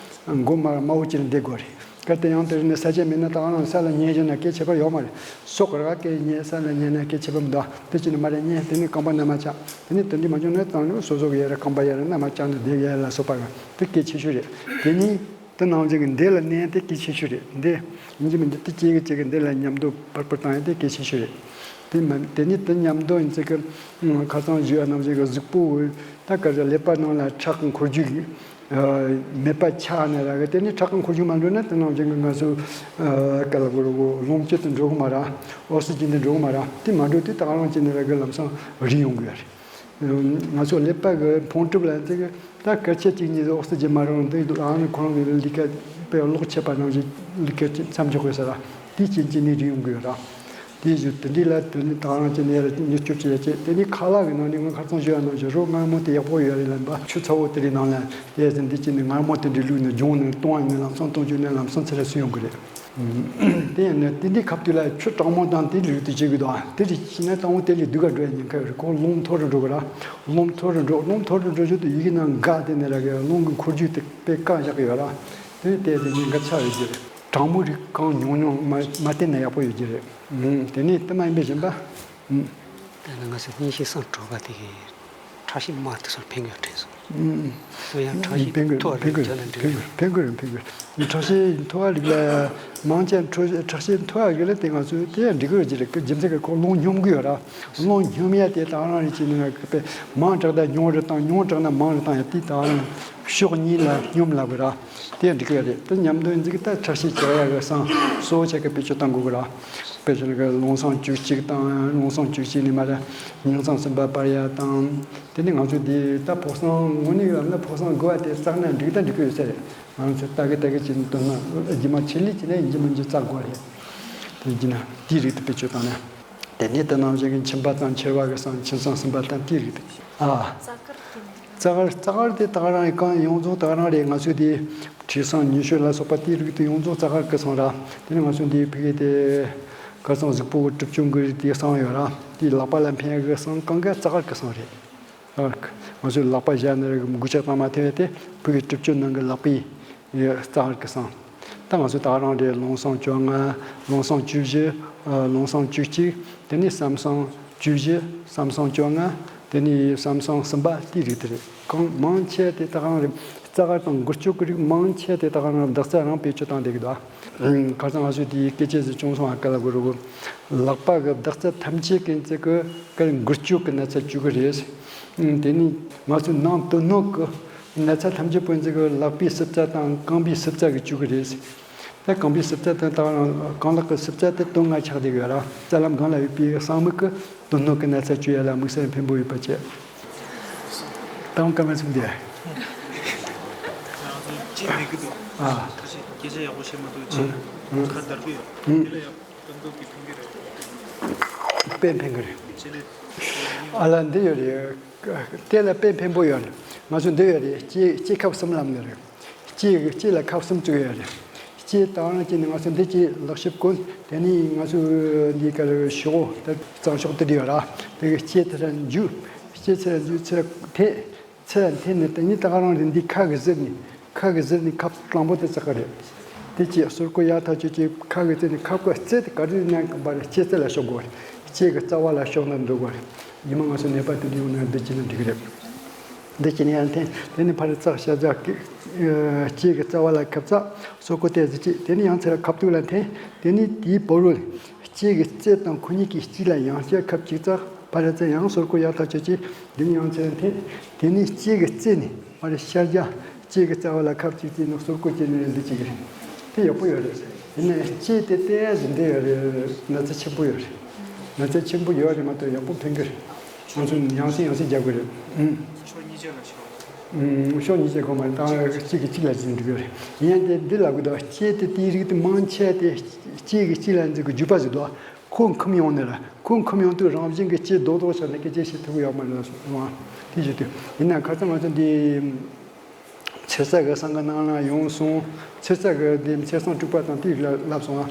མགོ་མར་དམའ་བོ་བྱས་ནས་བསྡད་དགོས་རེད། གལ་ཏེ་ཡང་དེ་རིང་ནས་ས་ཆ་མེད་ན་ད་ག་རང་ས་ལ་ཉལ་བཞག་ན་སྐད་ཆད་པ་ཡོད་མ་རེད། སྲོག་ར་སྐད་ཉལ་ས་ལ་ཉལ་ན་སྐད་ཆད་པ་མི་འདུག་དེ་བྱས་ནས་མར་ཉལ། དེ་ནས་རྐང་པ་ན་མ་བཅག་དེ་ནས་དེ་འདྲ་མ་བྱུང་ན་ད་ནི་སོ་སོ་གི་ཡ་ར་རྐང་པ་ཡ་ར་ན་མ་བཅག་ནས་བསྡད་ཡ་ལ་སོགས་པ་དེ་གལ་ཆེ་ཤོས་རེད། དེ་ནས་དེ་ནང་བཞིན་གྱི་འདི་ལ་གནས་དེ་གལ་ཆེ་ཤོས་རེད། འདི་ཡིན་གྱི་མིན་གྱི་དེ་གཅིག་གིས་གཅིག་གི་འདི་ལ་མཉམ་དུ་པར་པར་བཏང་ཡ་དེ་གལ་ཆེ་ཤོས་རེད། དེ་མ་དེ་ནས་དེ་མཉམ་དུ་ཡིན་ཚེ་གི་ཁ་སང་ཞུས་པ་ནང་བཞིན་གྱི་གཟུགས་པོ་ད་ག་རེ་ཟེར། ཀླད་པ་ནང་ལ་ཁྲག་གི་འཁོར་རྒྱུག་མེད་པ་ཆགས་ནས་ར་གི། དེ་ནས་ཁྲག་གི་འཁོར་རྒྱུག་མ་འགྲོ་ན་དེ་ནང་བཞིན་གྱི་ང་ཚོ་ག་ལ་གོ་ར་གོ་རླུང་བཅུད་དེ་འགྲོ་གི་མ་ར། ཨོག་སི་ཇན་དེ་འགྲོ་གི་མ་ར། དེ་མ་འགྲོ་དུས་ད་ག་རང་བྱས་ནས་ར་གི་ལམ་སང་རིལ་ཡོང་གི་ཡོད་རེད། ང་ཚོ་ཀླད་པ་གི་ཕུང་གྲུབ་ལ་དེ་གི་ད་སྐར་ཆ་གཅིག་གཉིས་ཨོག་སི་ཇན་མ་རག་ན་དེ་ཨ་ནི་ཁོ་རང་གི་ལུས་ཀ་དཔེ་གློག་ཆད་པ་ནང་བཞིན་ལུས་ཀ་མཚམས་འཇོག་དགོས་ས་ར། དེ་རྐྱེན་གྱིས་ནི་རིལ་ཡོང་གི་ཡོད་ར། དེ་བཞིན་དེ་འདྲའི་ལ་དེ་ནི་ད་ག་རང་བྱས་ནས་ཡར་མྱུར་སྐྱོབ་བྱེད་ཡ་བྱེད། དེ་ནི་ཁ་ལག་གི་ནང་ནས་ང་ཁ་སང་ཞུ་ཡ་ནང་བཞིན་རོ་མངར་མོ་དེ་ཡག་པོ་ཡོད་རེད་ལབ་པ། ཆུ་ཚ་བོ་དེ་རིགས་ནང་ལ་དེ་ཟིན་འདི་བྱས་ནས་མངར་མོ་དེ་འདྲའི་བླུགས་ནས་སྦྱོང་ནས་བཏུང་བ་ཡིན་ན་ལམ་སང་བཏུང་བཅུག་ན་ལམ་སང་ཚེ་རབས་སུ་ཡོང་གི་རེད། དེ་ཡིན་ན་དེ་འདྲའི་ཁ་ཐུག་ལ་ཆུ་གྲང་མོ་དང་དེ་རིགས་དེ་བྱེད་ཀྱི་འདུག་ཨ། དེ་རིགས་བྱས་ན་དང་པོ་དེ་ལས་སྡུག་ག་འགྲོ་ཡ་ཉེན་ཁ་ཡོད་རེད། ཁོ་རླུང་མཐོ་རུ་འགྲོ་གི་ར། རླུང་མཐོ་རུ་འགྲོ། རླུང་མཐོ་རུ་འགྲོ་རྒྱུ་དེ་ཡི་གེ་ནང་འགག་དེ་ནས་ར་གི་རླུང་གི་འཁོར་རྒྱུག་དེ་དཔེ་བཀག་བཞག་གི་ཡོད་ར། དེ་དེ་དེ་ཉེན་ཁ་ཆགས་ཡོད་ཀྱི་རེད། གྲང་མོ་རིགས་གང་ཉུང་ཉུང་མ་མ་བསྟེན་ན་ཡག་པོ་ཡོད་ཀྱི་རེད། ཨུམ། དེ་ནས་དེ་མ་ཡིན་པའི་གཞན་པ། ཨུམ། དེ་ནི་ང་ཚོ་གཉིད་ཤིང་སང་དྲོ་པ་དེ་གི་ཁྲག་ཤེད་དམའ་དེ་ཚོར་ཕན་གྱི་ཡོད་དྲན་སོང་། ཨུམ། ཨུམ། ཁྱོད་ཡང་ཁྲག་ཤེད་ཕན་གྱི་མཐོ་བ་ཕན་གྱི་རིགས་བརྒྱབ་ན་འགྲིག་གི་ཕན་གྱི་ཡོད། ཕན་གྱི་རེད། ཕན་གྱི་རེད། ཁྲག་ཤེད་མཐོ་བ་རིགས་ལ་མང་ཆེ་ཁྲག་ཁྲག་ཤེད་མཐོ་བ་རིགས་ལ་དེ་ང་ཚོས་དེ་ཡང་འགྲིག་གི་ཡོད་ཀྱི་རེད། རྒྱུ་མཚན་གྱི་ཁོ་རླུང་སྙོམས་གི་ཡོད་ར། རླུང་སྙོམས་ཡ་དེ་ད་ག་རང་རེད་ཅེས་ནས་ང་གི་དཔེ་མང་དྲགས་ན་ཉུང་རུ་བཏང་། ཉུང་དྲགས་ན་མང་རུ་བཏང་ཡ་དེ་ད་ག་རང་ཕྱོགས་གཉིས་ལ་སྙོམས་ལབ་གི་ར། དེ་འགྲིག་གི་རེད། དེ་མཉམ་དུ་འཛིན་གི་ད་ཁྲག་ཤེད་ཆེ་བ་ཡག་གི་སང་གཙོ་བོ་ཆེ་གི་བེད་སྤྱོད་གཏང་དགོས་གི་ར། དཔེ་བྱས་ན་གི་རླུང་སྲང་བཅུ་གཅིག་དང་། རླུང་སྲང་བཅུ་གཅིག་ནས་མར་ཉིན་སྲང་གསུམ་པ་སྤར་ཡ་དང་། དེ་ནས་ང་ཚོ་འདི་ད་ཕོ་གསང་ངོ་ནས་ལབ་ན་ཕོ་གསང་དགུ་བ་དེ་བཙགས་ན་འགྲིག་ད་འགྲིག་གི་ཡོད་ས་རེད། ང་ཚོ་ལྟ་གི་ལྟ་གི་བྱས་ནས་བཏོན་ན་རྗེས་མ་ཆེད་ལས་བྱས་ན་ཡིན་གཅིག་མིན་གཅིག་བཙག་དགོས་རེད། དེ་བྱས་ན་དེའི་རིགས་དེ་བེད་སྤྱོད་བཏང་ན། དེ་ནས་དེ་ནང་བཞིན་གྱི་མཆིན་པ་དང་མཆེར་པ་གི་སང་ཉིན་སྲང་གསུམ་པ་དང་དེའི་རིགས་དེ། ཨ། རྩ་དཀར་དེ་འདི། རྩ་དཀར། རྩ་དཀར་དེ་ད་ག་རང་ཡིན། གང་ཡོངས་རྫོགས་ད་ག་རང་རེད། ང་ཚོས་དེ་དྲི་བསང་ཉུང་ཤོས་ལ་སོགས་པ་དེའི་རིགས་དེ་ཡོངས་རྫོགས་རྩ་དཀར་གི་སང་ར། དེ་ནས་ང་ཚོས་འདི་ཕ་གི་དེ་ཁ་སང་གཟུགས་པོ་གི་གྲིབ་སྐྱོན་གི་རིགས་དེ་སང་ཡོད་ར། དེ་ལག་པ་ལ་ཕན་ཡ་གི་སང་གང་ག་རྩ་དཀར་གི་སང་རེད། ང་ཚོས་ལག་པ་བཞར་ནས་འགུལ་སྐྱོད་བཏང་མ་ཐུབ་ཡ་དེ་ཕ་གི་གྲིབ་སྐྱོན་ནང་གི་ལག་པའི་རྩ་དཀར་གི་སང་། ད་ང་ཚོ་ད་ག་རང་རེད། རླུང་སྲང་བཅོ་ལྔ། རླུང་སྲང་བཅུ་བཞི། རླུང་སྲང་བཅུ་གཅིག། དེ་ནས་ཟམ་སྲང་བཅུ་བཞི། ཟམ་སྲང་བཅོ་ལྔ། དེ་ནས་ཟམ་སྲང་གསུམ་པ་དེའི་རིགས་དེ་རེད། གང་མང་ཆེ་དེ་ད་ག་རང་རེད། རྩ་དཀར་དང་འགུལ་སྐྱོད་ཀྱི་རིགས་མང་ཆེ་དེ་ད་ག་རང་བདག་རྩ་རང་བེད་སྤྱོད་བཏང་བསྡད་ཀྱི་འདུག་ཁ་སང་ང་ཚོས་དེའི་སྐད་ཆ་ཟིག་བྱུང་སོང་ཨ། ག་ལ་གོ་རུ་གོ། ལག་པ་གི་བདག་རྩ་ཐམས་ཅད་ཀྱི་ཚེ་གི་ག་འགུལ་སྐྱོད་ཀྱི་ན་ཚ་བཅུག་གི་རེད། དེ་ནས་ང་ཚོའི་ནང་དོན་སྣོད་ཀྱི་ན་ཚ་ཐམས་ཅད་པོ་ཚེ་གི་ལག་པའི་སྲིབ་རྩ་དང་རྐང་པའི་སྲིབ་རྩ་གི་བཅུག་གི་རེད། ད་རྐང་པའི་སྲིབ་རྩ་དང་ད་རྐང་ལག་གི་སྲིབ་རྩ་དེ་དོན་ལྔ་ཆགས་བསྡད་ཡོད་ར། རྩ་ལམ་སྒང་ལ་ཡོད་པའི་གསང་མིག་གི་དོན་སྣོད་ཀྱི་ན་ཚ་བཅོས་ཡ་ལ་དམིགས་བསལ་ཕན་པོ་ཡོད་པ་བཅས། ད་རུང་སྐར་མ་གསུམ་དེ། ང་ཚོ་ཅི་མེད་གི་འདུག་ཨ། ཁ་ཤས། སྐད་ཆ་ཡག་པོ་བཤད་མ་ཐུབ་ཅིག་ཁ་བརྡ་རྒྱུ་ཡོད། དེ་ལ་ཡག་སྟོན་ཐུབ་ཀྱི་ཕན་གྱི་རེད། དཔེ་ཕན་གྱི་རེད། ཅེ་ལེ། ཨ་ལ་འདི་ཡོད་རེད། དེ་ལ་དཔེ་ཕན་པོ་ཡོད་རེད། ང་ཚོ་འདི་ཡོད་རེད། སྐྱེས་སྐྱེས་ཁབ་གསུམ་ལབ་ནི་རེད། སྐྱེས་ཀྱི་སྐྱེས་ལ་ཁབ་གསུམ་བཙུགས་ཡོད་རེད། སྐྱེས་དང་རང་སྐྱེས་ནི་ང་ཚོ་འདི་སྐྱེས་ལག་ཤེས་ཀུན་དེ་ནི་ང་ཚོ་འདི་གར་ཤོག་དེ་གཙང་ཤོག་དེ་འདྲ་ཡོད་ར། དེ་གི་སྐྱེས་དེ་ར་འཇུ། སྐྱེས་ཚེ་ར་འཇུ་ཚེ་ར་དེ། ཚེ་ལ་འཐེན་ནས་དེ་ཉིད་ད་ག་རང་རེད། འདི་ཁ་གི་ཟུར་ནས་ཁ་གི་ཟུར་ནས་ཁབ་དྲང་པོ་དེ་བཙག་གི་རེད། དེ་ཅི་ཟུར་ཀོ་ཡ་ཐག་ཆོད་ཀྱི་ཁ་གི་རྩེ་ནས་ཁབ་ཀྱི་རྩེ་དེ་ག་རེ་ནས་གང་པ་རེད། ལྕེ་རྩེ་ལ་ཤོག་དགོས་རེད། ལྕེ་གི་རྩ་བ་ལ་ཤོག་ན་འགྲོ་དགོས་རེད། ཉི་མ་ང་ཚོ་ནད་པ་དེ་འདྲ་ཡོང་ན་འདི་བྱས་ན་འགྲིག་གི་རེད། འདི་བྱས་ནས་ཡང་འཐེན། དེ་ནས་ཕར་བཙག་ཤ་བཙག་གི་ལྕེ་གི་རྩ་བ་ལ་ཁབ་བཙག་ཟུར་ཀོ་དེ་ཟི་ཅི་དེ་ནས་ཡང་ཚེ་ལ་ཁབ་ཏུག་ལ་འཐེན། དེ་ནས་དེའི་བོ་རུ་ལ་ལྕེ་གི་རྩེ་དང་ཁོ་གཉིས་ཀྱི་དཀྱིལ་ལ་ཡང་བསྐྱར་ཁབ་གཅིག་བཙག་ཕར་ར་བཙག་ཡང་ཟུར་ཀོ་ཡ་ཐག་ཆོད་ཀྱི་འདི་ནས་ཡང་ཚེ་ལ་འཐེན། དེ་ནས་ལྕེ་གི་རྩེ་ནས་ཕར་ཤར་རྒྱག་ལྕེ་གི་རྩ་བ་ལ་ཁབ་གཅིག་བཙུགས་ནས་ཟུར་ཀོ་བྱས་ནས་འདི་བྱེད་ཀྱི་རེད། དེ་ཡག་པོ་ཡོད་རེད། ཡིན་ནའི་ལྕེ་དེ་ལྟས་ཟིན་བསྡད་ཡོད་རེད། ན་ཚ་ཆེན་པོ་ཡོད་རེད། ན་ཚ་ཆེན་པོ་ཡོད་རེད་མ་གཏོགས་ཡག་པོ་ཕན་གི་རེད། ང་ཚོ་ཡང་སེ་ཡང་སེ་རྒྱག་དགོས་རེད། ཨུམ། ཕྱོགས་གཉིས་ཆ་ལ་ཤོག་ཨུམ། ཕྱོགས་གཉིས་ཆ་གོ་མ་རེད། ད་གཅིག་གིས་གཅིག་ལ་ཟིན་འགྲོ་གི་རེད། ཡིན་ཡང་དེ་འདི་ལབ་གི་འདུག་ལྕེ་དེ་དེའི་རིགས་དེ་མང་ཆེ་དེ་གཅིག་གིས་གཅིག་ལ་འཛིན་གི་རྒྱུ་པ་ཟིག་འདུག་ཁོ་འཁུམ་ཡོང་ནི་ལ། ཁོ་འཁུམ་ཡོང་དུས་རང་བཞིན་གྱི་ལྕེ་རྡོག་རྡོག་ཆགས་ནས་སྐད་ཆ་བཤད་ཐུབ་ཀྱི་ཡོད་མ་རེད་ལ་སོང་བ། དེ་བྱེད་དུས་ཡིན་ན་ཁ་སང་ང་ཚོ་འདི་ཚེ་ས་གི་སང་གི་ནང་ལ་ཡོང་སོང་། ཚེ་ས་གི་འདི་ཚེ་སང་དཀྲུག་པ་དང་དེ་ལ་ལབ་སོང་བ།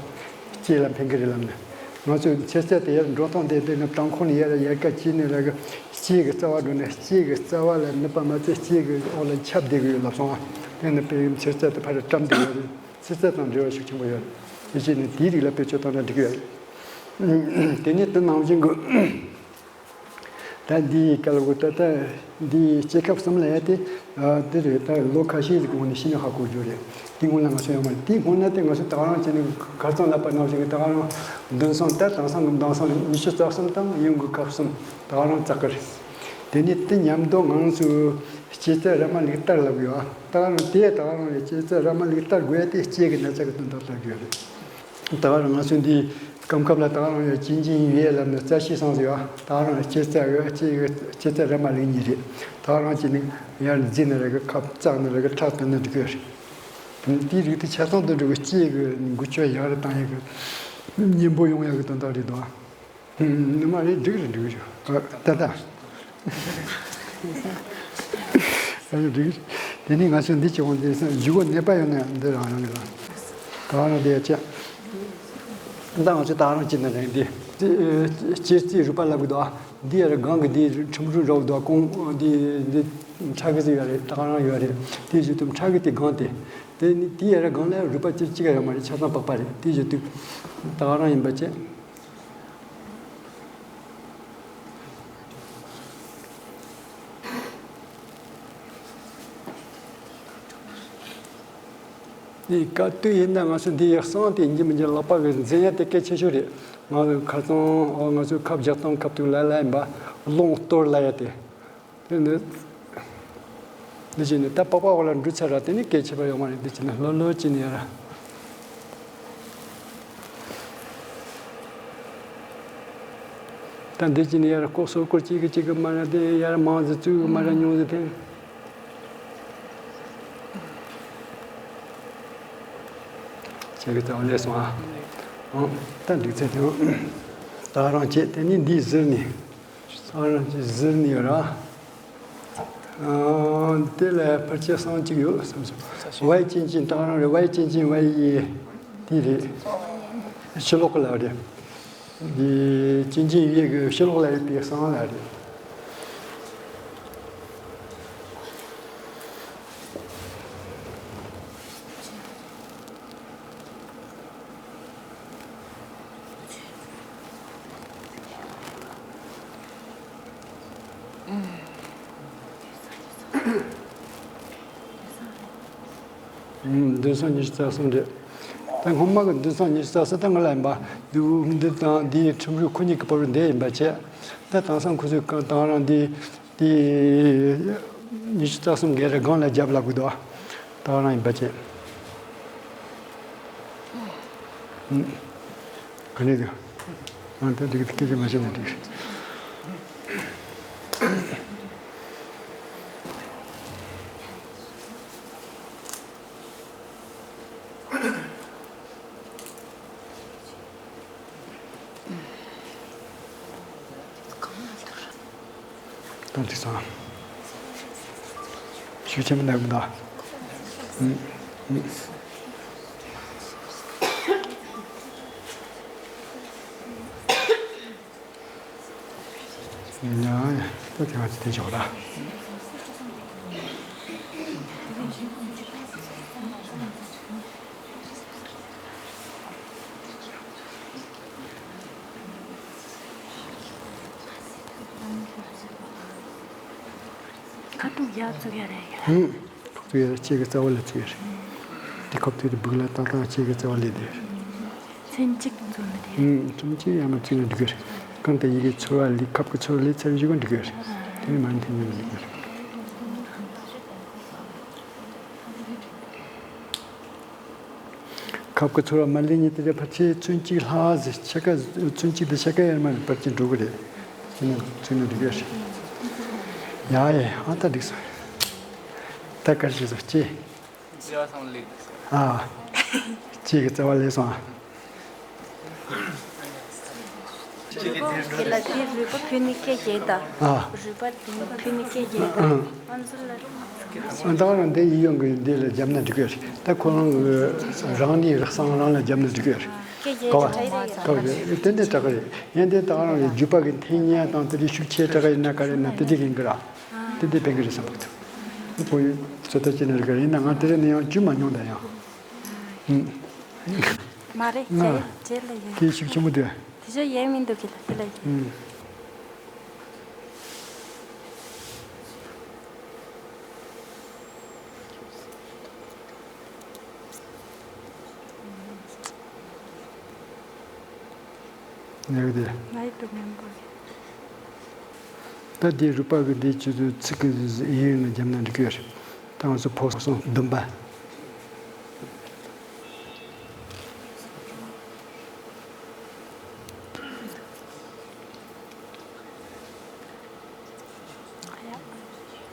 ལྕེ་ལ་ཕན་གི་རེད་ལབ་ནས། ང་ཚོ་ཚེ་ས་དེ་ཡར་འགྲོ་སྟངས་དེ་དེ་ནི་བྲང་ཁོག་ནས་ཡར་ཡལ་ག་བྱས་ནས་ལ་གི་ལྕེ་གི་རྩ་བ་འགྲོ་ནས་ལྕེ་གི་རྩ་བ་ལ་ནུབ་པ་མ་ཚད་ལྕེ་གི་འོག་ལ་ཁྱབ་བསྡད་གི་ཡོད་ལབ་སོང་བ། དེ་ནི་དཔེ་ཚེ་ས་དེ་ཕར་བཀྲམ་བསྡད་ཡོད་རེད། ཚེ་ས་དང་འབྲེལ་བ་ཤུགས་ཆེན་པོ་ཡོད་རེད། དེ་བྱས་ནས་དེའི་རིགས་ལ་བེད་སྤྱོད་བཏང་ན་འགྲིག་གི་ཡོད་རེད། དེ་ནས་དེ་ནང་བཞིན་གྱི་ད་འདིའི་སྐལ་བ་ད་ལྟ་འདིའི་སྐྱེ་ཁབ་གསུམ་ལ་ཡ་དེ་ཨ་དེ་རེད། ད་ལོ་ཁ་ཤས་ཀྱི་གོང་ནས་ཤི་ནས་ཧ་གོ་རྒྱུ་རེད། དེ་སྔོན་ལ་ང་ཚོ་ཡོད་མ་རེད། དེ་སྔོན་ན་དེ་ང་ཚོ་ད་ག་རང་བྱས་ནས་ཁ་རྩང་ལབ་པ་ནང་བཞིན་གྱི་ད་ག་རང་མདུན་སང་ད་དེང་སང་གི་མདང་སང་ཉི་ཤུ་རྩ་གསུམ་དང་ཡུན་གྱི་ཁབ་གསུམ་ད་ག་རང་བཙག་གི་རེད། དེ་ནས་དེ་མཉམ་དུ་ང་ཚོས་སྐྱེ་རྩ་ར་མ་ལུག་ལྟར་ལབ་ཡོད། ད་ག་རང་དེ་ད་ག་རང་ལ་སྐྱེ་རྩ་ར་མ་ལུག་ལྟར་དགོས་ཡ་དེ་ལྕེ་གི་ན་ཚ་གི་དོན་དག་ལྟར་དགོས་རེད། ད་ག་རང་ང་ཚོ་འདི་སྐམ་ཁབ་ལ་ད་ག་རང་ཡ་གཅིན་གཅིན་ཡོད་ལབ་ནས་རྩ་ཤེས་སང་ཟེར་བ། ད་ག་རང་སྐྱེ་རྩ་གི་སྐྱེ་གི་སྐྱེ་རྩ་ར་མ་ལུག་གཉིས་རེད། ད་ག་རང་གཅིག་ནི་ཡར་འཛིན་ནི་རེད་གི་ཁབ་བཙག་ནི་རེད་གི་ཁྲག་བཏོན་ནི་འགྲིག་གི་རེད། དེའི་རིགས་དེ་ཆ་ཚང་དུ་འགྲོ་གི་སྐྱེ་གི་འགུལ་སྐྱོད་ཡག་རུ་བཏང་ཡག་གི་མཉེན་པོ་ཡོང་ཡག་གི་དོན་དག་རེད་དོ། ནི་མ་རེད། འགྲིག་རེད་འགྲིག་རེད། ད་ད་ཨ་ནི་འགྲིག་དེ་ནས་ང་ཚོ་འདི་བྱེད་འོང་དེ་བཞུགས་གོ་ནད་པ་ཡོད་ན་འདི་རང་རང་རེད། ད་རང་དེ་ཡ་ཆེ། ད་ང་ཚོ་ད་རང་ཅི་ན་རེད་འདི། སྐྱེ་རྩིས་རུས་པ་ལབ་གི་འདུག་འདི་ཡ་རེད། སྒང་གི་འདི་ཁྲིམས་རུས་རོགས་འདུག་ཁོང་འདི་འདི་ཁྲག་གི་ཟིག་ཡོད་རེད། ད་རང་ཡོད་རེད། དེ་བཞུགས་དུས་ཁྲག་གི་དེ་སྒང་དེ། དེ་ནི་དེ་ཡ་རེད། སྒང་ལ་རུས་པ་ཅི་གཅིག་ཡོད་མ་རེད། ཆ་ཚང་པགས་པ་རེད། དེ་བཞུགས་དུས་ད་རང་ཡིན་པ་བྱས། འདི་ག་དུས་ཡིན་ན་ང་ཚོ་འདི་ཡག་སང་དེ་ཡིན་གྱི་མིན་གྱི་ལག་པ་གི་འཛིན་ཡ་དེ་གལ་ཆེ་ཤོས་རེད། ང་ཚོ་ཁ་ཚང་ང་ཚོའི་ཁབ་རྒྱག་སྟངས་ཁབ་ཏུ་ལ་ལ་ཡིན་པ་རླུང་གཏོར་ལ་ཡ་དེ། དེ་ནི། འདི་བྱས་ནས་ད་པགས་པ་འོག་ལ་འབྲུ་ཚར་ར་དེ་ནི་སྐད་ཆད་པ་ཡོད་མ་རེད། འདི་བྱས་ནས་ལྷོད་ལྷོད་བྱས་ནས་ཡར། ད་འདི་བྱས་ནས་ཡར་ལྐོག་སོར་སྐོར་གཅིག་གི་གཅིག་གི་མ་ར་དེ་ཡར་མང་ཟིག་བཙུགས་གི་མ་ར་ཉུང་ཟིག་འཐེན། ཁྱེད་ཀྱི་ད་ལས་སོང་ཨ། ཨང་། ད་འགྲིག་ཚད་དེ་ད་རང་བྱས། དེ་ནི་འདི་ཟུར་ནས། ཨ་རང་གི་ཟུར་ནས་ར། ཨ། དེ་ལ་ཕལ་ཆེར་སང་གཅིག་ཡོད་བསམ་སོང་། ཝའི་ཅིན་ཅིན་ད་རང་རེད། ཝའི་ཅིན་ཅིན་ཝའི་ཡེ། དེ་རེད། ཕྱི་ལོགས་ལ་རེད། དེ་ཅིན་ཅིན་ཡེ་གི་ཕྱི་ལོགས་ལ་ཡོད་པའི་སང་ལ་རེད། ཨུམ། བདུན་སྟོང་ཉི་ཤུ་རྩ་གསུམ་རེད། ད་སྔོན་མ་གི་བདུན་སྟོང་ཉི་ཤུ་རྩ་གསུམ་ད་ང་ལ་ཡིན་པ། འདི་འདི་དང་འདིའི་ཁྲིམས་རུས་ཁོ་གཉིས་ཀྱི་བར་འདི་ཡིན་པ་བྱས། ད་དེང་སང་ཁོ་ཚོས་གང་དང་རང་འདི། དེ། ཉི་ཤུ་རྩ་གསུམ་གྱི་རེ་སྒང་ལ་རྒྱབ་ལ་དགོས་དོ། ད་ག་རང་ཡིན་པ་བྱས། ཨུམ། ག་ནས་དུ། ཨང་། ད་འགྲིག་སྐད་ཆ་མ་བཤད་ན་འགྲིག་རེད། ད་འགྲིག་སོང་། ཤུགས་ཆེན་པོ་གནང་གི་མི་འདུག་ཨུམ། ཨུམ། ཡ་ཡ། ད་དེ་བ་དེ་འཇོག་ལ། ཁ་ཐུག་ཡར་བཙུགས་ཡ་རེད་ཡ། ཧུམ། ཐུག་ཚུགས་ཡ་རེད། ལྕེ་གི་རྩ་བ་ལ་བཙུགས་ཡ་རེད། དེ་ཁབ་ཐུག་དེ་སྦུག་ལ་ཏག་ཏག་ལྕེ་གི་རྩ་བ་ལ་དེ་རེད། ཚུན་གཅིག་བཙུགས་ན་དེ་རེད། ཧུམ། ཚུན་གཅིག་ཡང་ན་བཙུགས་ན་འགྲིག་གི་རེད། གང་ལྟར་ཡི་གེ་ཚོར་བ་ལས་ཁབ་ཀྱི་ཚོར་བ་ལས་ཚར་བཞི་གོ་འགྲིག་གི་རེད། དེ་ནི་མ་ནི་དེ་ནི་འགྲིག་གི་རེད། ཁབ་ཀྱི་ཚོར་བ་མ་ལེན་ཉིད་དེ་རེད། ཕལ་ཆེར་ཚུན་གཅིག་ལྷག་ཟེར་ཕྱེད་ཀ། ཚུན་གཅིག་དེ་ཕྱེད་ཀ་ཡར་མར་བར་གྱི་འགྲོ་གི་རེད། ཚུན་ན་ཚུན་ན་འགྲིག་གི་རེད། ཡ་ཡ། ཨ་ད་འགྲིག་སོང་། ད་གར་བྱེད་སོང་ལྕེ། ཨ། ལྕེ་གི་རྩ་བ་ལས་སོང་ཨ། རུས་པ་དེ་ལ་དེ་རུས་པ་ཕུད་ནི་སྐད་རྒྱག་ད། ཨ། རུས་པ་དེ་ཕུད་ནི་སྐད་རྒྱག་ད། ཨ། ཨ་ནི་ཚུར་ལ། ཨ་ད་རང་འདི་ཡིད་ཡོང་གི་འདི་ལ་བརྒྱབ་ན་འགྲིག་གི་རེད། ད་ཁོ་རང་གི་རང་ནི་རང་སང་རང་ལ་བརྒྱབ་ན་འགྲིག་གི་རེད། སྐད་རྒྱག་ག་བ། ད་ག་བ་ཏན་ཏན་དྲག་གི་རེད། ཡང་འདི་ད་རང་གི་རྒྱུད་པ་གི་འཐེན་ཉེ་དང་དེ་འདྲའི་ཤུགས་ཆེ་དྲག་གི་ཡིན་ན་ག་རེ་ན་དེ་འདྲའི་ཡིན་གི་ར། དེ་འདྲའི་ཕན་གི་རེད་བསམ་གི་འདུག་ཁོ་ཡི་ཚོད་ལྟ་བྱས་ན་རེད་ག་རེ་ཡིན་ན། ང་དེ་རིང་ནས་ཡང་བཅུ་མ་མྱོང་ད་ཡང་། ཨུམ། མ་རེད། ང་རྗེས་རྗེས་ལ་ཡོད། དེ་ཤུགས་ཆེན་པོ་དེ། དེ་ཚོ་ཡལ་མི་འདུག་གི་ལ་དེ་ལ་ཡོད། ཨུམ། ཡག་དེ། ལའི་ཏུ་མེན་པ། ད་དེ་རུས་པ་གི་འདི་ཆུ་ཚོད་ཚིགས་ཀྱི་ཡིན་ན་བརྒྱབ་ན་འགྲིག་གི་རེད། ད་ང་ཚོ་ཕོ་སོང་བདུན་པ།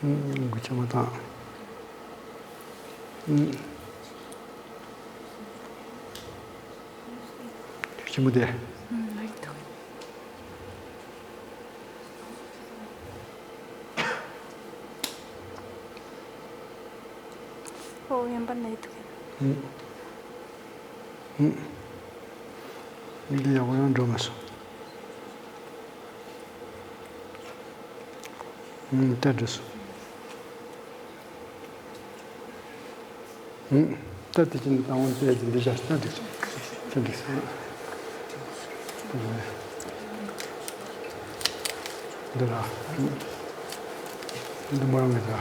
འགུལ་ཆ་མ་བཏང་། ཆེན་པོ་དེ། ཨོ་ཡན་པ་ནས་ཐུག་ཡ། ཨུམ། ཨུམ། འདི་ཡག་པོ་ཡང་འགྲོ་མ་སོང་། ཨུམ། ད་འགྲོ་སོང་། ཨུམ། ད་དེ་ཅི་ནས་བཏང་བ་དེ་ཅི་འདི་བཞག་ད་འགྲིག་སོང་། ད་འགྲིག་སོང་། འདི་ལ། འདི་མོ་རང་གི་ད།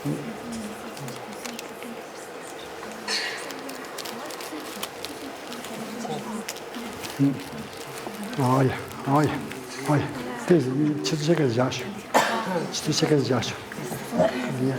ཨ་ཡ། ཨ་ཡ། ཨ་ཡ། དེ་ཆུ་ཚོད་ཕྱེད་ཀ་བཞག་ཤོག་ཆུ་ཚོད་ཕྱེད་ཀ་བཞག་ཤོག་ཡ།